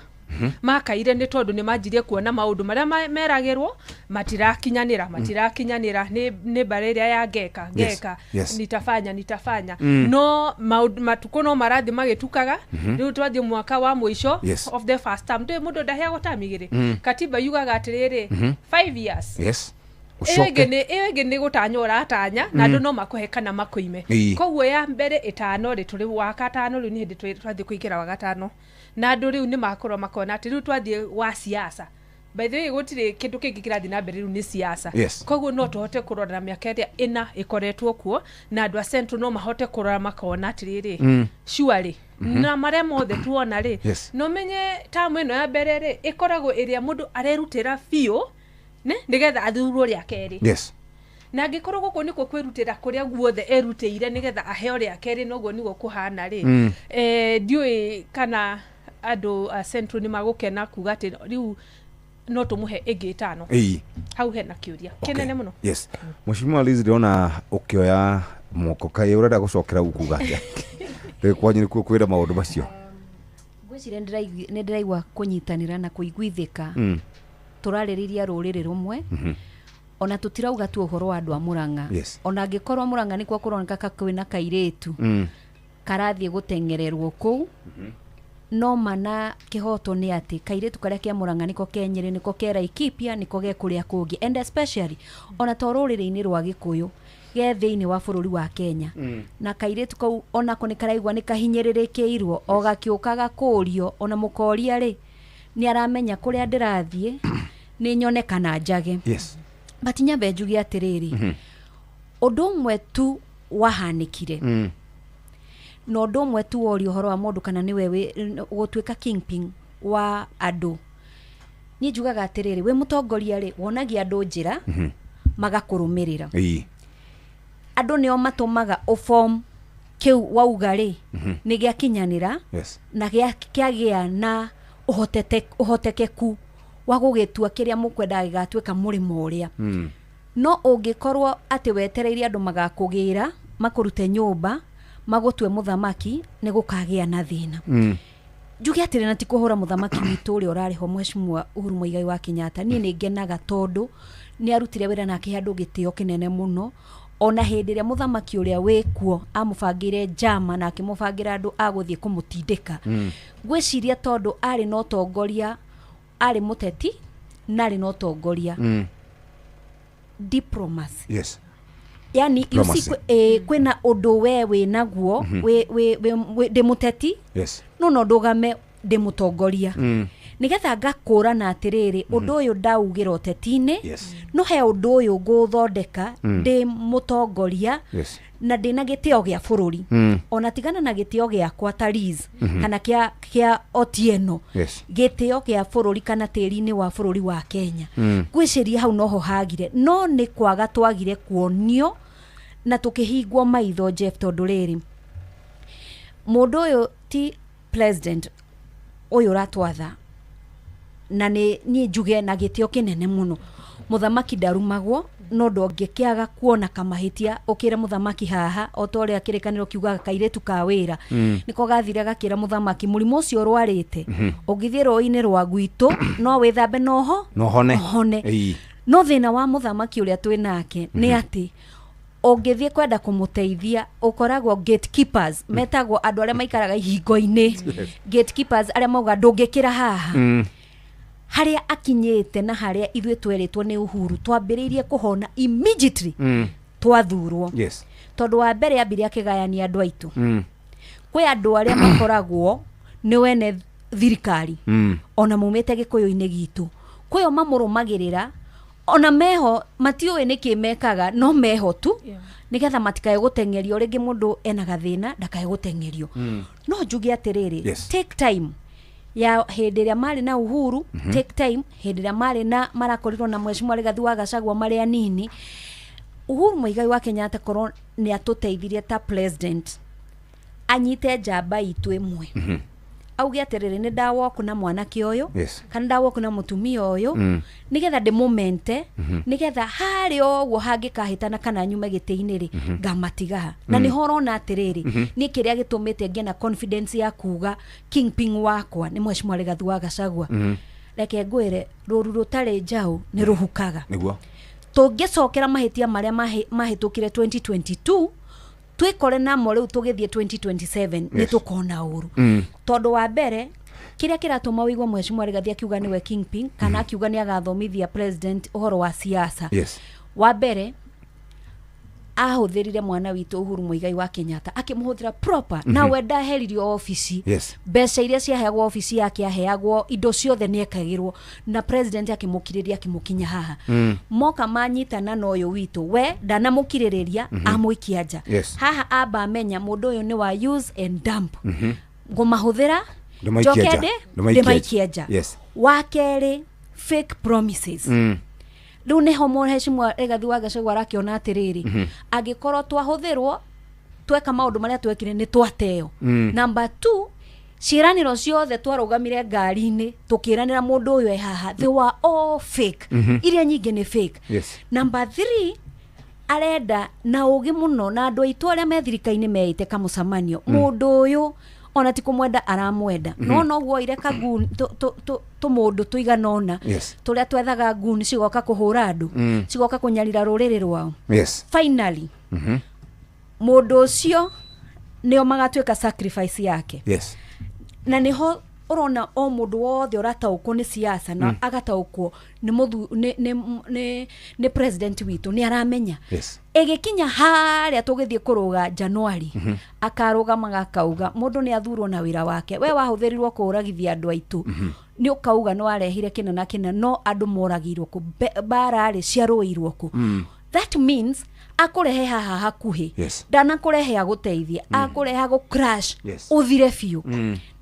Makaire nĩ tondũ nĩ manjirie kuona maũndũ marĩa meragĩrwo matirakinyanĩra, matirakinyanĩra. Nĩ mbarĩ ĩrĩa ya ngeka ngeka, nitafanya, nitafanya. No maũndũ matukũ no marathiĩ magĩtukaga. Rĩu twathiĩ mwaka wa mũico of the first term. Ndũĩ mũndũ ndaheagwo term igĩrĩ. Katiba yugaga atĩrĩrĩ, 5 years. Ĩyo ĩngĩ Ũcoke. nĩ ĩyo ĩngĩ nĩ gũtanya ũratanya na andũ no makũhe kana makũime. Koguo ya mbere ĩtano rĩ, tũrĩ wa gatano rĩu, nĩ hĩndĩ twathiĩ kũingĩra wa gatano, na andũ rĩu nĩ makorwo makona atĩ rĩu twathiĩ wa siasa. By the way, gũtirĩ kĩndũ kĩngĩ kĩrathiĩ na mbere rĩu, nĩ siasa. Koguo no tũhote kũrora na mĩaka ĩrĩa ĩna ĩkoretwo kuo, na andũ a Central no mahote kũrora makona atĩrĩrĩ, surely na marĩa mothe tuona rĩ, no menye tamu ĩno ya mbere rĩ, ĩkoragwo ĩrĩa mũndũ arerutĩra biũ nĩ nĩgetha athurwo rĩa kerĩ. Na angĩkorwo gũkũ nĩkuo kwĩrutĩra kũrĩa guothe erutĩire nĩgetha aheo rĩa kerĩ, noguo nĩguo kũhana rĩ, ndiũĩ kana andũ a Central nĩ magũkena kuga atĩ rĩu no tũmũhe ĩngĩ ĩtano. Hau hena kĩũria kĩnene mũno. Yes, Mheshimiwa Liz, ndĩrona ũkĩoya moko, kaĩ ũrenda gũcokera kuga atĩa? Rĩ kwanyu nĩkuo kwĩra maũndũ macio? Ngwĩciria nĩ ndĩraigua kũnyitanĩra na kũiguithĩka. Tũrarĩrĩria rũrĩrĩ rũmwe, ona tũtirauga tu ũhoro wa andũ a Mũrang'a. Ona angĩkorwo Mũrang'a nĩkuo kũroneka ka kwĩna kairĩtu karathiĩ gũteng'ererwo kũu, no mana kĩhoto nĩ atĩ kairĩtu karĩa kĩa Mũrang'a nĩko ke Nyĩrĩ, nĩko ke Laikipia, nĩko ge kũrĩa kũngĩ, and especially ona to rũrĩrĩ-inĩ rwa Gĩkũyũ, ge thĩinĩ wa bũrũri wa Kenya. Na kairĩtu kau onako nĩ karaigua nĩ kahinyĩrĩrĩkĩirwo, o gakĩũkaga kũũrio, ona mũkoria rĩ, nĩ aramenya kũrĩa ndĩrathiĩ nĩ nyone kana njage. But nyambe njuge atĩrĩrĩ, ũndũ ũmwe tu wahanĩkire, na ũndũ ũmwe tu woria ũhoro wa mũndũ kana nĩwe gũtuĩka kingpin wa andũ, niĩ njugaga atĩrĩrĩ, wĩ mũtongoria rĩ, wonagia andũ njĩra, magakũrũmĩrĩra. Andũ nĩo matũmaga ũform kĩu wauga rĩ, nĩ gĩakinyanĩra na kĩagĩa na ũhotekeku wa gũgĩtua kĩrĩa mũkwendaga gĩgatuĩka mũrĩmo ũrĩa. No ũngĩkorwo atĩ wetereire andũ magakũgĩra, makũrute nyũmba, magũtue mũthamaki, nĩ gũkagĩa na thĩna. Njuge atĩrĩ, na ti kũhũra mũthamaki witũ ũrĩa ũrarĩ ho, Mheshimiwa Uhuru Muigai wa Kenyatta, niĩ nĩ ngenaga tondũ nĩ arutire wĩra na akĩhe andũ gĩtĩo kĩnene mũno, ona hĩndĩ ĩrĩa mũthamaki ũrĩa wĩkuo amũbangĩire njama na akĩmũbangĩra andũ a gũthiĩ kũmũtindĩka. Ngwĩciria tondũ arĩ na ũtongoria, arĩ mũteti na arĩ na ũtongoria, diplomacy. Yani you see, Diplomacy. Kwĩna ũndũ we wĩ naguo, ndĩ mũteti, no ndũgame ndĩ mũtongoria, nĩgetha ngakũrana atĩrĩrĩ, ũndũ ũyũ ndaugĩra ũteti-inĩ, no he ũndũ ũyũ ngũthondeka ndĩ mũtongoria na ndĩna gĩtĩo gĩa bũrũri, ona tigana na gĩtĩo gĩakwa ta Liz kana kĩa Otieno, gĩtĩo kĩa bũrũri kana tĩri-inĩ wa bũrũri wa Kenya. Ngwĩciria hau noho hagire, no nĩ kwaga twagire kuonio na tũkĩhingwo maitho, Jeff, tondũ rĩrĩ, mũndũ ũyũ ti president ũyũ ũratwatha, na nĩ niĩ njuge na gĩtĩo kĩnene mũno, mũthamaki ndarumagwo, no ndũngĩkĩaga kuona kamahĩtia ũkĩre mũthamaki haha, o ta ũrĩa kĩrĩkanĩro kiugaga kairĩtu ka wĩra nĩko gathire gakĩra mũthamaki, mũrimũ ũcio ũrwarĩte, ũngĩthiĩ rũĩ-inĩ rwa gwitũ no wĩthambe noho No hone. Hone. No thĩna wa mũthamaki ũrĩa twĩ nake nĩ atĩ ũngĩthiĩ kwenda kũmũteithia, ũkoragwo gatekeepers, metagwo andũ arĩa maikaraga ihingo-inĩ, gatekeepers arĩa mauga ndũngĩkĩra haha. Harĩa akinyĩte na harĩa ithuĩ twerĩtwo nĩ Uhuru twambĩrĩirie kũhona immediately twathurwo, tondũ wa mbere ambire akĩgayania andũ aitũ. Kwĩ andũ arĩa makoragwo nĩ wene thirikari, ona mumĩte gĩkũyũ-inĩ gitũ, kwĩo mamũrũmagĩrĩra, ona meho matiũĩ nĩkĩ mekaga, no meho tu nĩgetha matikae gũteng'erio rĩngĩ. Mũndũ ena gathĩna ndakae gũteng'erio. No njuge atĩrĩrĩ, take time ya hĩndĩ ĩrĩa marĩ na Uhuru, take time hĩndĩ ĩrĩa marĩ na marakorirwo na Mheshimiwa Rigathi wa Gachagua marĩ anini. Uhuru Muigai wa Kenyatta korwo nĩ atũteithirie ta president, anyite njamba itũ ĩmwe, Auge atĩrĩrĩ, nĩ ndawalk na mwanake ũyũ kana ndawalk na mũtumia ũyũ nĩgetha ndĩmũmente, nĩgetha harĩa ũguo hangĩkahĩtana kana nyume gĩtĩ-inĩ rĩ, ngamatiga ha. Na nĩho ũrona atĩrĩrĩ, niĩ kĩrĩa gĩtũmĩte ngĩe na confidence ya kuga kingpin wakwa nĩ Mheshimiwa Rigathi wa Gachagua. Reke ngwĩre, rũru rũtarĩ njaũ nĩ rũhukaga. Tũngĩcokera mahĩtia marĩa mahĩtũkire 2022, twĩkore namo rĩu tũgĩthiĩ 2027, nĩ tũkona ũru. Tondũ wa mbere, kĩrĩa kĩratũma ũigue Mheshimiwa Rigathi akiuga nĩwe kingpin kana akiuga nĩ agathomithia president ũhoro wa siasa, wa mbere ahũthĩrire mwana witũ Uhuru Muigai wa Kenyatta, akĩmũhũthĩra proper, na we ndaheririo obici. Mbeca iria ciaheagwo obici yake, aheagwo indo ciothe, nĩ ekagĩrwo, na president akĩmũkirĩria, akĩmũkinya haha. Moka manyitana na ũyũ witũ, we ndanamũkirĩrĩria, amũikia nja. Haha amba amenya mũndũ ũyũ nĩ wa use and dump, ngũmahũthĩra, Ndĩmaikie njoke nja. Ndĩmaikie ndĩmaikie nja. Wa kerĩ, fake promises. Rĩu nĩho Mheshimiwa Rigathi wa Gachagua arakĩona atĩrĩrĩ, angĩkorwo twahũthĩrwo, tweka maũndũ marĩa twekire, nĩ twateo. Number two, ciĩranĩro ciothe twarũgamire ngari-inĩ tũkĩranĩra mũndũ ũyũ e haha, they were all fake. Iria nyingĩ nĩ fake. Number three, arenda na ũgĩ mũno na andũ aitũ arĩa me thirikari-inĩ meĩte kamũcemanio, mũndũ ũyũ ona ti kũmwenda aramwenda, no noguo oire kagun tũmũndũ tũigana ũna tũrĩa twethaga nguni cigoka kũhũra andũ, cigoka kũnyarira rũrĩrĩ rwao. Finally, mũndũ ũcio nĩo magatuĩka sacrifice yake. Na nĩho ũrona o mũndũ wothe ũrataũkwo nĩ siasa na agataũkwo nĩ mũthu nĩ president witũ nĩ aramenya ĩgĩkinya harĩa tũgĩthiĩ kũrũga Januari, akarũgama gakauga mũndũ nĩ athurwo na wĩra wake. We wahũthĩrirwo kũragithia andũ aitũ, nĩ ũkauga nĩ warehire kĩna na kĩna, no andũ moragirwo kũ? Mbara rĩ, ciarũĩirwo kũ? That means akũrehe haha hakuhĩ, ndanakũrehe agũteithie, akũrehe agũ crash, ũthire biũ.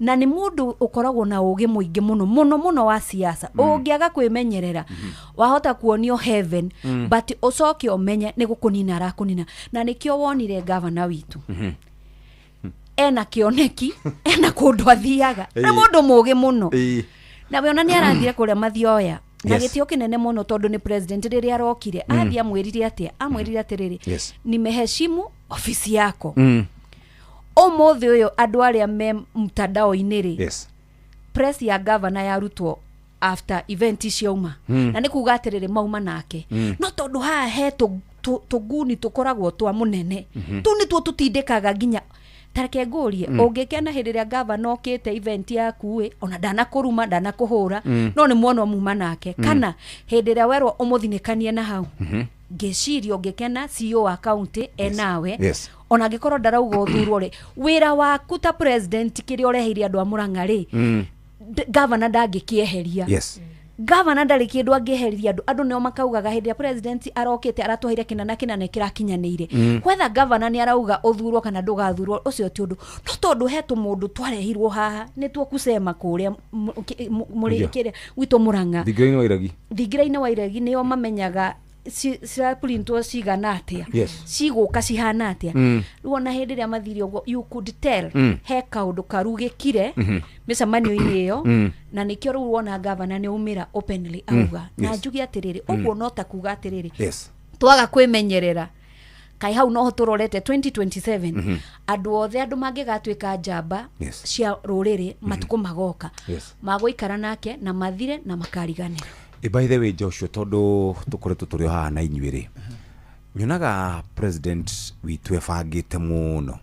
Na nĩ mũndũ ũkoragwo na ũgĩ mũingĩ mũno mũno mũno wa siasa. Ũngĩaga kwĩmenyerera, wahota kuonio heaven, but ũcoke ũmenye nĩ gũkũnina arakũnina. Na nĩkĩo wonire gavana witũ ena kĩoneki, ena kũndũ athiaga, nĩ mũndũ mũgĩ mũno. Na we ona nĩ arathire kũrĩa Mathioya na gĩtĩo kĩnene mũno, tondũ nĩ president rĩrĩa arokire, athiĩ amwĩrire atĩa? Amwĩrire atĩrĩrĩ, "Nimeheshimu ofisi yako." Ũmũthĩ ũyũ andũ arĩa me mtandao-inĩ rĩ, press ya governor yarutwo after event ciauma, na nĩ kuga atĩrĩrĩ, mauma nake. No tondũ haha he tũnguni tũkoragwo twa mũnene, tũu nĩtuo tũtindĩkaga nginya tareke ngũrie, ũngĩkena hĩndĩ ĩrĩa gavana okĩte event yaku ĩ, ona ndanakũruma, ndanakũhũra, no nĩ mwona muma nake, kana hĩndĩ ĩrĩa werwo ũmũthinĩkanie na hau, ngĩciria ũngĩkena CEO wa county enawe, ona angĩkorwo ndarauga ũthurwo rĩ, wĩra waku ta president kĩrĩa ũreheire andũ a Mũrang'a rĩ, gavana ndangĩkĩeheria. Gavana ndarĩ kĩndũ angĩeheria andũ. Andũ nĩo makaugaga hĩndĩ ĩrĩa president arokĩte aratwaire kĩna na kĩna na kĩrakinyanĩire. Whether gavana nĩ arauga ũthurwo kana ndũgathurwo, ũcio ti ũndũ, no tondũ he tũmũndũ twarehirwo haha nĩtuo kusema kũrĩa mũrĩ kĩrĩa gwitũ Mũrang'a, Thingira-inĩ wa iregi. Thingira-inĩ wa iregi, nĩo mamenyaga ciraprintwo cigana atĩa, cigũka cihana atĩa. Rĩu ona hĩndĩ ĩrĩa mathire ũguo, you could tell he kaũndũ karugĩkire mĩcemanio-inĩ ĩyo. Na nĩkĩo rĩu wona gavana nĩ aumĩra openly auga na njuge atĩrĩrĩ, ũguo no ta kuga atĩrĩrĩ, twaga kwĩmenyerera, kaĩ hau noho tũrorete 2027, andũ othe, andũ mangĩgatuĩka njamba cia rũrĩrĩ matukũ magoka, magũikara nake na mathire na makariganĩra. By the way, Joshua, tondũ tũkoretwo tũrĩ o haha na inyuĩ rĩ, nyonaga president witũ ebangĩte mũno.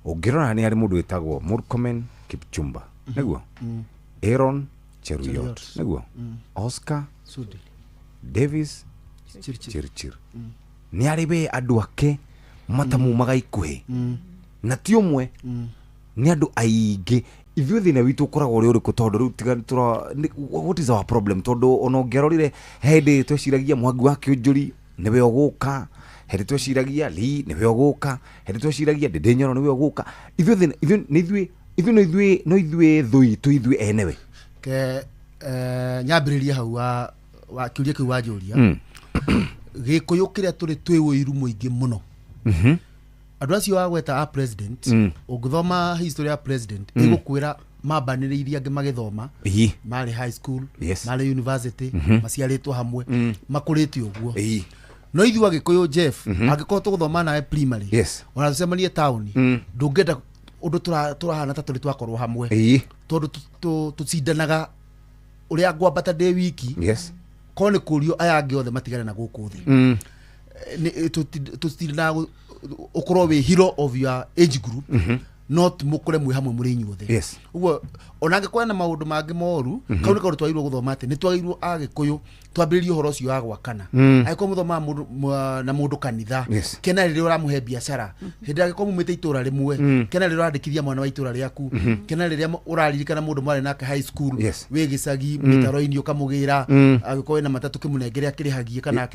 Ũngĩrora nĩ harĩ mũndũ wĩtagwo Murkomen Kipchumba, nĩguo? Aaron Cheruiyot, Cheruiyot. nĩguo? Oscar Sudi. Davis Chirchir. Chirchir. Nĩ arĩ we andũ ake matamumaga ikuhĩ, na ti ũmwe, nĩ andũ aingĩ. Ithuĩ thĩna witũ ũkoragwo ũrĩ ũrĩkũ? Tondũ rĩu tiga what is our problem? Tondũ ona ũngĩarorire, he hĩndĩ tweciragia Mwangi wa Kĩũnjũri nĩwe ũgũka, hĩndĩ tweciragia Lee nĩwe ũgũka, hĩndĩ tweciragia Ndĩndĩ Nyoro nĩwe ũgũka. Ithuĩ thĩna ithuĩ nĩ ithuĩ, ithuĩ no ithuĩ, no ithuĩ thũ itũ ithuĩ enewe. Ke nyambĩrĩrie hau wa kĩũria kĩu wanjũria. Gĩkũyũ kĩrĩa tũrĩ twĩ ũiru mũingĩ mũno. Andũ acio wagweta a president, ũngĩthoma history ya president, ĩgũkwĩra Mambanĩrĩirie angĩ magĩthoma, marĩ high school, marĩ university, maciarĩtwo hamwe, makũrĩte ũguo. No ithuĩ Agĩkũyũ, Jeff, angĩkorwo tũgũthoma nawe primary, ona tũcemanie taũni, ndũngĩenda ũndũ tũrahana ta tũrĩ twakorwo hamwe, tondũ tũcindanaga ũrĩa ngwambata ndĩ wiki. Korwo nĩ kũrio aya angĩ othe matigane na gũkũ thĩ. Tũtindanaga ũkorwo wĩ hero of your age group, not mũkũre mwĩ hamwe mũrĩ inyuothe. Ũguo ona angĩkorwo na maũndũ mangĩ moru, kau nĩ kaũndũ twagĩrĩirwo gũthoma, atĩ nĩ twagĩrĩirwo Agĩkũyũ twambĩrĩrie ũhoro ũcio wa gwakana. Angĩkorwo mũthomaga mũndũ na mũndũ kanitha, kena rĩrĩa ũramũhe biacara, hĩndĩ ĩrĩa angĩkorwo mumĩte itũra rĩmwe, kena rĩrĩa ũrandĩkithia mwana wa itũra rĩaku, kena rĩrĩa ũraririkana mũndũ mwarĩ nake high school, wĩ gĩcagi, mĩtaro-inĩ ũkamũgĩra, angĩkorwo wĩna matatũ kĩmũnengere akĩrĩhagie kana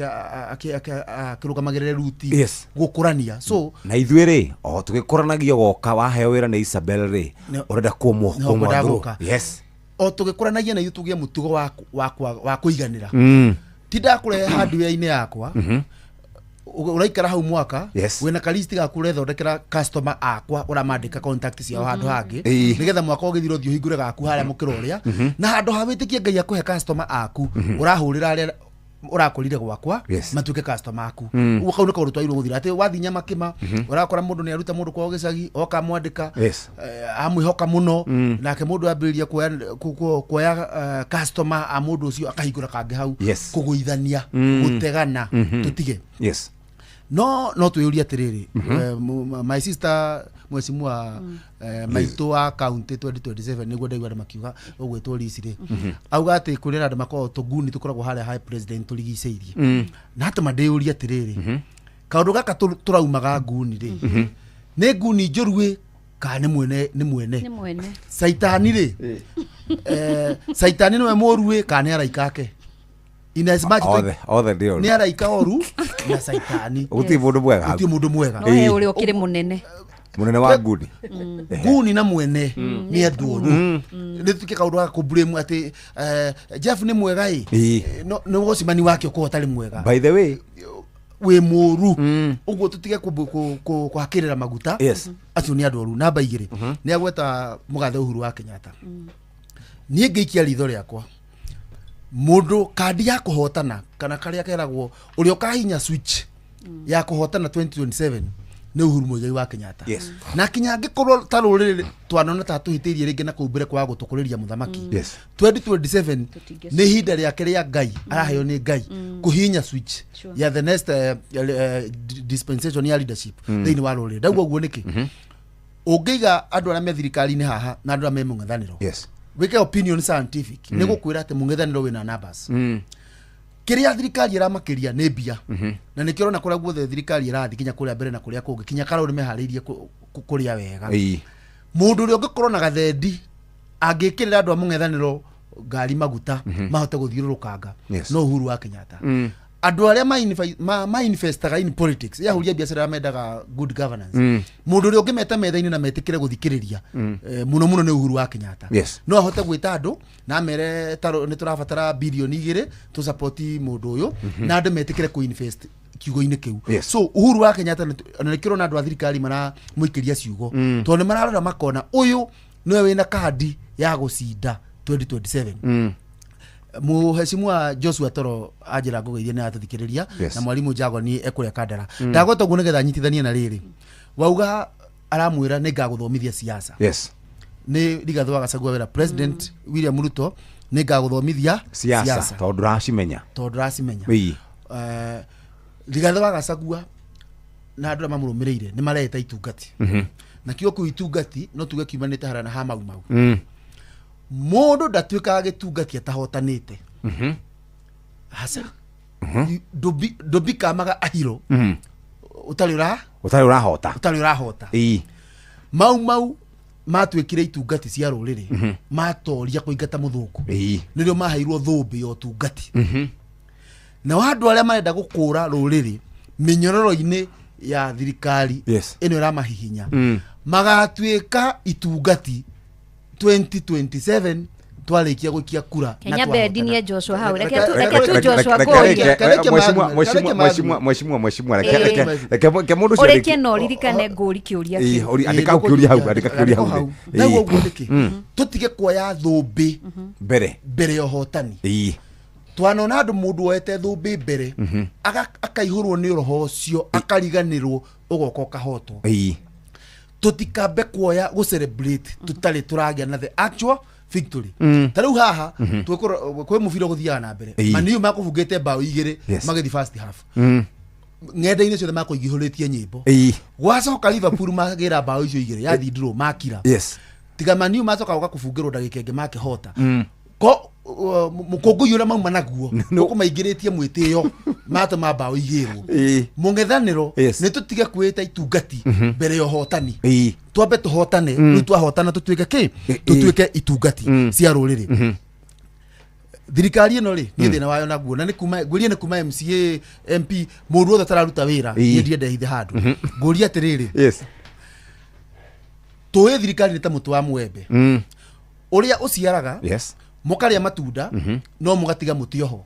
akĩrũgamagĩrĩre ruti, gũkũrania. So na ithuĩ rĩ, o tũgĩkũranagia, goka waheo wĩra nĩ Isabel rĩ, ũrenda kuomwo. No kwenda kuomwo. Gũka. O tũgĩkũranagia na ithuĩ tũgĩe mũtugo wa kũiganĩra. Ti ndakũrehe hardware-inĩ yakwa, ũraikara hau mwaka, wĩna kalisti gaku ũrethondekera customer akwa, ũramandĩka contact ciao handũ hangĩ, nĩgetha mwaka ũgĩthira ũthiĩ ũhingũre gaku harĩa mũkĩra ũrĩa, na handũ ha wĩtĩkie Ngai akũhe customer aku, ũrahũrĩra arĩa ũrakorire gwakwa matuĩke customer aku. Ũguo kau nĩ kaũndũ twagĩrĩirwo gũthira, atĩ wathiĩ Nyamakĩma, ũrakora mũndũ nĩ aruta mũndũ kwao gĩcagi, oka amwandĩka, amwĩhoka mũno, nake mũndũ ambĩrĩria kuoya customer a mũndũ ũcio, akahingũra kangĩ hau. Kũgũithania, gũtegana, tũtige. No twĩyũrie atĩrĩrĩ, my sister, mheshimiwa maitũ wa county 2027, nĩguo ndaigua andũ makiuga ũgwĩtwo Liz rĩ, auga atĩ kũrĩ na andũ makoragwo tũnguni tũkoragwo harĩa high president tũrigicĩirie, na atũma ndĩyũrie atĩrĩrĩ, kaũndũ gaka tũraumaga nguni rĩ, nĩ nguni njũru ĩ kana nĩ mwene? Nĩ mwene. Nĩ mwene. Caitani rĩ, caitani nĩwe mũru ĩ kana nĩ araika ake? In as much Othe, othe nĩ oru. Nĩ araika oru na caitani. Gũtirĩ mũndũ mwega hau. Gũtirĩ mũndũ mwega. No he ũrĩa ũkĩrĩ mũnene. Mũnene wa nguni. Nguni na mwene nĩ andũ oru. Nĩ tuke kaũndũ ga kũblame atĩ Jeff nĩ mwega ĩ, no nĩ wocimani wake ũkorwo ũtarĩ mwega. By the way, wĩ mũru. Ũguo tũtige kũhakĩrĩra maguta. Acio nĩ andũ oru. Namba 2, nĩ agweta mũgathe Uhuru wa Kenyatta. Niĩ ngĩikia ritho rĩakwa, mũndũ kandi ya kũhotana kana karĩa keragwo ũrĩa ũkahinya switch ya kũhotana 2027 nĩ Uhuru Muigai wa Kenyatta. Na kinya angĩkorwo ta rũrĩrĩ twanona ta tũhĩtĩirie rĩngĩ na kũu mbere kwaga gũtũkũrĩria mũthamaki, 2027 nĩ ihinda rĩake rĩa Ngai araheo nĩ Ngai kũhihinya switch ya the next dispensation ya leadership thĩinĩ wa rũrĩrĩ. Ndauga ũguo nĩkĩ? Ũngĩiga andũ arĩa me thirikari-inĩ haha na andũ arĩa me mũng'ethanĩro, wĩke opinion scientific, nĩ gũkwĩra atĩ mũng'ethanĩro wĩna numbers. Kĩrĩa thirikari ĩramakĩria nĩ mbia, na nĩkĩo ũrona kũrĩa guothe thirikari ĩrathiĩ, kinya kũrĩa mbere na kũrĩa kũngĩ, kinya karau nĩ meharĩirie kũrĩa wega. Mũndũ ũrĩa ũngĩkorwo na gathendi angĩkĩrĩra andũ a mũng'ethanĩro ngari maguta mahote gũthiũrũrũkanga, no Uhuru wa Kenyatta. Andũ arĩa ma-investaga in politics, yahuria biacara, arĩa mendaga good governance, mũndũ ũrĩa ũngĩmeta metha-inĩ na metĩkĩre gũthikĩrĩria, mũno mũno nĩ Uhuru wa Kenyatta. No ahote gwĩta andũ na amere nĩ tũrabatara 2 bilioni tũsapoti mũndũ ũyũ, na andũ metĩkĩre kũ-invest kiugo-inĩ kĩu. So Uhuru wa Kenyatta na nĩkĩo ũrona andũ a thirikari maramũikĩria ciugo, tondũ nĩ mararora makona ũyũ nĩwe wĩna kandi ya gũcinda 2027. Mũhecimua Joshua Toro anjĩra ngũgeithie, nĩ aratũthikĩrĩria, na mwarimũ Jagoni ekũrĩa Kandara. Ndagweta ũguo nĩgetha nyitithanie na rĩrĩ wauga, aramwĩra nĩ ngagũthomithia siasa. Nĩ Rigathĩ wa Gachagua wĩra President William Ruto, nĩ ngagũthomithia siasa tondũ ndũracimenya. Tondũ ndũracimenya. Rigathĩ wa Gachagua na andũ arĩa mamũrũmĩrĩire nĩ mareta itungati, na kĩo kĩu itungati no tuge kiumanĩte harĩa na ha Mau Mau. Mũndũ ndatuĩkaga gĩtungati atahotanĩte. Aca. Ndũbikamaga ahiro ũtarĩ ũra ũtarĩ ũrahota. Ũtarĩ ũrahota. Mau Mau matuĩkire itungati cia rũrĩrĩ matoria kũingata mũthũngũ, nĩrĩo maheirwo thũmbĩ ya ũtungati. Nao andũ arĩa marenda gũkũra rũrĩrĩ mĩnyororo-inĩ ya thirikari ĩno ĩramahihinya, magatuĩka itungati 2027, Twarĩkia gũikia kura na Kenya bendi twahotana. nĩ Joshua hau. Reke tu Joshua ngũrie. Mheshimiwa, mheshimiwa, mheshimiwa, mheshimiwa, reke reke reke reke mũndũ ũcio Ũrĩkie na ũririkane ngũri kĩũria Ĩĩ, kĩu. andĩka kĩũria hau, andĩka kĩũria hau. Na ũguo nĩkĩ tũtige kuoya thũmbĩ mbere mbere ya ũhotani. Twanona andũ mũndũ woete thũmbĩ mbere akaihũrwo nĩ roho ũcio, akariganĩrwo, ũgoka ũkahotwo. Tũtikambe kuoya gũ celebrate tũtarĩ tũragĩa na the actual victory. Ta rĩu haha kwĩ mũbira ũgũthiaga na mbere, Maniu makũbungĩte mbaũ 2 magĩthiĩ first half, ng'enda-inĩ ciothe makũingĩhũrĩtie nyĩmbo. Gwacoka Liverpool magĩra mbaũ icio 2 yathi draw makira. Tiga Maniu macoka gũka kũbungĩrwo ndagĩka ĩngĩ makĩhota. Ko mũkũngũi ũrĩa mauma naguo ũkũmaingĩrĩtie mwĩtĩo matũma mbaũ igĩrwo. Mũng'ethanĩro nĩ tũtige kwĩta itungati mbere ya ũhotani. Twambe tũhotane. Rĩu twahotana tũtuĩke kĩ? Tũtuĩke itungati cia rũrĩrĩ. Thirikari ĩno rĩ, niĩ thĩna wayo naguo na nĩ kuma ngũrie nĩ kuma MCA, MP, mũndũ wothe ũtararuta wĩra, niĩ ndienda hithe handũ. Ngũria atĩrĩrĩ, tũĩ thirikari nĩ ta mũtĩ wa mwembe ũrĩa ũciaraga, mũkarĩa matunda no mũgatiga mũtĩ oho.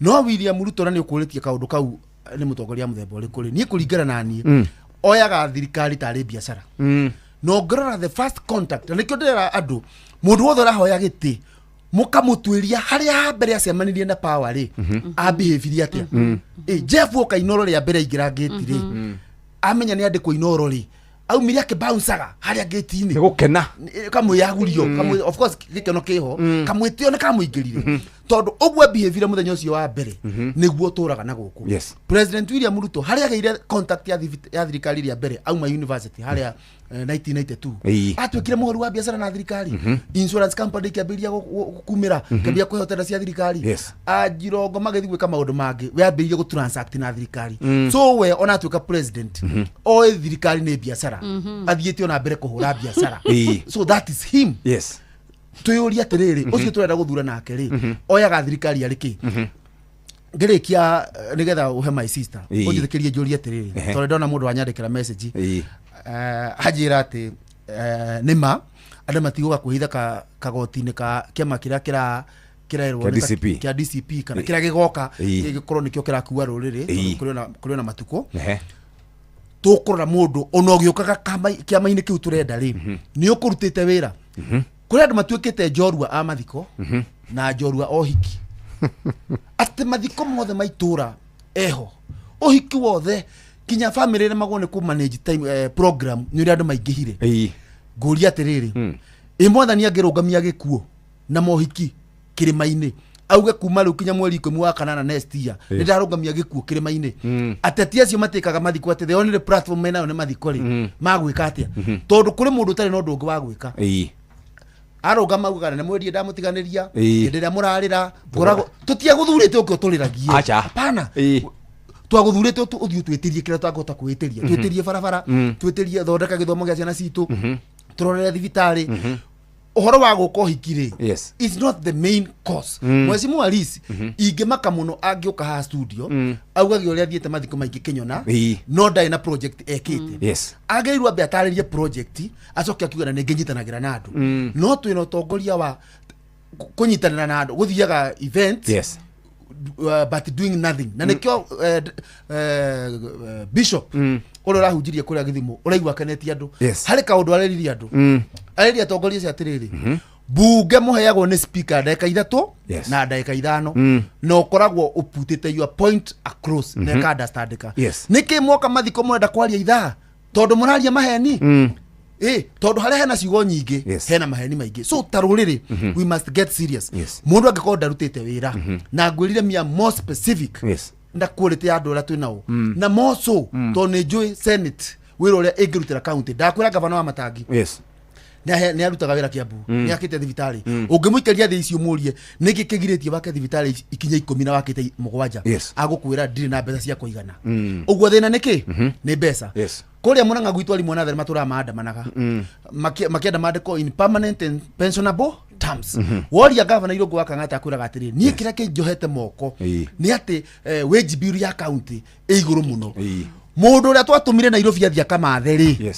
No William Ruto, na nĩ ũkũrĩtie kaũndũ kau, nĩ mũtongoria mũthemba ũrĩkũ rĩ? Niĩ kũringana na niĩ, oyaga thirikari tarĩ biacara. Na ũngĩrora the first contact, na nĩkĩo ndĩrera andũ, mũndũ wothe ũrahoya gĩtĩ mũkamũtuĩria harĩa ha mbere acemanirie na power rĩ, ambihĩbirie atĩa. Jeff oka Inoro rĩa mbere aingĩra ngĩti rĩ, amenya nĩ andĩkwo Inoro rĩ, aumire akĩbouncaga harĩa ngĩti-inĩ. Nĩ gũkena. Kamwĩyagurio kamwĩ, of course gĩkeno kĩho, kamwĩtĩo nĩ kamũingĩrire, tondũ ũguo ambihĩbire mũthenya ũcio wa mbere nĩguo tũraga na gũkũ. President William Ruto harĩa agĩire contact ya thirikari rĩa mbere auma university harĩa 1992, atuĩkire mũhũri wa biacara na thirikari. Insurance company ikĩambĩrĩria kumĩra, ikĩambĩrĩria kũheo tenda cia thirikari. Anjirongo magĩthiĩ gwĩka maũndũ mangĩ, we ambĩrĩirie gũ transact na thirikari. So we ona atuĩka president, oĩ thirikari nĩ biacara, athiĩte ona mbere kũhũra biacara. So that is him. Twĩyũrie atĩrĩrĩ, ũcio tũrenda gũthura nake rĩ, oyaga thirikari arĩ kĩ? Ngĩrĩkia, nĩgetha ũhe my sister, ũnjĩtĩkĩrie njũrie atĩrĩrĩ, tondũ ndona mũndũ wanyandĩkĩra message, anjĩra atĩ nĩ ma andũ matigũka kwĩhitha kagoti-inĩ ka kĩama kĩrĩa kĩrerwo Kĩa nĩ DCP. Kĩa DCP kana kĩrĩa gĩgoka gĩgĩkorwo nĩkĩo kĩrakua rũrĩrĩ, tondũ kũrĩ ona matukũ tũkũrora mũndũ ona ũgĩũkaga kĩama-inĩ kĩu tũrenda rĩ, nĩ ũkũrutĩte wĩra. Kũrĩ andũ matuĩkĩte njorua a mathiko na njorua o hiki, atĩ mathiko mothe ma itũra eho, ũhiki wothe, kinya famĩlĩ ĩremagwo nĩ kũ manage time, program nĩ ũrĩa andũ maingĩhire. Ngũria atĩrĩrĩ, ĩ mwathani angĩrũngamia gĩkuũ na mohiki kĩrĩma-inĩ, auge kuma rĩu kinya mweri 18 wa kanana next year nĩ ndarũngamia gĩkuũ kĩrĩma-inĩ, ateti acio matĩkaga mathiko atĩ the only platform menayo nĩ mathiko rĩ, magwĩka atĩa? Tondũ kũrĩ mũndũ ũtarĩ na ũndũ ũngĩ wa gwĩka, arũgama augaga nĩ mwendie ndamũtiganĩria. Hĩndĩ ĩrĩa mũrarĩra ngoragwo tũtiagũthurĩte ũke ũtũrĩragie. Acha. Hapana, twagũthurĩte ũthiĩ ũtwĩtĩrie kĩrĩa twangĩhota kwĩtĩria. Twĩtĩrie barabara, twĩtĩrie thondeka gĩthomo gĩa ciana citũ, tũrorere thibitarĩ. Ũhoro wa gũka ũhiki rĩ, is not the main cause. Mheshimiwa Liz, ingĩmaka mũno angĩũka haha studio augage ũrĩa athiĩte mathiko maingĩ kĩnyona, no ndarĩ na project ekĩte. Agĩrĩirwo ambe atarĩrie project, acoke akiuga na nĩ ngĩnyitanagĩra na andũ. No twĩna ũtongoria wa kũnyitanĩra na andũ gũthiaga event but doing nothing, na nĩkĩo bishop ũrĩa ũrahunjirie kũrĩa gĩthimo ũraigua akenetie andũ. Harĩ kaũndũ areririe andũ, areririe atongoria acio atĩrĩrĩ, bunge mũheagwo nĩ speaker ndagĩka 3 na ndagĩka 5, na ũkoragwo ũputĩte your point across na ĩka-understandĩka. Nĩkĩ mwoka mathiko mũrenda kwaria ithaa? Tondũ mũraria maheni. Tondũ harĩa hena ciugo nyingĩ, hena maheni maingĩ. So ta rũrĩrĩ, we must get serious. Mũndũ angĩkorwo ndarutĩte wĩra, na ngwĩrire mia more specific na quality ya andũ arĩa twĩ nao, na more so tondũ nĩ njũĩ senate wĩra ũrĩa ĩngĩrutĩra county. Ndakwĩra gavana wa Matangi nĩ arutaga wĩra Kiambu, nĩ akĩte thibitarĩ. Ũngĩmũikaria thĩ ici ũmũrie nĩkĩ kĩgirĩtie wake thibitarĩ ikinye 10 na wakĩte 7, agũkwĩra ndirĩ na mbeca cia kũigana. Ũguo thĩna nĩ kĩ? Nĩ mbeca. Kũrĩa Mũrang'a gwitũ arimũ a natharĩ matũraga maandamanaga makĩenda mandĩkwo in permanent and pensionable terms. Woria gavana Irũngũ wa Kang'ata akwĩraga atĩrĩ, niĩ kĩrĩa kĩnjohete moko nĩ atĩ wage bill ya county ĩ igũrũ mũno. Mũndũ ũrĩa twatũmire Nairobi athiĩ akamathe rĩ,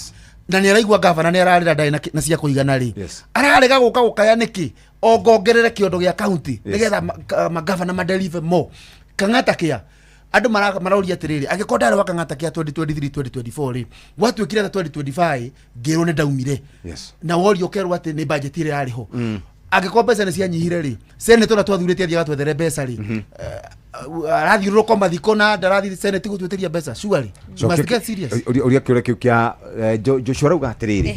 Na nĩ araigua gavana nĩ ararĩra ndarĩ na cia kũigana rĩ, ararega gũka gũkaya nĩkĩ ongongerere kĩondo gĩa county nĩgetha magavana madeliver more. Kang'ata Kĩa, andũ maroria atĩrĩrĩ, angĩkorwo ndarĩ wa Kang'ata Kĩa 2023 2024 rĩ, gwatuĩkire ta 2025 ngĩrwo nĩ ndaumire na worio ũkerwo atĩ nĩ budget ĩrĩa yarĩ ho. Angĩkorwo mbeca nĩ cianyihire rĩ, senate ũrĩa twathurĩte athiĩ agatwethere mbeca rĩ, arathiũrũrũka mathiko na ndarathiĩ senate gũtwĩtĩria mbeca? Surely you must get serious. Ũria kĩũria kĩu kĩa Joshua arauga atĩrĩrĩ.